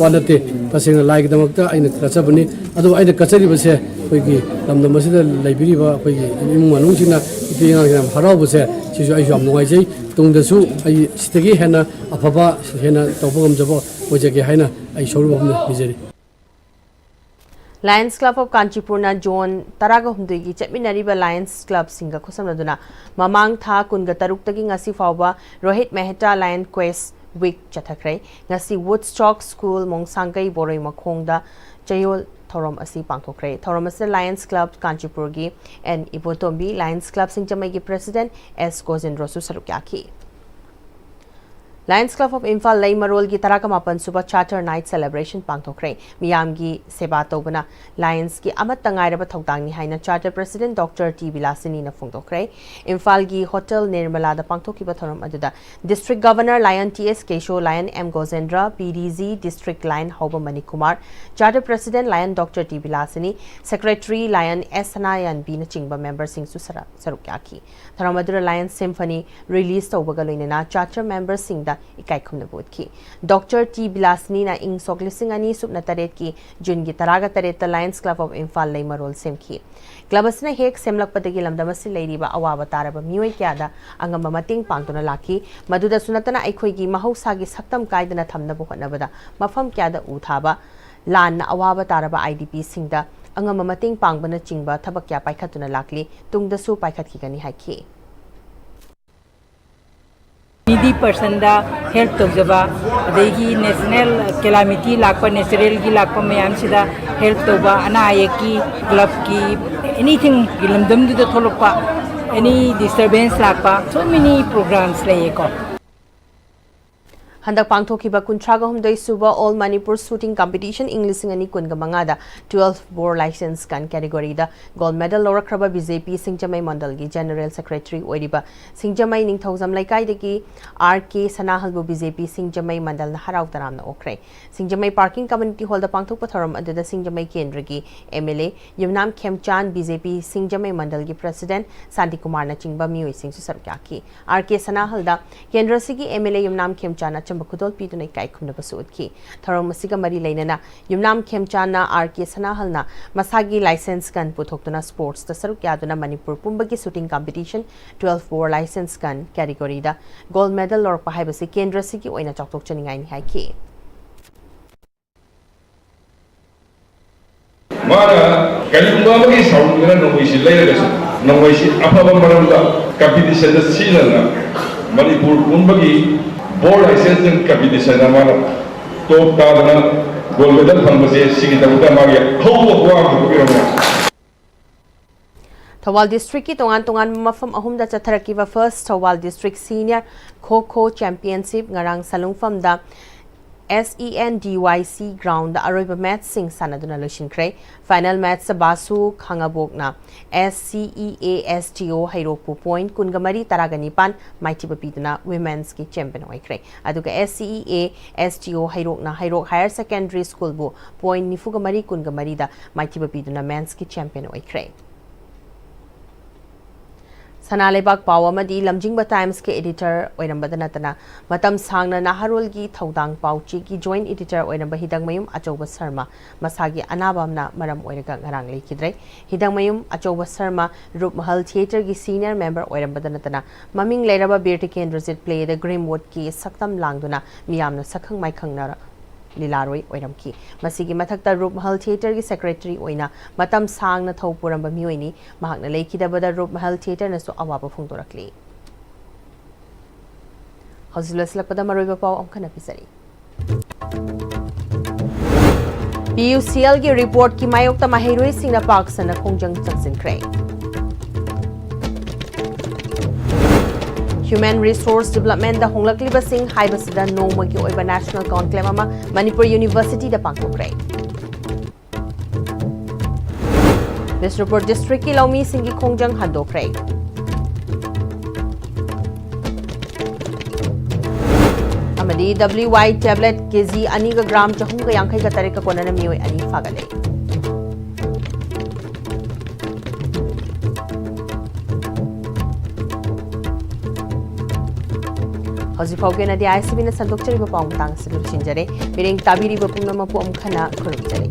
ꯋꯥ ꯅꯠꯇꯦ꯫ ꯇꯁꯦꯡꯅ ꯂꯥꯏꯒꯤꯗꯃꯛꯇ ꯑꯩꯅ ꯀꯠꯆꯕꯅꯤ꯫ ꯑꯗꯨꯕꯨ ꯑꯩꯅ ꯀꯠꯆꯔꯤꯕꯁꯦ ꯑꯩꯈꯣꯏꯒꯤ ꯂꯝꯗꯝ ꯑꯁꯤꯗ ꯂꯩꯕꯤꯔꯤꯕ ꯑꯩꯈꯣꯏꯒꯤ ꯏꯃꯨꯡ ꯃꯅꯨꯡꯁꯤꯡꯅ, ꯅꯨꯄꯤ ꯑꯉꯥꯡꯁꯤꯡꯅ ꯌꯥꯝ ꯍꯔꯥꯎꯕꯁꯦ, ꯁꯤꯁꯨ ꯑꯩꯁꯨ ꯌꯥꯝ ꯅꯨꯡꯉꯥꯏꯖꯩ꯫ ꯇꯨꯡꯗꯁꯨ ꯑꯩ ꯁꯤꯗꯒꯤ ꯍꯦꯟꯅ ꯑꯐꯕ, ꯍꯦꯟꯅ ꯇꯧꯕ ꯉꯝꯖꯕ ꯑꯣꯏꯖꯒꯦ ꯍꯥꯏꯅ ꯑꯩ ꯁꯣꯏꯗꯅ ꯅꯤꯖꯔꯤ꯫ Lions Club of Kanchipurꯅ Zone ꯇꯔꯥꯒ ꯍꯨꯝꯗꯣꯏꯒꯤ ꯆꯠꯃꯤꯟꯅꯔꯤꯕ Lions Clubꯁꯤꯡꯒ ꯈꯨꯠꯁꯝꯅꯗꯨꯅ ꯃꯃꯥꯡ ꯊꯥ ꯀꯨꯟꯒ ꯇꯔꯨꯛꯇꯒꯤ ꯉꯁꯤ ꯐꯥꯎꯕ Rohit Mehta Lion Quest Week ꯆꯠꯊꯈ꯭ꯔꯦ꯫ ꯉꯁꯤ Woodstock School, ꯃꯣꯡꯁꯥꯡꯒꯩ ꯕꯣꯔꯣꯏ ꯃꯈꯣꯡꯗ ꯆꯌꯣꯜ ꯊꯧꯔꯝ ꯑꯁꯤ ꯄꯥꯡꯊꯣꯛꯈ꯭ꯔꯦ꯫ ꯊꯧꯔꯝ ꯑꯁꯤꯗ Lions Club Kanchipurꯒꯤ N ꯏꯕꯣꯇꯣꯝꯕꯤ, Lions Club ꯁꯤꯡꯖꯃꯩꯒꯤ President S ꯒꯣꯖꯦꯟꯗ꯭ꯔꯣꯁꯨ ꯁꯔꯨꯛ ꯌꯥꯈꯤ꯫ Lions Club of Imphal ꯂꯩꯃꯔꯣꯜꯒꯤ ꯇꯔꯥꯒ ꯃꯥꯄꯟ ꯁꯨꯕ Charter Night Celebration ꯄꯥꯡꯊꯣꯛꯈ꯭ꯔꯦ꯫ ꯃꯤꯌꯥꯝꯒꯤ ꯁꯦꯕꯥ ꯇꯧꯕꯅ Lionsꯀꯤ ꯑꯃꯠꯇ ꯉꯥꯏꯔꯕ ꯊꯧꯗꯥꯡꯅꯤ ꯍꯥꯏꯅ Charter President Doctor T ꯕꯤꯂꯥꯁꯤꯅꯤꯅ ꯐꯣꯡꯗꯣꯛꯈ꯭ꯔꯦ꯫ ꯏꯝꯐꯥꯜꯒꯤ Hotel Nirmalaꯗ ꯄꯥꯡꯊꯣꯛꯈꯤꯕ ꯊꯧꯔꯝ ꯑꯗꯨꯗ District Governor Lion T S Keisho, Lion M ꯒꯣꯖꯦꯟꯗ꯭ꯔ, P D G District Lion ꯍꯧꯕ Manikumar, Charter President Lion Doctor T Bilasini, Secretary Lion S ꯁꯅꯥꯌꯥꯟꯕꯤꯅꯆꯤꯡꯕ memberꯁꯤꯡꯁꯨ ꯁꯔ-, ꯁꯔꯨꯛ ꯌꯥꯈꯤ꯫ ꯊꯧꯔꯝ ꯑꯗꯨꯗ Lion Symphony release ꯇꯧꯕꯒ ꯂꯣꯏꯅꯅ Charter memberꯁꯤꯡꯗ ꯏꯀꯥꯏ ꯈꯨꯝꯅꯕ ꯎꯠꯈꯤ꯫ ꯗꯣꯛꯇꯔ ꯇꯤ ꯕꯤꯂꯥꯁꯤꯅꯤꯅ ꯏꯪ ꯁꯣꯛ ꯂꯤꯁꯤꯡ ꯑꯅꯤ ꯁꯨꯞꯅ ꯇꯔꯦꯠꯀꯤ ꯖꯨꯟꯒꯤ ꯇꯔꯥꯒ ꯇꯔꯦꯠꯇ Lions Club of Imphal ꯂꯩꯃꯔꯣꯜ ꯁꯦꯝꯈꯤ꯫ ꯀ꯭ꯂꯕ ꯑꯁꯤꯅ ꯍꯦꯛ ꯁꯦꯝꯂꯛꯄꯗꯒꯤ ꯂꯝꯗꯝ ꯑꯁꯤ ꯂꯩꯔꯤꯕ ꯑꯋꯥꯕ ꯇꯥꯔꯕ ꯃꯤꯑꯣꯏ ꯀꯌꯥꯗ ꯑꯉꯝꯕ ꯃꯇꯦꯡ ꯄꯥꯡꯗꯨꯅ ꯂꯥꯛꯈꯤ꯫ ꯃꯗꯨꯗꯁꯨ ꯅꯠꯇꯅ ꯑꯩꯈꯣꯏꯒꯤ ꯃꯍꯧꯁꯥꯒꯤ ꯁꯛꯇꯝ ꯀꯥꯏꯗꯅ ꯊꯝꯅꯕ ꯍꯣꯠꯅꯕꯗ ꯃꯐꯝ ꯀꯌꯥꯗ ꯎ ꯊꯥꯕ, ꯂꯥꯟꯅ ꯑꯋꯥꯕ ꯇꯥꯔꯕ IDPꯁꯤꯡꯗ ꯑꯉꯝꯕ ꯃꯇꯦꯡ ꯄꯥꯡꯕꯅꯆꯤꯡꯕ ꯊꯕꯛ ꯀꯌꯥ ꯄꯥꯏꯈꯠꯇꯨꯅ ꯂꯥꯛꯂꯤ, ꯇꯨꯡꯗꯁꯨ ꯄꯥꯏꯈꯠꯈꯤꯒꯅꯤ ꯍꯥꯏꯈꯤ꯫ Needy personꯗ help ꯇꯧꯖꯕ, ꯑꯗꯒꯤ national calamity ꯂꯥꯛꯄ, natural ꯒꯤ ꯂꯥꯛꯄ ꯃꯌꯥꯝꯁꯤꯗ help ꯇꯧꯕ, ꯑꯅꯥ ꯑꯌꯦꯛꯀꯤ, club ꯀꯤ, anything ꯒꯤ ꯂꯝꯗꯝꯗꯨꯗ ꯊꯣꯛꯂꯛꯄ, any disturbance ꯂꯥꯛꯄ, so many programs ꯂꯩꯌꯦꯀꯣ꯫ ꯍꯟꯗꯛ ꯄꯥꯡꯊꯣꯛꯈꯤꯕ ꯀꯨꯟꯊ꯭ꯔꯥꯒ ꯍꯨꯝꯗꯣꯏ ꯁꯨꯕ All Manipur Shooting Competition ꯏꯪ ꯂꯤꯁꯤꯡ ꯑꯅꯤ ꯀꯨꯟꯒ ꯃꯉꯥꯗ twelve bore licensed gun category ꯗ gold medal ꯂꯧꯔꯛꯈ꯭ꯔꯕ BJP ꯁꯤꯡꯖꯃꯩ ꯃꯟꯗꯜꯒꯤ general secretary ꯑꯣꯏꯔꯤꯕ ꯁꯤꯡꯖꯃꯩ ꯅꯤꯡꯊꯧꯖꯝ ꯂꯩꯀꯥꯏꯗꯒꯤ R K ꯁꯅꯥꯍꯜꯕꯨ BJP ꯁꯤꯡꯖꯃꯩ ꯃꯟꯗꯜꯅ ꯍꯔꯥꯎ ꯇꯔꯥꯝꯅ ꯑꯣꯛꯈ꯭ꯔꯦ꯫ ꯁꯤꯡꯖꯃꯩ Parking Community Hall ꯗ ꯄꯥꯡꯊꯣꯛꯄ ꯊꯧꯔꯝ ꯑꯗꯨꯗ ꯁꯤꯡꯖꯃꯩ ꯀꯦꯟꯗ꯭ꯔꯒꯤ MLA ꯌꯨꯝꯅꯥꯝ ꯈꯦꯝꯆꯥꯟ, BJP ꯁꯤꯡꯖꯃꯩ ꯃꯟꯗꯜꯒꯤ president ꯁꯥꯟꯇꯤꯀꯨꯃꯥꯔꯅꯆꯤꯡꯕ ꯃꯤꯑꯣꯏꯁꯤꯡꯁꯨ ꯁꯔꯨꯛ ꯌꯥꯈꯤ꯫ R K ꯁꯅꯥꯍꯜꯗ ꯀꯦꯟꯗ꯭ꯔ ꯑꯁꯤꯒꯤ MLA ꯌꯨꯝꯅꯥꯝ ꯈꯦꯝꯆꯥꯟꯅ ꯑꯆꯝꯕ ꯈꯨꯗꯣꯜ ꯄꯤꯗꯨꯅ ꯏꯀꯥꯏ ꯈꯨꯝꯅꯕꯁꯨ ꯎꯠꯈꯤ꯫ ꯊꯧꯔꯝ ꯑꯁꯤꯒ ꯃꯔꯤ ꯂꯩꯅꯅ ꯌꯨꯝꯅꯥꯝ ꯈꯦꯝꯆꯥꯟꯅ R K ꯁꯅꯥꯍꯜꯅ ꯃꯁꯥꯒꯤ license gun ꯄꯨꯊꯣꯛꯇꯨꯅ sports ꯇ ꯁꯔꯨꯛ ꯌꯥꯗꯨꯅ ꯃꯅꯤꯄꯨꯔ ꯄꯨꯝꯕꯒꯤ shooting competition twelve bore licensed gun category ꯗ gold medal ꯂꯧꯔꯛꯄ ꯍꯥꯏꯕꯁꯤ ꯀꯦꯟꯗ꯭ꯔ ꯑꯁꯤꯒꯤ ꯑꯣꯏꯅ ꯆꯥꯎꯊꯣꯛꯆꯅꯤꯡꯉꯥꯏꯅꯤ ꯍꯥꯏꯈꯤ꯫ ꯃꯥꯅ ꯀꯔꯤꯒꯨꯝꯕ ꯑꯃꯒꯤ ꯁꯥꯎꯅꯤꯡꯗꯅ ꯅꯣꯡꯃꯩꯁꯤ ꯂꯩꯔꯒꯁꯨ, ꯅꯣꯡꯃꯩꯁꯤ ꯑꯐꯕ ꯃꯔꯝꯗ competition ꯗ ꯁꯤꯖꯤꯟꯅꯗꯅ ꯃꯅꯤꯄꯨꯔ ꯄꯨꯝꯕꯒꯤ bore licensed gun competition ꯗ ꯃꯥꯅ top ꯇꯥꯗꯅ gold medal ꯐꯪꯕꯁꯦ ꯁꯤꯒꯤꯗꯃꯛꯇ ꯃꯥꯒꯤ ꯑꯍꯧꯕ ꯄꯨꯋꯥ ꯑꯃ ꯍꯧꯗꯣꯛꯄꯤꯔꯝꯃꯤ꯫ ꯊꯧꯕꯥꯜ district ꯀꯤ ꯇꯣꯉꯥꯟ ꯇꯣꯉꯥꯟꯕ ꯃꯐꯝ ꯑꯍꯨꯝꯗ ꯆꯠꯊꯔꯛꯈꯤꯕ First ꯊꯧꯕꯥꯜ district senior ꯈꯣ ꯈꯣ championship ꯉꯔꯥꯡ ꯁꯂꯨꯡꯐꯝꯗ SENDYC ground ꯗ ꯑꯔꯣꯏꯕ match ꯁꯤꯡ ꯁꯥꯟꯅꯗꯨꯅ ꯂꯣꯏꯁꯤꯟꯈ꯭ꯔꯦ꯫ Final match ꯇ ꯕꯥꯁꯨ ꯈꯥꯉꯕꯣꯛꯅ SCEA STO ꯍꯩꯔꯣꯛꯄꯨ point ꯀꯨꯟꯒ ꯃꯔꯤ, ꯇꯔꯥꯒ ꯅꯤꯄꯥꯟ ꯃꯥꯏꯊꯤꯕ ꯄꯤꯗꯨꯅ women's ꯀꯤ champion ꯑꯣꯏꯈ꯭ꯔꯦ꯫ ꯑꯗꯨꯒ SCEA STO ꯍꯩꯔꯣꯛꯅ ꯍꯩꯔꯣꯛ Higher Secondary School ꯕꯨ point ꯅꯤꯐꯨꯒ ꯃꯔꯤ, ꯀꯨꯟꯒ ꯃꯔꯤꯗ ꯃꯥꯏꯊꯤꯕ ꯄꯤꯗꯨꯅ men's ꯀꯤ champion ꯑꯣꯏꯈ꯭ꯔꯦ꯫ ꯁꯅꯥ ꯂꯩꯕꯥꯛ ꯄꯥꯎ ꯑꯃꯗꯤ ꯂꯝꯖꯤꯡꯕ ꯇꯥꯏꯝꯁꯀꯤ ꯑꯦꯗꯤꯇꯔ ꯑꯣꯏꯔꯝꯕꯗ ꯅꯠꯇꯅ, ꯃꯇꯝ ꯁꯥꯡꯅ ꯅꯥꯍꯥꯔꯣꯜꯒꯤ ꯊꯧꯗꯥꯡ ꯄꯥꯎꯆꯦꯒꯤ ꯖꯣꯏꯟꯠ ꯑꯦꯗꯤꯇꯔ ꯑꯣꯏꯔꯝꯕ ꯍꯤꯗꯪꯃꯌꯨꯝ ꯑꯆꯧꯕ ꯁꯔꯃ ꯃꯁꯥꯒꯤ ꯑꯅꯥꯕ ꯑꯃꯅ ꯃꯔꯝ ꯑꯣꯏꯔꯒ ꯉꯔꯥꯡ ꯂꯩꯈꯤꯗ꯭ꯔꯦ꯫ ꯍꯤꯗꯪꯃꯌꯨꯝ ꯑꯆꯧꯕ ꯁꯔꯃ ꯔꯨꯞꯃꯍꯜ ꯊꯤꯌꯦꯇꯔꯒꯤ ꯁꯤꯅꯤꯌꯔ ꯃꯦꯝꯕꯔ ꯑꯣꯏꯔꯝꯕꯗ ꯅꯠꯇꯅ, ꯃꯃꯤꯡ ꯂꯩꯔꯕ ꯕꯤꯔ ꯇꯤꯀꯦꯟꯗ꯭ꯔꯖꯤꯠ ꯄ꯭ꯂꯦ ꯗ ꯒ꯭ꯔꯤꯝꯋꯨꯗꯀꯤ ꯁꯛꯇꯝ ꯂꯥꯡꯗꯨꯅ ꯃꯤꯌꯥꯝꯅ ꯁꯛꯈꯪ ꯃꯥꯏꯈꯪꯅ ꯂꯤꯂꯥꯔꯣꯏ ꯑꯣꯏꯔꯝꯈꯤ꯫ ꯃꯁꯤꯒꯤ ꯃꯊꯛꯇ ꯔꯨꯞꯃꯍꯜ ꯊꯤꯌꯦꯇꯔꯒꯤ ꯁꯦꯀ꯭ꯔꯦꯇꯔꯤ ꯑꯣꯏꯅ ꯃꯇꯝ ꯁꯥꯡꯅ ꯊꯧ ꯄꯨꯔꯝꯕ ꯃꯤꯑꯣꯏꯅꯤ꯫ ꯃꯍꯥꯛꯅ ꯂꯩꯈꯤꯗꯕꯗ ꯔꯨꯞꯃꯍꯜ ꯊꯤꯌꯦꯇꯔꯅꯁꯨ ꯑꯋꯥꯕ ꯐꯣꯡꯗꯣꯔꯛꯂꯤ꯫ ꯍꯧꯖꯤꯛ ꯂꯣꯏꯁꯤꯜꯂꯛꯄꯗ ꯃꯔꯨꯑꯣꯏꯕ ꯄꯥꯎ ꯑꯃꯨꯛ ꯍꯟꯅ ꯄꯤꯖꯔꯤ꯫ ꯄꯤ ꯌꯨ ꯁꯤ ꯑꯦꯜꯒꯤ ꯔꯤꯄꯣꯔꯠꯀꯤ ꯃꯥꯌꯣꯛꯇ ꯃꯍꯩꯔꯣꯏꯁꯤꯡꯅ ꯄꯥꯛ ꯁꯟꯅ ꯈꯣꯡꯖꯪ ꯆꯪꯁꯤꯟꯈ꯭ꯔꯦ꯫ ꯍ꯭ꯌꯨꯃꯦꯟ ꯔꯤꯁꯣꯔꯁ ꯗꯤꯕꯂꯞꯃꯦꯟꯗ ꯍꯣꯡꯂꯛꯂꯤꯕꯁꯤꯡ ꯍꯥꯏꯕꯁꯤꯗ ꯅꯣꯡꯃꯒꯤ ꯑꯣꯏꯕ ꯅꯦꯁꯅꯦꯜ ꯀꯣꯟꯀ꯭ꯂꯦꯕ ꯑꯃ ꯃꯅꯤꯄꯨꯔ ꯌꯨꯅꯤꯚꯔꯁꯤꯇꯤꯗ ꯄꯥꯡꯊꯣꯛꯈ꯭ꯔꯦ꯫ ꯕꯤꯁꯅꯨꯄꯨꯔ ꯗꯤꯁꯇ꯭ꯔꯤꯛꯀꯤ ꯂꯧꯃꯤꯁꯤꯡꯒꯤ ꯈꯣꯡꯖꯪ ꯍꯟꯗꯣꯛꯈ꯭ꯔꯦ꯫ ꯑꯃꯗꯤ W Y tablet ꯀꯦ ꯖꯤ ꯑꯅꯤꯒ ꯒ꯭ꯔꯥꯝ ꯆꯍꯨꯝꯒ ꯌꯥꯡꯈꯩꯒ ꯇꯔꯦꯠꯀ ꯀꯣꯟꯅꯅ ꯃꯤꯑꯣꯏ ꯑꯅꯤ ꯐꯥꯒꯠꯂꯦ꯫ ꯍꯧꯖꯤꯛ ꯐꯥꯎꯒꯤ ꯑꯣꯏꯅꯗꯤ I C B ꯅ ꯁꯟꯗꯣꯛꯆꯔꯤꯕ ꯄꯥꯎ ꯃꯇꯥꯡ ꯑꯁꯤꯗ ꯂꯣꯏꯁꯤꯟꯖꯔꯦ꯫ ꯃꯤꯔꯦꯡ ꯇꯥꯕꯤꯔꯤꯕ ꯄꯨꯝꯅꯃꯛꯄꯨ ꯑꯃꯨꯛ ꯍꯟꯅ ꯈꯨꯔꯨꯝꯖꯔꯤ꯫